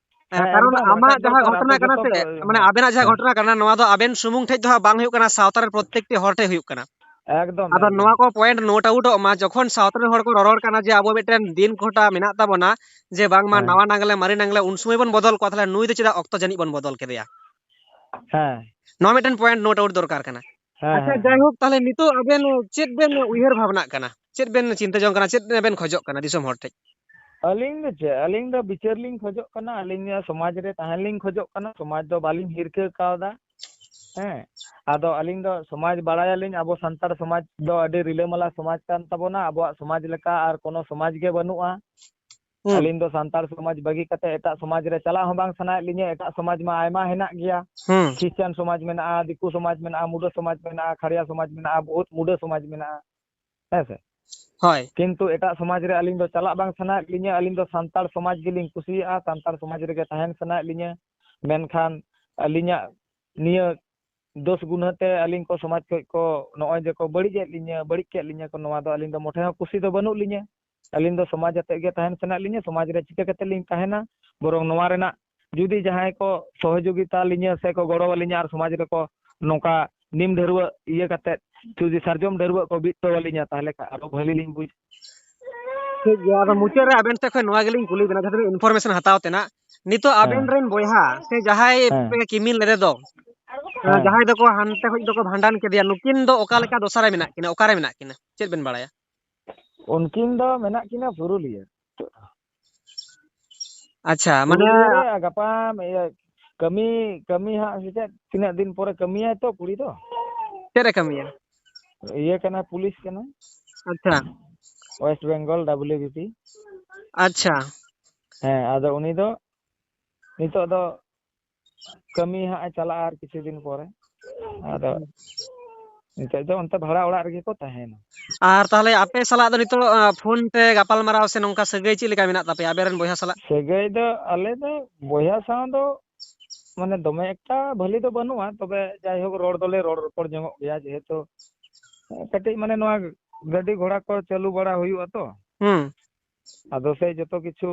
ᱦᱮᱸ, ᱠᱟᱨᱚᱱ ᱮᱠᱫᱚᱢ, ᱟᱢᱟᱜ ᱨᱟᱠᱟᱵ ᱡᱟᱦᱟᱸ ᱫᱚᱨᱠᱟᱨ, ᱜᱷᱚᱴᱚᱱᱟ ᱟᱵᱚ ᱠᱟᱱᱟ ᱡᱚᱛᱚ ᱥᱮ, ᱠᱚ, ᱢᱟᱱᱮ ᱦᱮᱸ, ᱟᱵᱮᱱᱟᱜ ᱡᱟᱦᱟᱸ ᱦᱮᱸ, ᱜᱷᱚᱴᱚᱱᱟ ᱠᱟᱱᱟ, ᱱᱚᱣᱟ ᱫᱚ ᱟᱵᱮᱱ ᱥᱩᱢᱩᱝ ᱴᱷᱮᱡ ᱫᱚ ᱦᱟᱸᱜ ᱵᱟᱝ ᱦᱩᱭᱩᱜ ᱠᱟᱱᱟ, ᱥᱟᱶᱛᱟ ᱨᱮ ᱯᱨᱚᱛᱛᱮᱠᱴᱤ ᱦᱚᱲ ᱴᱷᱮᱡ ᱦᱩᱭᱩᱜ ᱠᱟᱱᱟ᱾ ᱮᱠᱫᱚᱢ, ᱟᱫᱚ ᱮᱠᱫᱚᱢ᱾ ᱱᱚᱣᱟ ᱠᱚ ᱯᱚᱭᱮᱱᱴ ᱱᱳᱴ ᱟᱣᱩᱴᱚᱜ ᱢᱟ, ᱡᱚᱠᱷᱚᱱ ᱥᱟᱶᱛᱟ ᱨᱮᱱ ᱦᱚᱲ ᱠᱚ ᱨᱚᱨᱚᱲ ᱠᱟᱱᱟ ᱡᱮ ᱟᱵᱚ ᱢᱤᱫᱴᱮᱱ ᱫᱤᱱ ᱜᱷᱚᱴᱟ ᱢᱮᱱᱟᱜ ᱛᱟᱵᱚᱱᱟ, ᱡᱮ ᱵᱟᱝᱢᱟ ᱦᱮᱸ᱾ ᱱᱟᱣᱟ ᱱᱟᱝᱞᱮ, ᱢᱟᱨᱮ ᱱᱟᱝᱞᱮ, ᱩᱱ ᱥᱚᱢᱚᱭ ᱵᱚᱱ ᱵᱚᱫᱚᱞ ᱠᱚᱣᱟ, ᱛᱟᱦᱞᱮ ᱱᱩᱭ ᱫᱚ ᱪᱮᱫᱟᱜ ᱚᱠᱛᱚ ᱡᱟᱹᱱᱤᱡ ᱵᱚᱱ ᱵᱚᱫᱚᱞ ᱠᱮᱫᱮᱭᱟ? ᱦᱮᱸ᱾ ᱱᱚᱣᱟ ᱢᱤᱫᱴᱮᱱ ᱯᱚᱭᱮᱱᱴ ᱱᱳᱴ ᱟᱣᱩᱴ ᱫᱚᱨᱠᱟᱨ ᱠᱟᱱᱟ᱾ ᱦᱮᱸ, ᱟᱪᱪᱷᱟ, ᱦᱮᱸ, ᱦᱮᱸ᱾ ᱡᱟᱭᱦᱳᱠ, ᱛᱟᱦᱞᱮ ᱱᱤᱛᱚᱜ ᱟᱵᱮᱱ ᱪᱮᱫ ᱵᱮᱱ ᱩᱭᱦᱟᱹᱨ ᱵᱷᱟᱵᱽᱱᱟᱜ ᱠᱟᱱᱟ? ᱪᱮᱫ ᱵᱮᱱ ᱪᱤᱱᱛᱟᱹ ᱡᱚᱝ ᱠᱟᱱᱟ? ᱪᱮᱫ ᱵᱮᱱ ᱠᱷᱚᱡᱚᱜ ᱠᱟᱱᱟ ᱫᱤᱥᱚᱢ ᱦᱚᱲ ᱴᱷᱮᱡ? ᱟᱹᱞᱤᱧ ᱫᱚ ᱪᱮᱫ? ᱟᱹᱞᱤᱧ ᱫᱚ ᱵᱤᱪᱟᱹᱨ ᱞᱤᱧ ᱠᱷᱚᱡᱚᱜ ᱠᱟᱱᱟ, ᱟᱹᱞᱤᱧ ᱱᱤᱭᱟᱹ ᱥᱚᱢᱟᱡᱽ ᱨᱮ ᱛᱟᱦᱮᱸ ᱞᱤᱧ ᱠᱷᱚᱡᱚᱜ ᱠᱟᱱᱟ, ᱥᱚᱢᱟᱡᱽ ᱫᱚ ᱵᱟᱹᱞᱤᱧ ᱦᱤᱨᱠᱟᱹ ᱠᱟᱣᱫᱟ᱾ ᱦᱮᱸ, ᱟᱫᱚ ᱟᱹᱞᱤᱧ ᱫᱚ ᱥᱚᱢᱟᱡᱽ ᱵᱟᱲᱟᱭᱟᱞᱤᱧ, ᱟᱵᱚ ᱥᱟᱱᱛᱟᱲ ᱥᱚᱢᱟᱡᱽ ᱫᱚ ᱟᱹᱰᱤ ᱨᱤᱞᱟᱹᱢᱟᱞᱟ ᱥᱚᱢᱟᱡᱽ ᱠᱟᱱ ᱛᱟᱵᱚᱱᱟ, ᱟᱵᱚᱣᱟᱜ ᱥᱚᱢᱟᱡᱽ ᱞᱮᱠᱟ ᱟᱨ ᱠᱳᱱᱳ ᱥᱚᱢᱟᱡᱽ ᱜᱮ ᱵᱟᱹᱱᱩᱜᱼᱟ᱾ ᱦᱩᱸ᱾ ᱟᱹᱞᱤᱧ ᱫᱚ ᱥᱟᱱᱛᱟᱲ ᱥᱚᱢᱟᱡᱽ ᱵᱟᱹᱜᱤ ᱠᱟᱛᱮ ᱮᱴᱟᱜ ᱥᱚᱢᱟᱡᱽ ᱨᱮ ᱪᱟᱞᱟᱜ ᱦᱚᱸ ᱵᱟᱝ ᱥᱟᱱᱟᱭᱮᱫ ᱞᱤᱧᱟᱹ, ᱮᱴᱟᱜ ᱥᱚᱢᱟᱡᱽ ᱢᱟ ᱟᱭᱢᱟ ᱦᱮᱱᱟᱜ ᱜᱮᱭᱟ᱾ ᱦᱩᱸ᱾ ᱠᱷᱨᱤᱥᱪᱟᱱ ᱥᱚᱢᱟᱡᱽ ᱢᱮᱱᱟᱜᱼᱟ, ᱫᱤᱠᱩ ᱥᱚᱢᱟᱡᱽ ᱢᱮᱱᱟᱜᱼᱟ, ᱢᱩᱰᱟᱹ ᱥᱚᱢᱟᱡᱽ ᱢᱮᱱᱟᱜᱼᱟ, ᱠᱷᱟᱲᱭᱟ ᱥᱚᱢᱟᱡᱽ ᱢᱮᱱᱟᱜᱼᱟ, ᱵᱚᱦᱩᱛ ᱢᱩᱰᱟᱹ ᱥᱚᱢᱟᱡᱽ ᱢᱮᱱᱟᱜᱼᱟ᱾ ᱦᱮᱸ ᱥᱮ? ᱦᱳᱭ᱾ ᱠᱤᱱᱛᱩ ᱮᱴᱟᱜ ᱥᱚᱢᱟᱡᱽ ᱨᱮ ᱟᱹᱞᱤᱧ ᱫᱚ ᱪᱟᱞᱟᱜ ᱵᱟᱝ ᱥᱟᱱᱟᱭᱮᱫ ᱞᱤᱧᱟᱹ, ᱟᱹᱞᱤᱧ ᱫᱚ ᱥᱟᱱᱛᱟᱲ ᱥᱚᱢᱟᱡᱽ ᱜᱮᱞᱤᱧ ᱠᱩᱥᱤᱭᱟᱜᱼᱟ, ᱥᱟᱱᱛᱟᱲ ᱥᱚᱢᱟᱡᱽ ᱨᱮᱜᱮ ᱛᱟᱦᱮᱱ ᱥᱟᱱᱟᱭᱮᱫ ᱞᱤᱧᱟᱹ᱾ ᱢᱮᱱᱠᱷᱟᱱ ᱟᱹᱞᱤᱧᱟᱜ ᱱᱤᱭᱟᱹ ᱫᱳᱥ ᱜᱩᱱᱟᱹ ᱛᱮ ᱟᱹᱞᱤᱧ ᱠᱚ ᱥᱚᱢᱟᱡᱽ ᱠᱷᱚᱡ ᱠᱚ ᱱᱚᱜᱼᱚᱭ ᱡᱮ ᱠᱚ ᱵᱟᱹᱲᱤᱡ ᱮᱫ ᱞᱤᱧᱟᱹ, ᱵᱟᱹᱲᱤᱡ ᱠᱮᱫ ᱞᱤᱧᱟᱹ ᱠᱚ, ᱱᱚᱣᱟ ᱫᱚ ᱟᱹᱞᱤᱧ ᱫᱚ ᱢᱚᱴᱷᱮ ᱦᱚᱸ ᱠᱩᱥᱤ ᱫᱚ ᱵᱟᱹᱱᱩᱜ ᱞᱤᱧᱟᱹ᱾ ᱟᱹᱞᱤᱧ ᱫᱚ ᱥᱚᱢᱟᱡᱽ ᱟᱛᱮᱫ ᱜᱮ ᱛᱟᱦᱮᱱ ᱥᱟᱱᱟᱭᱮᱫ ᱞᱤᱧᱟᱹ, ᱥᱚᱢᱟᱡᱽ ᱨᱮ ᱪᱤᱠᱟᱹ ᱠᱟᱛᱮ ᱞᱤᱧ ᱛᱟᱦᱮᱱᱟ? ᱵᱚᱨᱚᱝ ᱱᱚᱣᱟ ᱨᱮᱱᱟᱜ ᱡᱩᱫᱤ ᱡᱟᱦᱟᱸᱭ ᱠᱚ ᱥᱚᱦᱚᱡᱳᱜᱤᱛᱟ ᱞᱤᱧᱟᱹ ᱥᱮ ᱠᱚ ᱜᱚᱲᱚ ᱟᱹᱞᱤᱧᱟ ᱟᱨ ᱥᱚᱢᱟᱡᱽ ᱨᱮᱠᱚ ᱱᱚᱝᱠᱟ ᱱᱤᱢ ᱰᱷᱟᱹᱨᱣᱟᱹᱜ ᱤᱭᱟᱹ ᱠᱟᱛᱮᱫ ᱡᱩᱫᱤ ᱥᱟᱨᱡᱚᱢ ᱰᱷᱟᱹᱨᱣᱟᱹᱜ ᱠᱚ ᱵᱤᱫ ᱦᱚᱴᱚ ᱟᱹᱞᱤᱧᱟ, ᱛᱟᱦᱚᱞᱮ ᱠᱷᱟᱱ ᱟᱨᱚ ᱵᱷᱟᱹᱞᱤ ᱞᱤᱧ ᱵᱩᱡᱽ᱾ ᱴᱷᱤᱠ ᱜᱮᱭᱟ, ᱟᱫᱚ ᱢᱩᱪᱟᱹᱫ ᱨᱮ ᱟᱵᱮᱱ ᱴᱷᱮᱱ ᱠᱷᱚᱱ ᱱᱚᱣᱟ ᱜᱮᱞᱤᱧ ᱠᱩᱞᱤ ᱵᱮᱱᱟ, ᱡᱟᱦᱟᱸ ᱛᱤᱱᱟᱹᱜ information ᱦᱟᱛᱟᱣ ᱛᱮᱱᱟᱜ, ᱱᱤᱛᱚᱜ ᱦᱮᱸ᱾ ᱟᱵᱮᱱ ᱨᱮᱱ ᱵᱚᱭᱦᱟ ᱥᱮ ᱡᱟᱦᱟᱸᱭ ᱦᱮᱸ᱾ ᱯᱮ ᱠᱤᱢᱤᱱ ᱞᱮᱫᱮ ᱫᱚ, ᱦᱮᱸ᱾ ᱡᱟᱦᱟᱸᱭ ᱫᱚᱠᱚ ᱦᱟᱱᱛᱮ ᱠᱷᱚᱱ ᱫᱚᱠᱚ ᱵᱷᱟᱸᱰᱟᱱ ᱠᱮᱫᱮᱭᱟ, ᱱᱩᱠᱤᱱ ᱫᱚ ᱚᱠᱟ ᱞᱮᱠᱟ ᱫᱚᱥᱟ ᱨᱮ ᱢᱮᱱᱟᱜ ᱠᱤᱱᱟ, ᱚᱠᱟᱨᱮ ᱢᱮᱱᱟᱜ ᱠᱤᱱᱟ, ᱪᱮᱫ ᱵᱮᱱ ᱵᱟᱲᱟᱭᱟ? ᱩᱱᱠᱤᱱ ᱫᱚ ᱢᱮᱱᱟᱜ ᱠᱤᱱᱟ ᱯᱩᱨᱩᱞᱤᱭᱟᱹ᱾ ᱟᱪᱪᱷᱟ, ᱢᱟᱱᱮ ᱯᱩᱨᱩᱞᱤᱭᱟᱹ ᱨᱮ, ᱟᱨ ᱜᱟᱯᱟ, ᱤᱭᱟᱹ, ᱠᱟᱹᱢᱤ, ᱠᱟᱹᱢᱤ ᱦᱟᱸᱜ ᱥᱮ ᱪᱮᱫ, ᱛᱤᱱᱟᱹᱜ ᱫᱤᱱ ᱯᱚᱨᱮ ᱠᱟᱹᱢᱤᱭᱟᱭ ᱛᱚ ᱠᱩᱲᱤ ᱫᱚ᱾ ᱪᱮᱫ ᱮ ᱠᱟᱹᱢᱤᱭᱟ? ᱤᱭᱟᱹ ᱠᱟᱱᱟ, ᱯᱩᱞᱤᱥ ᱠᱟᱱᱟ᱾ ᱟᱪᱪᱷᱟ᱾ West Bengal, W B P᱾ ᱟᱪᱪᱷᱟ᱾ ᱦᱮᱸ, ᱟᱫᱚ ᱩᱱᱤ ᱫᱚ ᱱᱤᱛᱚᱜ ᱫᱚ ᱠᱟᱹᱢᱤ ᱦᱟᱸᱜ ᱮ ᱪᱟᱞᱟᱜᱼᱟ ᱟᱨ ᱠᱤᱪᱷᱩ ᱫᱤᱱ ᱯᱚᱨᱮ᱾ ᱟᱫᱚ ᱱᱤᱛᱚᱜ ᱫᱚ ᱚᱱᱛᱮ ᱵᱷᱟᱲᱟ ᱚᱲᱟᱜ ᱨᱮᱜᱮ ᱠᱚ ᱛᱟᱦᱮᱱᱟ᱾ ᱟᱨ ᱛᱟᱦᱚᱞᱮ ᱟᱯᱮ ᱥᱟᱞᱟᱜ ᱫᱚ ᱱᱤᱛᱚᱜ, ᱟ, ᱯᱷᱳᱱ ᱛᱮ ᱜᱟᱯᱟᱞᱢᱟᱨᱟᱣ ᱥᱮ ᱱᱚᱝᱠᱟ ᱥᱟᱹᱜᱟᱹᱭ ᱪᱮᱫ ᱞᱮᱠᱟ ᱢᱮᱱᱟᱜ ᱛᱟᱯᱮᱭᱟ ᱟᱵᱮᱱ ᱨᱮᱱ ᱵᱚᱭᱦᱟ ᱥᱟᱞᱟᱜ? ᱥᱟᱹᱜᱟᱹᱭ ᱫᱚ ᱟᱞᱮ ᱫᱚ ᱵᱚᱭᱦᱟ ᱥᱟᱶ ᱫᱚ ᱢᱟᱱᱮ ᱫᱚᱢᱮ ᱮᱠᱴᱟ ᱵᱷᱟᱹᱞᱤ ᱫᱚ ᱵᱟᱹᱱᱩᱜᱼᱟ, ᱛᱚᱵᱮ ᱡᱟᱭᱦᱳᱠ ᱨᱚᱲ ᱫᱚᱞᱮ ᱨᱚᱲ ᱨᱚᱯᱚᱲ ᱧᱚᱜᱚᱜ ᱜᱮᱭᱟ, ᱡᱮᱦᱮᱛᱩ ᱠᱟᱹᱴᱤᱡ ᱢᱟᱱᱮ ᱱᱚᱣᱟ ᱜᱟᱹᱰᱤ ᱜᱷᱚᱲᱟ ᱠᱚ ᱪᱟᱹᱞᱩ ᱵᱟᱲᱟ ᱦᱩᱭᱩᱜᱼᱟ ᱛᱚ᱾ ᱦᱩᱸ᱾ ᱟᱫᱚ ᱥᱮ ᱡᱚᱛᱚ ᱠᱤᱪᱷᱩ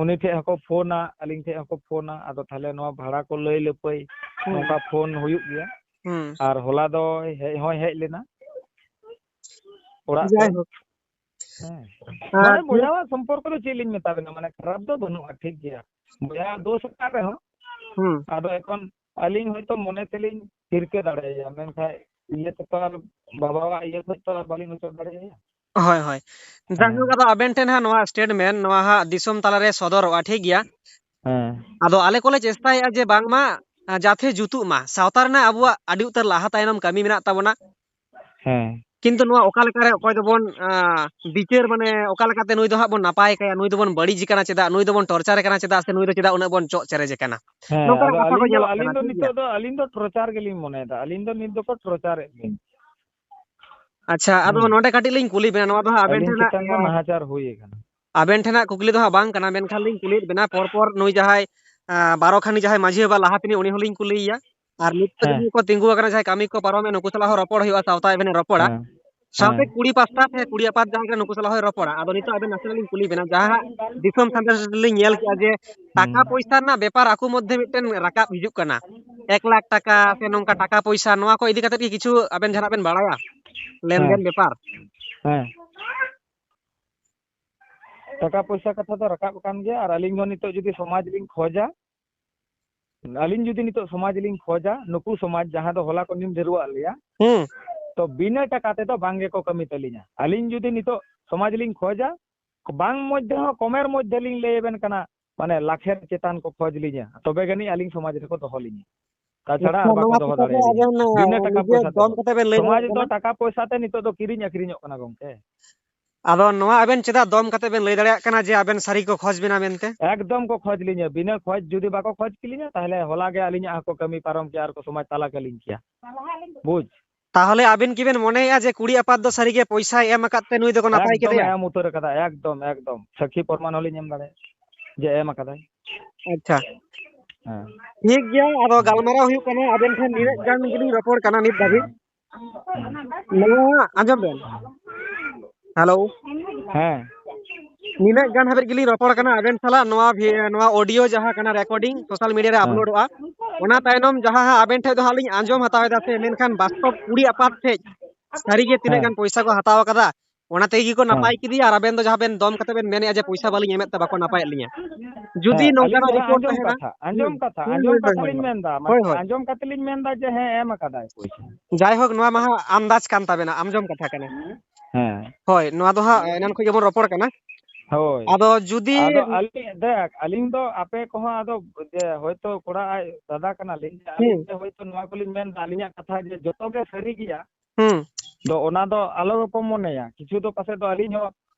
ᱩᱱᱤ ᱴᱷᱮᱡ ᱦᱚᱸᱠᱚ ᱯᱷᱳᱱᱟ, ᱟᱹᱞᱤᱧ ᱴᱷᱮᱡ ᱦᱚᱸᱠᱚ ᱯᱷᱳᱱᱟ, ᱟᱫᱚ ᱛᱟᱦᱞᱮ ᱱᱚᱣᱟ ᱵᱷᱟᱲᱟ ᱠᱚ ᱞᱟᱹᱭ ᱞᱟᱹᱯᱟᱹᱭ ᱦᱩᱸ᱾ ᱱᱚᱝᱠᱟ ᱯᱷᱳᱱ ᱦᱩᱭᱩᱜ ᱜᱮᱭᱟ᱾ ᱦᱩᱸ᱾ ᱟᱨ ᱦᱚᱞᱟ ᱫᱚ ᱦᱮᱡ ᱦᱚᱸᱭ ᱦᱮᱡ ᱞᱮᱱᱟ ᱚᱲᱟᱜ ᱛᱮ᱾ ᱡᱟᱭᱦᱳᱠ᱾ ᱦᱮᱸ᱾ ᱟᱨ ᱢᱟᱱᱮ ᱵᱚᱭᱦᱟᱣᱟᱜ ᱥᱚᱢᱯᱚᱨᱠᱚ ᱫᱚ ᱪᱮᱫ ᱞᱤᱧ ᱢᱮᱛᱟ ᱵᱮᱱᱟ, ᱢᱟᱱᱮ ᱠᱷᱟᱨᱟᱯ ᱫᱚ ᱵᱟᱹᱱᱩᱜᱼᱟ, ᱴᱷᱤᱠ ᱜᱮᱭᱟ᱾ ᱵᱚᱭᱦᱟ ᱫᱳᱥ ᱟᱠᱟᱫ ᱨᱮᱦᱚᱸ, ᱦᱩᱸ᱾ ᱟᱫᱚ ᱮᱠᱷᱚᱱ ᱟᱹᱞᱤᱧ ᱦᱚᱭᱛᱳ ᱢᱚᱱᱮ ᱛᱮᱞᱤᱧ ᱦᱤᱨᱠᱟᱹ ᱫᱟᱲᱮᱭᱟᱭᱟ, ᱢᱮᱱᱠᱷᱟᱱ ᱤᱭᱟᱹ ᱛᱮᱛᱚ ᱟᱨ ᱵᱟᱵᱟᱣᱟᱜ ᱤᱭᱟᱹ ᱠᱷᱚᱡ ᱛᱚ ᱟᱨ ᱵᱟᱹᱞᱤᱧ ᱚᱪᱚᱜ ᱫᱟᱲᱮᱭᱟᱭᱟ᱾ ᱦᱳᱭ, ᱦᱳᱭ᱾ ᱦᱮᱸ᱾ ᱡᱟᱭᱦᱳᱠ, ᱟᱫᱚ ᱟᱵᱮᱱ ᱴᱷᱮᱱ ᱦᱟᱸᱜ ᱱᱚᱣᱟ statement ᱱᱚᱣᱟ ᱦᱟᱸᱜ ᱫᱤᱥᱚᱢ ᱛᱟᱞᱟᱨᱮ ᱥᱚᱫᱚᱨᱚᱜᱼᱟ, ᱴᱷᱤᱠ ᱜᱮᱭᱟ? ᱦᱮᱸ᱾ ᱟᱫᱚ ᱟᱞᱮ ᱠᱚᱞᱮ ᱪᱮᱥᱴᱟᱭᱮᱫᱼᱟ ᱡᱮ ᱵᱟᱝᱢᱟ, ᱟ, ᱡᱟᱛᱮ ᱡᱩᱛᱩᱜ ᱢᱟ᱾ ᱥᱟᱶᱛᱟ ᱨᱮᱱᱟᱜ ᱟᱵᱚᱣᱟᱜ ᱟᱹᱰᱤ ᱩᱛᱟᱹᱨ ᱞᱟᱦᱟ ᱛᱟᱭᱱᱚᱢ ᱠᱟᱹᱢᱤ ᱢᱮᱱᱟᱜ ᱛᱟᱵᱚᱱᱟ᱾ ᱦᱮᱸ᱾ ᱠᱤᱱᱛᱩ ᱱᱚᱣᱟ ᱚᱠᱟ ᱞᱮᱠᱟᱨᱮ ᱚᱠᱚᱭ ᱫᱚᱵᱚᱱ, ᱟ, ᱵᱤᱪᱟᱹᱨ, ᱢᱟᱱᱮ ᱚᱠᱟ ᱞᱮᱠᱟᱛᱮ ᱱᱩᱭ ᱫᱚ ᱦᱟᱸᱜ ᱵᱚᱱ ᱱᱟᱯᱟᱭ ᱠᱟᱭᱟ, ᱱᱩᱭ ᱫᱚᱵᱚᱱ ᱵᱟᱹᱲᱤᱡ ᱮ ᱠᱟᱱᱟ ᱪᱮᱫᱟᱜ, ᱱᱩᱭ ᱫᱚᱵᱚᱱ torture ᱮ ᱠᱟᱱᱟ ᱪᱮᱫᱟᱜ, ᱥᱮ ᱱᱩᱭ ᱫᱚ ᱪᱮᱫᱟᱜ ᱩᱱᱟᱹᱜ ᱵᱚᱱ ᱪᱚᱜ ᱪᱮᱨᱮᱡ ᱮ ᱠᱟᱱᱟ? ᱦᱮᱸ, ᱱᱚᱝᱠᱟᱱᱟᱜ ᱟᱫᱚ ᱠᱟᱛᱷᱟ ᱠᱚ ᱟᱹᱞᱤᱧ ᱫᱚ, ᱧᱮᱞᱚᱜ ᱟᱹᱞᱤᱧ ᱠᱟᱱᱟ, ᱫᱚ ᱴᱷᱤᱠ ᱜᱮᱭᱟ? ᱱᱤᱛᱚᱜ ᱫᱚ, ᱟᱹᱞᱤᱧ ᱫᱚ torture ᱜᱮᱞᱤᱧ ᱢᱚᱱᱮᱭᱮᱫᱟ, ᱟᱹᱞᱤᱧ ᱫᱚ ᱱᱤᱛ ᱫᱚᱠᱚ torture ᱮᱫ ᱞᱤᱧ᱾ ᱟᱪᱪᱷᱟ, ᱟᱫᱚ ᱦᱮᱸ᱾ ᱱᱚᱰᱮ ᱠᱟᱹᱴᱤᱡ ᱞᱤᱧ ᱠᱩᱞᱤ ᱵᱮᱱᱟ, ᱱᱚᱣᱟ ᱫᱚ ᱦᱟᱸᱜ ᱟᱵᱮᱱ ᱟᱹᱞᱤᱧ ᱴᱷᱮᱱᱟᱜ, ᱪᱮᱛᱟᱱ ᱫᱚ ᱱᱟᱦᱟᱪᱟᱨ ᱦᱩᱭ ᱟᱠᱟᱱᱟ᱾ ᱟᱵᱮᱱ ᱴᱷᱮᱱᱟᱜ ᱠᱩᱠᱞᱤ ᱫᱚ ᱦᱟᱸᱜ ᱵᱟᱝ ᱠᱟᱱᱟ, ᱢᱮᱱᱠᱷᱟᱱ ᱞᱤᱧ ᱠᱩᱞᱤᱭᱮᱫ ᱵᱮᱱᱟ, ᱯᱚᱨ ᱯᱚᱨ ᱱᱩᱭ ᱡᱟᱦᱟᱸᱭ, ᱟ, ᱵᱟᱨᱚ ᱠᱷᱟᱱᱤ ᱡᱟᱦᱟᱸᱭ ᱢᱟᱹᱡᱷᱤ ᱵᱟᱵᱟ ᱞᱟᱦᱟ ᱛᱮᱱᱤᱡ, ᱩᱱᱤ ᱦᱚᱸᱞᱤᱧ ᱠᱩᱞᱤᱭᱮᱭᱟ᱾ ᱟᱨ ᱱᱤᱛ ᱦᱮᱸ᱾ ᱡᱟᱦᱟᱸᱭ ᱠᱚ ᱛᱤᱸᱜᱩ ᱟᱠᱟᱱᱟ, ᱡᱟᱦᱟᱸᱭ ᱠᱟᱹᱢᱤ ᱠᱚ ᱯᱟᱨᱚᱢᱮᱫ, ᱱᱩᱠᱩ ᱥᱟᱞᱟᱜ ᱦᱚᱸ ᱨᱚᱯᱚᱲ ᱦᱩᱭᱩᱜᱼᱟ, ᱥᱟᱶᱛᱟ event ᱨᱚᱯᱚᱲᱟ᱾ ᱦᱮᱸ᱾ ᱥᱟᱶᱛᱮ ᱦᱮᱸ᱾ ᱠᱩᱲᱤ ᱯᱟᱥᱴᱟ ᱥᱮ ᱠᱩᱲᱤ ᱟᱯᱟᱛ ᱡᱟᱦᱟᱸᱭ ᱠᱟᱱᱟ, ᱱᱩᱠᱩ ᱥᱟᱞᱟᱜ ᱦᱚᱸ ᱨᱚᱯᱚᱲᱟ᱾ ᱟᱫᱚ ᱱᱤᱛᱚᱜ ᱟᱵᱮᱱ ᱱᱟᱥᱮᱱᱟᱜ ᱞᱤᱧ ᱠᱩᱞᱤ ᱵᱮᱱᱟ, ᱡᱟᱦᱟᱸ ᱫᱤᱥᱚᱢ ᱥᱟᱸᱫᱮᱥ ᱨᱮᱞᱤᱧ ᱧᱮᱞ ᱠᱮᱜᱼᱟ ᱡᱮ ᱦᱩᱸ᱾ ᱴᱟᱠᱟ ᱯᱚᱭᱥᱟ ᱨᱮᱱᱟᱜ ᱵᱮᱯᱟᱨ ᱟᱠᱚ ᱢᱚᱫᱽᱫᱷᱮ ᱢᱤᱫᱴᱮᱱ ᱨᱟᱠᱟᱵ ᱦᱤᱡᱩᱜ ᱠᱟᱱᱟ᱾ ᱮᱠ ᱞᱟᱠᱷ ᱴᱟᱠᱟ ᱥᱮ ᱱᱚᱝᱠᱟ ᱴᱟᱠᱟ ᱯᱚᱭᱥᱟ, ᱱᱚᱣᱟ ᱠᱚ ᱤᱫᱤ ᱠᱟᱛᱮ ᱠᱤ ᱠᱤᱪᱷᱩ ᱟᱵᱮᱱ ᱡᱟᱦᱟᱱᱟᱜ ᱵᱮᱱ ᱵᱟᱲᱟᱭᱟ? ᱞᱮᱱᱫᱮᱱ ᱦᱮᱸ᱾ ᱵᱮᱯᱟᱨ? ᱦᱮᱸ᱾ ᱴᱟᱠᱟ ᱯᱚᱭᱥᱟ ᱠᱟᱛᱷᱟ ᱫᱚ ᱨᱟᱠᱟᱵ ᱟᱠᱟᱱ ᱜᱮᱭᱟ, ᱟᱨ ᱟᱹᱞᱤᱧ ᱦᱚᱸ ᱱᱤᱛᱚᱜ ᱡᱩᱫᱤ ᱥᱚᱢᱟᱡᱽ ᱞᱤᱧ ᱠᱷᱚᱡᱟ, ᱟᱹᱞᱤᱧ ᱡᱩᱫᱤ ᱱᱤᱛᱚᱜ ᱥᱚᱢᱟᱡᱽ ᱞᱤᱧ ᱠᱷᱚᱡᱟ, ᱱᱩᱠᱩ ᱥᱚᱢᱟᱡᱽ ᱡᱟᱦᱟᱸ ᱫᱚ ᱦᱚᱞᱟ ᱠᱚ ᱧᱩᱢ ᱰᱷᱮᱨᱚᱣᱟᱜ ᱞᱮᱭᱟ, ᱦᱩᱸ᱾ ᱛᱚ ᱵᱤᱱᱟᱹ ᱴᱟᱠᱟ ᱛᱮᱫᱚ ᱵᱟᱝ ᱜᱮᱠᱚ ᱠᱟᱹᱢᱤ ᱛᱟᱹᱞᱤᱧᱟ᱾ ᱟᱹᱞᱤᱧ ᱡᱩᱫᱤ ᱱᱤᱛᱚᱜ ᱥᱚᱢᱟᱡᱽ ᱞᱤᱧ ᱠᱷᱚᱡᱟ, ᱵᱟᱝ ᱢᱚᱫᱽᱫᱷᱮ ᱦᱚᱸ ᱠᱚᱢᱮᱨ ᱢᱚᱫᱽᱫᱷᱮ ᱞᱤᱧ ᱞᱟᱹᱭ ᱟᱵᱮᱱ ᱠᱟᱱᱟ, ᱢᱟᱱᱮ ᱞᱟᱠᱷᱮᱨ ᱪᱮᱛᱟᱱ ᱠᱚ ᱠᱷᱚᱡᱽ ᱞᱤᱧᱟ, ᱛᱚᱵᱮ ᱡᱟᱹᱱᱤᱡ ᱟᱹᱞᱤᱧ ᱥᱚᱢᱟᱡᱽ ᱨᱮᱠᱚ ᱫᱚᱦᱚ ᱞᱤᱧᱟ᱾ ᱛᱟᱪᱷᱟᱲᱟ ᱟᱪᱪᱷᱟ, ᱟᱨ ᱵᱟᱠᱚ ᱱᱚᱣᱟ ᱫᱚᱦᱚ ᱠᱟᱛᱷᱟ ᱫᱚ ᱫᱟᱲᱮᱭᱟᱞᱤᱧᱟ ᱟᱵᱮᱱ, ᱟᱸ, ᱵᱤᱱᱟᱹ ᱴᱟᱠᱟ ᱱᱤᱡᱮ ᱯᱚᱭᱥᱟ ᱫᱚᱢ ᱛᱮᱦᱚᱸ᱾ ᱠᱟᱛᱮ ᱵᱮᱱ ᱞᱟᱹᱭ ᱥᱚᱢᱟᱡᱽ ᱫᱟᱲᱮᱭᱟᱜ ᱫᱚ ᱠᱟᱱᱟ᱾ ᱴᱟᱠᱟ ᱯᱚᱭᱥᱟ ᱛᱮ ᱱᱤᱛᱚᱜ ᱫᱚ ᱠᱤᱨᱤᱧ ᱟᱹᱠᱷᱨᱤᱧᱚᱜ ᱠᱟᱱᱟ ᱜᱚᱝᱠᱮ᱾ ᱟᱫᱚ ᱱᱚᱣᱟ ᱟᱵᱮᱱ ᱪᱮᱫᱟᱜ ᱫᱚᱢ ᱠᱟᱛᱮ ᱵᱮᱱ ᱞᱟᱹᱭ ᱫᱟᱲᱮᱭᱟᱜ ᱠᱟᱱᱟ ᱡᱮ ᱟᱵᱮᱱ ᱥᱟᱹᱨᱤ ᱠᱚ ᱠᱷᱚᱡᱽ ᱵᱮᱱᱟ ᱢᱮᱱᱛᱮ? ᱮᱠᱫᱚᱢ ᱠᱚ ᱠᱷᱚᱡᱽ ᱞᱤᱧᱟ, ᱵᱤᱱᱟᱹ ᱠᱷᱚᱡᱽ ᱡᱩᱫᱤ ᱵᱟᱠᱚ ᱠᱷᱚᱡᱽ ᱠᱮᱞᱤᱧᱟ, ᱛᱟᱦᱞᱮ ᱦᱚᱞᱟ ᱜᱮ ᱟᱹᱞᱤᱧᱟᱜ ᱦᱚᱸᱠᱚ ᱠᱟᱹᱢᱤ ᱯᱟᱨᱚᱢ ᱠᱮᱭᱟ ᱟᱨ ᱠᱚ ᱥᱚᱢᱟᱡᱽ ᱛᱟᱞᱟ ᱠᱟᱹᱞᱤᱧ ᱠᱮᱭᱟ᱾ ᱵᱩᱡᱽ? ᱛᱟᱦᱚᱞᱮ ᱟᱵᱮᱱ ᱠᱤᱵᱮᱱ ᱢᱚᱱᱮᱭᱮᱜᱼᱟ ᱡᱮ ᱠᱩᱲᱤ ᱟᱯᱟᱛ ᱫᱚ ᱥᱟᱹᱨᱤᱜᱮ ᱯᱚᱭᱥᱟᱭ ᱮᱢ ᱟᱠᱟᱫ ᱛᱮ ᱱᱩᱭ ᱫᱚᱠᱚ ᱱᱟᱯᱟᱭ ᱮᱠᱫᱚᱢ ᱠᱮᱫᱮᱭᱟ? ᱮᱢ ᱩᱛᱟᱹᱨ ᱟᱠᱟᱫᱟ, ᱮᱠᱫᱚᱢ, ᱮᱠᱫᱚᱢ᱾ ᱥᱟᱹᱠᱷᱤ ᱯᱨᱚᱢᱟᱱ ᱦᱚᱸᱞᱤᱧ ᱮᱢ ᱫᱟᱲᱮᱭᱟᱜᱼᱟ ᱡᱮ ᱮᱢ ᱟᱠᱟᱫᱟᱭ᱾ ᱟᱪᱪᱷᱟ᱾ ᱦᱮᱸ᱾ ᱴᱷᱤᱠ ᱜᱮᱭᱟ, ᱟᱫᱚ ᱜᱟᱞᱢᱟᱨᱟᱣ ᱦᱩᱭᱩᱜ ᱠᱟᱱᱟ, ᱟᱵᱮᱱ ᱴᱷᱮᱱ ᱱᱤᱱᱟᱹᱜ ᱜᱟᱱ ᱜᱮᱞᱤᱧ ᱨᱚᱯᱚᱲ ᱠᱟᱱᱟ ᱱᱤᱛ ᱫᱷᱟᱹᱵᱤᱡ᱾ ᱱᱚᱣᱟ ᱟᱸᱡᱚᱢ ᱵᱮᱱ᱾ ᱦᱮᱞᱳ᱾ ᱦᱮᱸ᱾ ᱱᱤᱱᱟᱹᱜ ᱜᱟᱱ ᱦᱟᱹᱵᱤᱡ ᱜᱮᱞᱤᱧ ᱨᱚᱯᱚᱲ ᱠᱟᱱᱟ ᱟᱵᱮᱱ ᱥᱟᱞᱟᱜ, ᱱᱚᱣᱟ ᱵᱷᱤ-, ᱱᱚᱣᱟ audio ᱡᱟᱦᱟᱸ ᱠᱟᱱᱟ recording social media ᱨᱮ ᱦᱮᱸ᱾ uploadᱚᱜᱼᱟ, ᱚᱱᱟ ᱛᱟᱭᱱᱚᱢ ᱡᱟᱦᱟᱸ ᱦᱟᱸᱜ ᱟᱵᱮᱱ ᱴᱷᱮᱡ ᱫᱚ ᱦᱟᱸᱜ ᱞᱤᱧ ᱟᱸᱡᱚᱢ ᱦᱟᱛᱟᱣ ᱮᱫᱟ ᱥᱮ, ᱢᱮᱱᱠᱷᱟᱱ ᱵᱟᱥᱛᱚᱵ ᱠᱩᱲᱤ ᱟᱯᱟᱛ ᱴᱷᱮᱡ ᱥᱟᱹᱨᱤᱜᱮ ᱛᱤᱱᱟᱹᱜ ᱦᱮᱸ᱾ ᱜᱟᱱ ᱯᱚᱭᱥᱟ ᱠᱚ ᱦᱟᱛᱟᱣ ᱟᱠᱟᱫᱟ, ᱚᱱᱟ ᱛᱮᱜᱮ ᱠᱚ ᱦᱮᱸ᱾ ᱱᱟᱯᱟᱭ ᱠᱮᱫᱮᱭᱟ, ᱟᱨ ᱟᱵᱮᱱ ᱫᱚ ᱡᱟᱦᱟᱸ ᱵᱮᱱ ᱫᱚᱢ ᱠᱟᱛᱮ ᱵᱮᱱ ᱢᱮᱱᱮᱫᱼᱟ ᱡᱮ ᱯᱚᱭᱥᱟ ᱵᱟᱹᱞᱤᱧ ᱮᱢᱮᱫ ᱛᱮ ᱵᱟᱠᱚ ᱱᱟᱯᱟᱭᱮᱫ ᱞᱤᱧᱟ᱾ ᱡᱩᱫᱤ ᱦᱮᱸ, ᱟᱹᱞᱤᱧ ᱱᱚᱝᱠᱟᱱᱟᱜ ᱫᱚ report ᱟᱸᱡᱚᱢ ᱛᱟᱦᱮᱱᱟ, ᱠᱟᱛᱷᱟ, ᱟᱸᱡᱚᱢ ᱦᱩᱸ, ᱠᱟᱛᱷᱟ, ᱦᱩᱸ, ᱟᱸᱡᱚᱢ ᱦᱩᱸ, ᱠᱟᱛᱷᱟ ᱦᱩᱸ, ᱞᱤᱧ ᱦᱩᱸ᱾ ᱢᱮᱱᱫᱟ, ᱦᱳᱭ, ᱢᱟᱱᱮ ᱦᱳᱭ᱾ ᱟᱸᱡᱚᱢ ᱠᱟᱛᱮ ᱞᱤᱧ ᱢᱮᱱᱫᱟ ᱡᱮ ᱦᱮᱸ, ᱮᱢ ᱟᱠᱟᱫᱟᱭ ᱯᱚᱭᱥᱟ᱾ ᱡᱟᱭᱦᱳᱠ, ᱱᱚᱣᱟ ᱢᱟ ᱦᱟᱸᱜ ᱟᱱᱫᱟᱡᱽ ᱠᱟᱱ ᱛᱟᱵᱮᱱᱟ, ᱟᱸᱡᱚᱢ ᱠᱟᱛᱷᱟ ᱠᱟᱱᱟ᱾ ᱦᱮᱸ᱾ ᱦᱳᱭ, ᱱᱚᱣᱟ ᱫᱚ ᱦᱟᱸᱜ ᱮᱱᱟᱱ ᱠᱷᱚᱱ ᱜᱮᱵᱚᱱ ᱨᱚᱯᱚᱲ ᱠᱟᱱᱟ᱾ ᱦᱳᱭ᱾ ᱟᱫᱚ ᱡᱩᱫᱤ ᱟᱫᱚ ᱟᱹᱞᱤᱧ, ᱫᱮᱠ, ᱟᱹᱞᱤᱧ ᱫᱚ ᱟᱯᱮ ᱠᱚᱦᱚᱸ ᱟᱫᱚ ᱡᱮ ᱦᱚᱭᱛᱳ ᱠᱚᱲᱟ ᱟᱡ ᱫᱟᱫᱟ ᱠᱟᱱᱟᱞᱤᱧ, ᱡᱮ ᱟᱹᱞᱤᱧ ᱦᱩᱸ᱾ ᱡᱮ ᱦᱚᱭᱛᱳ ᱱᱚᱣᱟ ᱠᱚᱞᱤᱧ ᱢᱮᱱᱫᱟ, ᱟᱹᱞᱤᱧᱟᱜ ᱠᱟᱛᱷᱟ ᱡᱮ ᱡᱚᱛᱚ ᱜᱮ ᱥᱟᱹᱨᱤ ᱜᱮᱭᱟ, ᱦᱩᱸ᱾ ᱫᱚ ᱚᱱᱟ ᱫᱚ ᱟᱞᱚ ᱜᱮᱠᱚ ᱢᱚᱱᱮᱭᱟ᱾ ᱠᱤᱪᱷᱩ ᱫᱚ ᱯᱟᱥᱮᱡ ᱫᱚ ᱟᱹᱞᱤᱧ ᱦᱚᱸ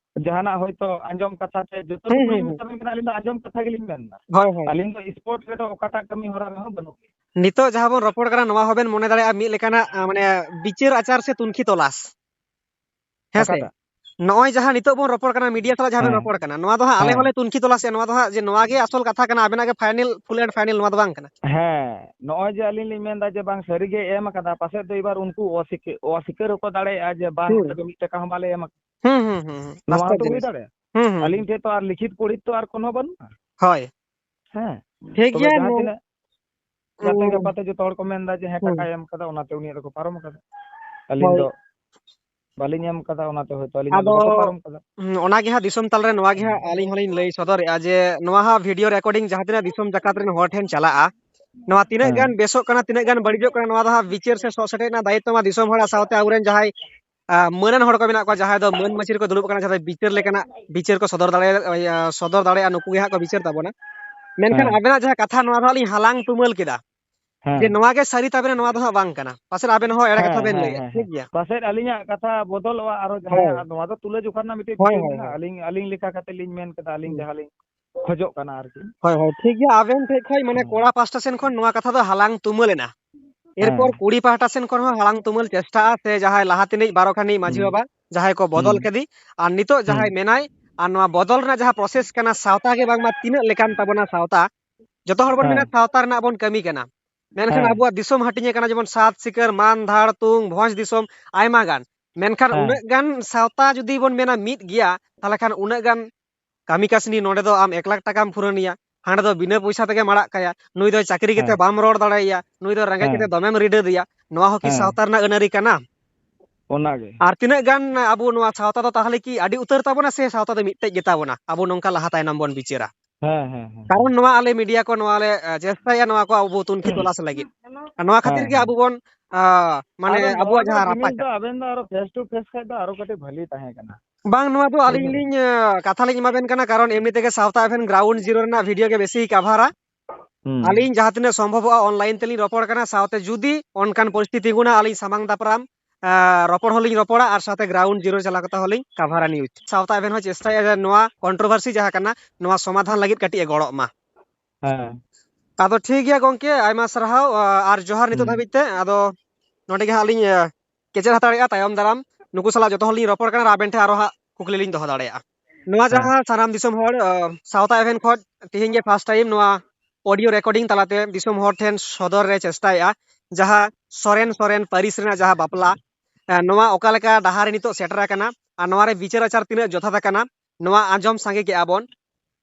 ᱡᱟᱦᱟᱱᱟᱜ ᱦᱚᱭᱛᱳ ᱟᱸᱡᱚᱢ ᱠᱟᱛᱷᱟ ᱛᱮ ᱡᱚᱛᱚ ᱦᱩᱸ, ᱴᱩᱠᱩ ᱦᱩᱸ, ᱞᱤᱧ ᱦᱩᱸ᱾ ᱢᱮᱛᱟ ᱵᱤᱱ ᱠᱟᱱᱟ, ᱟᱹᱞᱤᱧ ᱫᱚ ᱟᱸᱡᱚᱢ ᱠᱟᱛᱷᱟ ᱜᱮᱞᱤᱧ ᱢᱮᱱᱫᱟ᱾ ᱦᱳᱭ, ᱦᱳᱭ᱾ ᱟᱹᱞᱤᱧ ᱫᱚ spot ᱨᱮᱫᱚ ᱚᱠᱟᱴᱟᱜ ᱠᱟᱹᱢᱤ ᱦᱚᱨᱟ ᱨᱮᱦᱚᱸ ᱵᱟᱹᱱᱩᱜ ᱞᱤᱧᱟ᱾ ᱱᱤᱛᱚᱜ ᱡᱟᱦᱟᱸ ᱵᱚᱱ ᱨᱚᱯᱚᱲ ᱠᱟᱱᱟ, ᱱᱚᱣᱟ ᱦᱚᱸᱵᱮᱱ ᱢᱚᱱᱮ ᱫᱟᱲᱮᱭᱟᱜᱼᱟ ᱢᱤᱫ ᱞᱮᱠᱟᱱᱟᱜ, ᱟ, ᱢᱟᱱᱮ ᱵᱤᱪᱟᱹᱨ ᱟᱪᱟᱨ ᱥᱮ ᱛᱩᱱᱠᱷᱤ ᱛᱚᱞᱟᱥ᱾ ᱦᱮᱸ ᱥᱮ? ᱚᱠᱟᱴᱟᱜ? ᱱᱚᱜᱼᱚᱭ ᱡᱟᱦᱟᱸ ᱱᱤᱛᱚᱜ ᱵᱚᱱ ᱨᱚᱯᱚᱲ ᱠᱟᱱᱟ, media ᱥᱟᱞᱟᱜ ᱡᱟᱦᱟᱸ ᱵᱮᱱ ᱦᱮᱸ᱾ ᱨᱚᱯᱚᱲ ᱠᱟᱱᱟ, ᱱᱚᱣᱟ ᱫᱚ ᱦᱟᱸᱜ ᱟᱞᱮ ᱦᱮᱸ᱾ ᱦᱚᱸᱞᱮ ᱛᱩᱱᱠᱷᱤ ᱛᱚᱞᱟᱥᱮᱜᱼᱟ, ᱱᱚᱣᱟ ᱫᱚ ᱦᱟᱸᱜ ᱡᱮ ᱱᱚᱣᱟ ᱜᱮ ᱟᱥᱚᱞ ᱠᱟᱛᱷᱟ ᱠᱟᱱᱟ, ᱟᱵᱮᱱᱟᱜ ᱜᱮ final, full and final ᱱᱚᱣᱟ ᱫᱚ ᱵᱟᱝ ᱠᱟᱱᱟ᱾ ᱦᱮᱸ, ᱱᱚᱜᱼᱚᱭ ᱡᱮ ᱟᱹᱞᱤᱧ ᱞᱤᱧ ᱢᱮᱱᱫᱟ ᱡᱮ ᱵᱟᱝ ᱥᱟᱹᱨᱤ ᱜᱮ ᱮᱢ ᱟᱠᱟᱫᱟ, ᱯᱟᱥᱮᱡ ᱫᱚ ᱮᱵᱟᱨ ᱩᱱᱠᱩ ᱚᱥᱤᱠᱟᱹ-, ᱚᱥᱤᱠᱟᱹᱨ ᱦᱚᱸᱠᱚ ᱫᱟᱲᱮᱭᱟᱜᱼᱟ ᱡᱮ ᱵᱟᱝ, ᱦᱩᱸ᱾ ᱟᱞᱮ ᱫᱚ ᱢᱤᱫ ᱴᱟᱠᱟ ᱦᱚᱸ ᱵᱟᱞᱮ ᱮᱢ ᱟᱠᱟᱫᱟ᱾ ᱦᱩᱸ, ᱦᱩᱸ, ᱦᱩᱸ, ᱦᱩᱸ᱾ ᱱᱚᱣᱟ ᱵᱟᱥᱛᱚᱵ ᱦᱚᱸᱛᱚ ᱦᱩᱭ ᱡᱤᱱᱤᱥ᱾ ᱫᱟᱲᱮᱭᱟᱜᱼᱟ᱾ ᱦᱩᱸ, ᱦᱩᱸ, ᱟᱹᱞᱤᱧ ᱦᱩᱸ᱾ ᱴᱷᱮᱱ ᱛᱚ ᱟᱨ ᱞᱤᱠᱷᱤᱛ ᱯᱚᱲᱤᱛ ᱛᱚ ᱟᱨ ᱠᱳᱱᱳ ᱵᱟᱹᱱᱩᱜᱼᱟ᱾ ᱦᱳᱭ᱾ ᱦᱮᱸ, ᱴᱷᱤᱠ ᱛᱚᱵᱮ ᱜᱮᱭᱟ, ᱡᱟᱦᱟᱸ ᱱᱚ-, ᱛᱤᱱᱟᱹᱜ ᱡᱟᱛᱮ ᱦᱩᱸ᱾ ᱜᱟᱯᱟ ᱛᱮ ᱡᱚᱛᱚ ᱦᱚᱲ ᱠᱚ ᱢᱮᱱᱫᱟ ᱡᱮ, "ᱦᱮᱸ, ᱦᱩᱸ᱾ ᱴᱟᱠᱟᱭ ᱮᱢ ᱠᱟᱫᱟ, ᱚᱱᱟᱛᱮ ᱩᱱᱤᱭᱟᱜ ᱫᱚᱠᱚ ᱯᱟᱨᱚᱢ ᱠᱟᱫᱟ᱾ ᱟᱹᱞᱤᱧ ᱦᱳᱭ᱾ ᱫᱚ ᱵᱟᱹᱞᱤᱧ ᱮᱢ ᱠᱟᱫᱟ, ᱚᱱᱟᱛᱮ ᱦᱚᱭᱛᱳ ᱟᱹᱞᱤᱧᱟᱜ ᱫᱚ ᱟᱫᱚ, ᱵᱟᱠᱚ ᱯᱟᱨᱚᱢ ᱠᱟᱫᱟ᱾" ᱦᱩᱸ, ᱚᱱᱟᱜᱮ ᱦᱟᱸᱜ ᱫᱤᱥᱚᱢ ᱛᱟᱞᱟᱨᱮ ᱱᱚᱣᱟ ᱜᱮ ᱦᱟᱸᱜ ᱟᱹᱞᱤᱧ ᱦᱚᱸᱞᱤᱧ ᱞᱟᱹᱭ ᱥᱚᱫᱚᱨᱮᱜᱼᱟ ᱡᱮ, ᱱᱚᱣᱟ ᱦᱟᱸᱜ video recording ᱡᱟᱦᱟᱸ ᱛᱤᱱᱟᱹᱜ ᱫᱤᱥᱚᱢ ᱡᱟᱠᱟᱛ ᱨᱮᱱ ᱦᱚᱲ ᱴᱷᱮᱱ ᱪᱟᱞᱟᱜᱼᱟ, ᱱᱚᱣᱟ ᱛᱤᱱᱟᱹᱜ ᱦᱮᱸ᱾ ᱜᱟᱱ ᱵᱮᱥᱚᱜ ᱠᱟᱱᱟ, ᱛᱤᱱᱟᱹᱜ ᱜᱟᱱ ᱵᱟᱹᱲᱤᱡᱚᱜ ᱠᱟᱱᱟ, ᱱᱚᱣᱟ ᱫᱚ ᱦᱟᱸᱜ ᱵᱤᱪᱟᱹᱨ ᱥᱮ ᱥᱚᱦ ᱥᱮᱴᱮᱡ ᱨᱮᱱᱟᱜ ᱫᱟᱭᱤᱛᱛᱚ ᱢᱟ ᱫᱤᱥᱚᱢ ᱦᱚᱲᱟᱜ, ᱥᱟᱶᱛᱮ ᱟᱵᱚᱨᱮᱱ ᱡᱟᱦᱟᱸᱭ, ᱟ, ᱢᱟᱹᱱᱟᱱ ᱦᱚᱲ ᱠᱚ ᱢᱮᱱᱟᱜ ᱠᱚᱣᱟ, ᱡᱟᱦᱟᱸᱭ ᱫᱚ ᱢᱟᱹᱱ ᱢᱟᱹᱪᱤ ᱨᱮᱠᱚ ᱫᱩᱲᱩᱵ ᱠᱟᱱᱟ, ᱡᱟᱦᱟᱸ ᱫᱚ ᱵᱤᱪᱟᱹᱨ ᱞᱮᱠᱟᱱᱟᱜ ᱵᱤᱪᱟᱹᱨ ᱠᱚ ᱥᱚᱫᱚᱨ ᱫᱟᱲᱮᱭᱟ-, ᱤᱭᱟᱹ, ᱥᱚᱫᱚᱨ ᱫᱟᱲᱮᱭᱟᱜᱼᱟ, ᱱᱩᱠᱩ ᱜᱮ ᱦᱟᱸᱜ ᱠᱚ ᱵᱤᱪᱟᱹᱨ ᱛᱟᱵᱚᱱᱟ᱾ ᱢᱮᱱᱠᱷᱟᱱ ᱦᱮᱸ᱾ ᱟᱵᱮᱱᱟᱜ ᱡᱟᱦᱟᱸ ᱠᱟᱛᱷᱟ, ᱱᱚᱣᱟ ᱫᱚ ᱦᱟᱸᱜ ᱞᱤᱧ ᱦᱟᱞᱟᱝ ᱛᱩᱢᱟᱹᱞ ᱠᱮᱫᱟ ᱦᱮᱸ᱾ ᱡᱮ ᱱᱚᱣᱟ ᱜᱮ ᱥᱟᱹᱨᱤ ᱛᱟᱵᱮᱱᱟ, ᱱᱚᱣᱟ ᱫᱚ ᱦᱟᱸᱜ ᱵᱟᱝ ᱠᱟᱱᱟ᱾ ᱯᱟᱥᱮᱡ ᱟᱵᱮᱱ ᱦᱚᱸ ᱮᱲᱮ ᱠᱟᱛᱷᱟ ᱦᱮᱸ, ᱵᱮᱱ ᱦᱮᱸ, ᱞᱟᱹᱭᱮᱫ, ᱦᱮᱸ, ᱴᱷᱤᱠ ᱦᱮᱸ᱾ ᱜᱮᱭᱟ? ᱯᱟᱥᱮᱡ ᱟᱹᱞᱤᱧᱟᱜ ᱠᱟᱛᱷᱟ ᱵᱚᱫᱚᱞᱚᱜᱼᱟ, ᱟᱨᱚ ᱦᱳᱭ᱾ ᱡᱟᱦᱟᱸᱭᱟᱜ, ᱱᱚᱣᱟ ᱫᱚ ᱛᱩᱞᱟᱹᱡᱚᱠᱷᱟ ᱨᱮᱱᱟᱜ ᱢᱤᱫᱴᱤᱡ ᱦᱳᱭ, ᱵᱤᱥᱚᱭ ᱦᱳᱭ, ᱠᱟᱱᱟ᱾ ᱦᱳᱭ᱾ ᱟᱹᱞᱤᱧ, ᱟᱹᱞᱤᱧ ᱞᱮᱠᱟ ᱠᱟᱛᱮ ᱞᱤᱧ ᱢᱮᱱ ᱠᱮᱫᱟ, ᱟᱹᱞᱤᱧ ᱦᱩᱸ᱾ ᱡᱟᱦᱟᱸ ᱞᱤᱧ ᱠᱷᱚᱡᱚᱜ ᱠᱟᱱᱟ ᱟᱨᱠᱤ᱾ ᱦᱳᱭ, ᱦᱳᱭ, ᱴᱷᱤᱠ ᱜᱮᱭᱟ᱾ ᱟᱵᱮᱱ ᱴᱷᱮᱡ ᱠᱷᱚᱡ, ᱢᱟᱱᱮ, ᱦᱮᱸ᱾ ᱠᱚᱲᱟ ᱯᱟᱦᱴᱟ ᱥᱮᱱ ᱠᱷᱚᱱ ᱱᱚᱣᱟ ᱠᱟᱛᱷᱟ ᱫᱚ ᱦᱟᱞᱟᱝ ᱛᱩᱢᱟᱹᱞ ᱮᱱᱟ᱾ ᱮᱨᱯᱚᱨ ᱦᱮᱸ᱾ ᱠᱩᱲᱤ ᱯᱟᱦᱴᱟ ᱥᱮᱱ ᱠᱷᱚᱱ ᱦᱚᱸ ᱦᱟᱞᱟᱝ ᱛᱩᱢᱟᱹᱞ ᱪᱮᱥᱴᱟᱜᱼᱟ, ᱥᱮ ᱡᱟᱦᱟᱸᱭ ᱞᱟᱦᱟ ᱛᱮᱱᱤᱡ ᱵᱟᱨᱚ ᱠᱷᱟᱱᱤᱡ ᱢᱟᱹᱡᱷᱤ ᱦᱩᱸ᱾ ᱵᱟᱵᱟ, ᱡᱟᱦᱟᱸᱭ ᱠᱚ ᱵᱚᱫᱚᱞ ᱦᱩᱸ᱾ ᱠᱮᱫᱮ, ᱟᱨ ᱱᱤᱛᱚᱜ ᱦᱩᱸ᱾ ᱡᱟᱦᱟᱸᱭ ᱢᱮᱱᱟᱭ, ᱟᱨ ᱱᱚᱣᱟ ᱵᱚᱫᱚᱞ ᱨᱮᱱᱟᱜ ᱡᱟᱦᱟᱸ process ᱠᱟᱱᱟ, ᱥᱟᱶᱛᱟ ᱜᱮ ᱵᱟᱝᱢᱟ ᱛᱤᱱᱟᱹᱜ ᱞᱮᱠᱟᱱ ᱛᱟᱵᱚᱱᱟ ᱥᱟᱶᱛᱟ, ᱡᱚᱛᱚ ᱦᱚᱲ ᱵᱚᱱ ᱢᱮᱱᱟ ᱦᱮᱸ᱾ ᱥᱟᱶᱛᱟ ᱨᱮᱱᱟᱜ ᱵᱚᱱ ᱠᱟᱹᱢᱤ ᱠᱟᱱᱟ, ᱢᱮᱱᱠᱷᱟᱱ ᱦᱮᱸ᱾ ᱟᱵᱚᱣᱟᱜ ᱫᱤᱥᱚᱢ ᱦᱟᱹᱴᱤᱧ ᱟᱠᱟᱱᱟ, ᱡᱮᱢᱚᱱ ᱥᱟᱛ ᱥᱤᱠᱟᱹᱨ, ᱢᱟᱱ, ᱫᱷᱟᱲ, ᱛᱩᱝ, ᱵᱷᱚᱸᱡᱽ ᱫᱤᱥᱚᱢ, ᱟᱭᱢᱟ ᱜᱟᱱ᱾ ᱢᱮᱱᱠᱷᱟᱱ ᱦᱮᱸ᱾ ᱩᱱᱟᱹᱜ ᱜᱟᱱ ᱥᱟᱶᱛᱟ ᱡᱩᱫᱤ ᱵᱚᱱ ᱢᱮᱱᱟ ᱢᱤᱫ ᱜᱮᱭᱟ, ᱛᱟᱦᱚᱞᱮ ᱠᱷᱟᱱ ᱩᱱᱟᱹᱜ ᱜᱟᱱ ᱠᱟᱹᱢᱤ ᱠᱟᱹᱥᱱᱤ, ᱱᱚᱰᱮ ᱫᱚ ᱟᱢ ᱮᱠ ᱞᱟᱠᱷ ᱴᱟᱠᱟᱢ ᱯᱩᱨᱟᱹᱱᱮᱭᱟ, ᱦᱟᱸᱰᱮ ᱫᱚ ᱵᱤᱱᱟᱹ ᱯᱚᱭᱥᱟ ᱛᱮᱜᱮᱢ ᱟᱲᱟᱜ ᱠᱟᱭᱟ, ᱱᱩᱭ ᱫᱚ ᱪᱟᱹᱠᱨᱤ ᱠᱟᱛᱮ ᱦᱮᱸ᱾ ᱵᱟᱢ ᱨᱚᱲ ᱫᱟᱲᱮᱭᱟᱭᱟ, ᱱᱩᱭ ᱫᱚ ᱨᱮᱸᱜᱮᱡ ᱠᱟᱛᱮ ᱦᱮᱸ᱾ ᱫᱚᱢᱮᱢ ᱨᱤᱰᱟᱹ ᱫᱮᱭᱟ, ᱱᱚᱣᱟ ᱦᱚᱸ ᱠᱤ ᱦᱮᱸ᱾ ᱥᱟᱶᱛᱟ ᱨᱮᱱᱟᱜ ᱟᱹᱱ ᱟᱹᱨᱤ ᱠᱟᱱᱟ? ᱚᱱᱟᱜᱮ᱾ ᱟᱨ ᱛᱤᱱᱟᱹᱜ ᱜᱟᱱ ᱟᱵᱚ ᱱᱚᱣᱟ ᱥᱟᱶᱛᱟ ᱫᱚ ᱛᱟᱦᱚᱞᱮ ᱠᱤ ᱟᱹᱰᱤ ᱩᱛᱟᱹᱨ ᱛᱟᱵᱚᱱᱟ, ᱥᱮ ᱥᱟᱶᱛᱟ ᱫᱚ ᱢᱤᱫᱴᱮᱡ ᱜᱮ ᱛᱟᱵᱚᱱᱟ? ᱟᱵᱚ ᱱᱚᱝᱠᱟ ᱞᱟᱦᱟ ᱛᱟᱭᱱᱚᱢ ᱵᱚᱱ ᱵᱤᱪᱟᱹᱨᱟ᱾ ᱦᱮᱸ, ᱦᱮᱸ, ᱦᱮᱸ, ᱠᱟᱨᱚᱱ ᱦᱮᱸ᱾ ᱱᱚᱣᱟ ᱟᱞᱮ media ᱠᱚ ᱱᱚᱣᱟ ᱞᱮ, ᱮ, ᱪᱮᱥᱴᱟᱭᱟ ᱱᱚᱣᱟ ᱠᱚ ᱟᱵᱚ ᱛᱩᱱᱠᱷᱤ ᱛᱚᱞᱟᱥ ᱞᱟᱹᱜᱤᱫ᱾ ᱟᱨ ᱱᱚᱣᱟ ᱠᱷᱟᱹᱛᱤᱨ ᱦᱮᱸ, ᱜᱮ ᱦᱮᱸ᱾ ᱟᱵᱚ ᱵᱚᱱ, ᱟ, ᱢᱟᱱᱮ ᱟᱫᱚ ᱱᱚᱣᱟ ᱟᱵᱚᱣᱟᱜ ᱫᱚ ᱡᱟᱦᱟᱸ ᱨᱟᱯᱟᱪᱟᱜ ᱡᱤᱱᱤᱥ ᱫᱚ ᱟᱵᱮᱱ ᱫᱚ ᱟᱨᱚ face to face ᱠᱷᱟᱡ ᱫᱚ ᱟᱨᱚ ᱠᱟᱹᱴᱤᱡ ᱵᱷᱟᱹᱞᱤ ᱛᱟᱦᱮᱸ ᱠᱟᱱᱟ᱾ ᱵᱟᱝ, ᱱᱚᱣᱟ ᱫᱚ ᱦᱳᱭ ᱟᱹᱞᱤᱧ ᱥᱮ᱾ ᱞᱤᱧ, ᱮ, ᱠᱟᱛᱷᱟ ᱞᱤᱧ ᱮᱢᱟᱵᱮᱱ ᱠᱟᱱᱟ, ᱠᱟᱨᱚᱱ ᱮᱢᱱᱤ ᱛᱮᱜᱮ ᱥᱟᱶᱛᱟ ᱮᱵᱷᱮᱱ ground zero ᱨᱮᱱᱟᱜ video ᱜᱮ ᱵᱮᱥᱤ ᱠᱟᱵᱷᱟᱨᱟ᱾ ᱦᱩᱸ᱾ ᱟᱹᱞᱤᱧ ᱡᱟᱦᱟᱸ ᱛᱤᱱᱟᱹᱜ ᱥᱚᱢᱵᱷᱚᱵᱚᱜᱼᱟ online ᱛᱮᱞᱤᱧ ᱨᱚᱯᱚᱲ ᱠᱟᱱᱟ, ᱥᱟᱶᱛᱮ ᱡᱩᱫᱤ ᱚᱱᱠᱟᱱ ᱯᱚᱨᱤᱥᱛᱷᱤᱛᱤ ᱛᱤᱸᱜᱩᱱᱟ, ᱟᱹᱞᱤᱧ ᱥᱟᱢᱟᱝ ᱫᱟᱯᱨᱟᱢ, ᱮ, ᱨᱚᱯᱚᱲ ᱦᱚᱸᱞᱤᱧ ᱨᱚᱯᱚᱲᱟ ᱟᱨ ᱥᱟᱶᱛᱮ ground zero ᱪᱟᱞᱟᱣ ᱠᱟᱛᱮ ᱦᱚᱸᱞᱤᱧ ᱠᱟᱵᱷᱟᱨᱟ news᱾ ᱥᱟᱶᱛᱟ ᱮᱵᱷᱮᱱ ᱦᱚᱸ ᱪᱮᱥᱴᱟᱭᱟ ᱡᱮ ᱱᱚᱣᱟ controversy ᱡᱟᱦᱟᱸ ᱠᱟᱱᱟ, ᱱᱚᱣᱟ ᱥᱚᱢᱟᱫᱷᱟᱱ ᱞᱟᱹᱜᱤᱫ ᱠᱟᱹᱴᱤᱡ ᱮ ᱜᱚᱲᱚᱜ ᱢᱟ᱾ ᱦᱮᱸ᱾ ᱟᱫᱚ ᱴᱷᱤᱠ ᱜᱮᱭᱟ ᱜᱚᱝᱠᱮ, ᱟᱭᱢᱟ ᱥᱟᱨᱦᱟᱣ, ᱟ, ᱟᱨ ᱡᱚᱦᱟᱨ ᱱᱤᱛᱚᱜ ᱦᱩᱸ᱾ ᱫᱷᱟᱹᱵᱤᱡ ᱛᱮ᱾ ᱟᱫᱚ ᱱᱚᱰᱮ ᱜᱮ ᱦᱟᱸᱜ ᱞᱤᱧ, ᱮ, ᱠᱮᱪᱮᱫ ᱦᱟᱛᱟᱲᱮᱜᱼᱟ᱾ ᱛᱟᱭᱚᱢ ᱫᱟᱨᱟᱢ ᱱᱩᱠᱩ ᱥᱟᱞᱟᱜ ᱡᱚᱛᱚ ᱦᱚᱲ ᱞᱤᱧ ᱨᱚᱯᱚᱲ ᱠᱟᱱᱟ ᱟᱨ ᱟᱵᱮᱱ ᱴᱷᱮᱱ ᱟᱨᱚ ᱦᱟᱸᱜ ᱠᱩᱠᱞᱤ ᱞᱤᱧ ᱫᱚᱦᱚ ᱫᱟᱲᱮᱭᱟᱜᱼᱟ᱾ ᱱᱚᱣᱟ ᱦᱮᱸ᱾ ᱡᱟᱦᱟᱸ ᱥᱟᱱᱟᱢ ᱫᱤᱥᱚᱢ ᱦᱚᱲ, ᱟ, ᱥᱟᱶᱛᱟ ᱮᱵᱷᱮᱱ ᱠᱷᱚᱱ ᱛᱮᱦᱮᱧ ᱜᱮ first time ᱱᱚᱣᱟ audio recording ᱛᱟᱞᱟᱛᱮ ᱫᱤᱥᱚᱢ ᱦᱚᱲ ᱴᱷᱮᱱ ᱥᱚᱫᱚᱨ ᱨᱮ ᱪᱮᱥᱴᱟᱭᱮᱜᱼᱟ, ᱡᱟᱦᱟᱸ ᱥᱚᱨᱮᱱ, ᱥᱚᱨᱮᱱ ᱯᱟᱹᱨᱤᱥ ᱨᱮᱱᱟᱜ ᱡᱟᱦᱟᱸ ᱵᱟᱯᱞᱟ, ᱮ, ᱱᱚᱣᱟ ᱚᱠᱟ ᱞᱮᱠᱟ ᱰᱟᱦᱟᱨ ᱨᱮ ᱱᱤᱛᱚᱜ ᱥᱮᱴᱮᱨ ᱟᱠᱟᱱᱟ ᱟᱨ ᱱᱚᱣᱟ ᱨᱮ ᱵᱤᱪᱟᱹᱨ ᱟᱪᱟᱨ ᱛᱤᱱᱟᱹᱜ ᱡᱚᱛᱷᱟᱛ ᱟᱠᱟᱱᱟ, ᱱᱚᱣᱟ ᱟᱸᱡᱚᱢ ᱥᱟᱸᱜᱮ ᱠᱮᱜᱼᱟ ᱵᱚᱱ᱾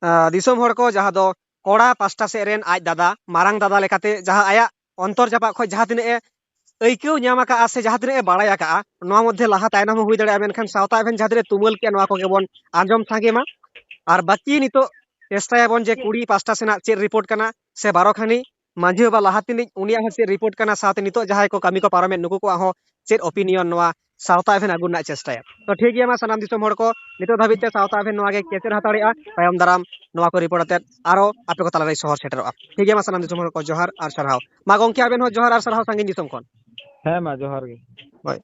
ᱟ, ᱫᱤᱥᱚᱢ ᱦᱚᱲ ᱠᱚ ᱡᱟᱦᱟᱸ ᱫᱚ ᱠᱚᱲᱟ ᱯᱟᱥᱴᱟ ᱥᱮᱫ ᱨᱮᱱ ᱟᱡ ᱫᱟᱫᱟ, ᱢᱟᱨᱟᱝ ᱫᱟᱫᱟ ᱞᱮᱠᱟᱛᱮ ᱡᱟᱦᱟᱸ ᱟᱭᱟᱜ ᱚᱱᱛᱚᱨ ᱡᱟᱯᱟᱜ ᱠᱷᱚᱱ ᱡᱟᱦᱟᱸ ᱛᱤᱱᱟᱹᱜ ᱮ ᱟᱹᱭᱠᱟᱹᱣ ᱧᱟᱢ ᱟᱠᱟᱫᱼᱟ ᱥᱮ ᱡᱟᱦᱟᱸ ᱛᱤᱱᱟᱹᱜ ᱮ ᱵᱟᱲᱟᱭ ᱟᱠᱟᱫᱼᱟ, ᱱᱚᱣᱟ ᱢᱚᱫᱽᱫᱷᱮ ᱞᱟᱦᱟ ᱛᱟᱭᱱᱚᱢ ᱦᱚᱸ ᱦᱩᱭ ᱫᱟᱲᱮᱭᱟᱜᱼᱟ, ᱢᱮᱱᱠᱷᱟᱱ ᱥᱟᱶᱛᱟ ᱮᱵᱷᱮᱱ ᱡᱟᱦᱟᱸ ᱛᱤᱱᱟᱹᱜ ᱛᱩᱢᱟᱹᱞ ᱠᱮᱜᱼᱟ, ᱱᱚᱣᱟ ᱠᱚᱜᱮ ᱵᱚᱱ ᱟᱸᱡᱚᱢ ᱥᱟᱸᱜᱮ ᱢᱟ᱾ ᱟᱨ ᱵᱟᱹᱠᱤ ᱱᱤᱛᱚᱜ ᱪᱮᱥᱴᱟᱭᱟᱵᱚᱱ ᱡᱮ ᱠᱩᱲᱤ ᱯᱟᱥᱴᱟ ᱥᱮᱱᱟᱜ ᱪᱮᱫ ᱨᱤᱯᱳᱨᱴ ᱠᱟᱱᱟ ᱥᱮ ᱵᱟᱨᱚ ᱠᱷᱟᱱᱤ ᱢᱟᱹᱡᱷᱤ ᱵᱟᱵᱟ ᱞᱟᱦᱟ ᱛᱤᱱᱤᱡ ᱩᱱᱤᱭᱟᱜ ᱦᱚᱸ ᱪᱮᱫ ᱨᱤᱯᱳᱨᱴ ᱠᱟᱱᱟ, ᱥᱟᱶᱛᱮ ᱱᱤᱛᱚᱜ ᱡᱟᱦᱟᱸᱭ ᱠᱚ ᱠᱟᱹᱢᱤ ᱠᱚ ᱯᱟᱨᱚᱢᱮᱫ ᱱᱩᱠᱩ ᱠᱚᱣᱟᱜ ᱦᱚᱸ ᱪᱮᱫ ᱚᱯᱤᱱᱤᱭᱚᱱ ᱱᱚᱣᱟ ᱥᱟᱶᱛᱟ ᱮᱵᱷᱮᱱ ᱟᱹᱜᱩ ᱨᱮᱱᱟᱜ ᱪᱮᱥᱴᱟᱭᱟ᱾ ᱛᱚ ᱴᱷᱤᱠ ᱜᱮᱭᱟ, ᱢᱟ ᱥᱟᱱᱟᱢ ᱫᱤᱥᱚᱢ ᱦᱚᱲ ᱠᱚ, ᱱᱤᱛᱚᱜ ᱫᱷᱟᱹᱵᱤᱡ ᱛᱮ ᱥᱟᱶᱛᱟ ᱮᱵᱷᱮᱱ ᱱᱚᱣᱟ ᱜᱮ ᱠᱮᱪᱮᱫ ᱦᱟᱛᱟᱲᱮᱜᱼᱟ᱾ ᱛᱟᱭᱚᱢ ᱫᱟᱨᱟᱢ ᱱᱚᱣᱟ ᱠᱚ ᱨᱤᱯᱳᱨᱴ ᱟᱛᱮᱫ ᱟᱨᱚ ᱟᱯᱮ ᱠᱚ ᱛᱟᱞᱟᱨᱮ ᱥᱚᱦᱚᱨ ᱥᱮᱴᱮᱨᱚᱜᱼᱟ᱾ ᱴᱷᱤᱠ ᱜᱮᱭᱟ, ᱢᱟ ᱥᱟᱱᱟᱢ ᱫᱤᱥᱚᱢ ᱦᱚᱲ ᱠᱚ ᱡᱚᱦᱟᱨ ᱟᱨ ᱥᱟᱨᱦᱟᱣ᱾ ᱢᱟ ᱜᱚᱝᱠᱮ, ᱟᱵᱮᱱ ᱦᱚᱸ ᱡᱚᱦᱟᱨ ᱟᱨ ᱥᱟᱨᱦᱟᱣ ᱥᱟᱺᱜᱤᱧ ᱫᱤᱥᱚᱢ ᱠᱷᱚᱱ᱾ ᱦᱮᱸ ᱢᱟ, ᱡᱚᱦᱟᱨ ᱜᱮ᱾ ᱦᱳᱭ᱾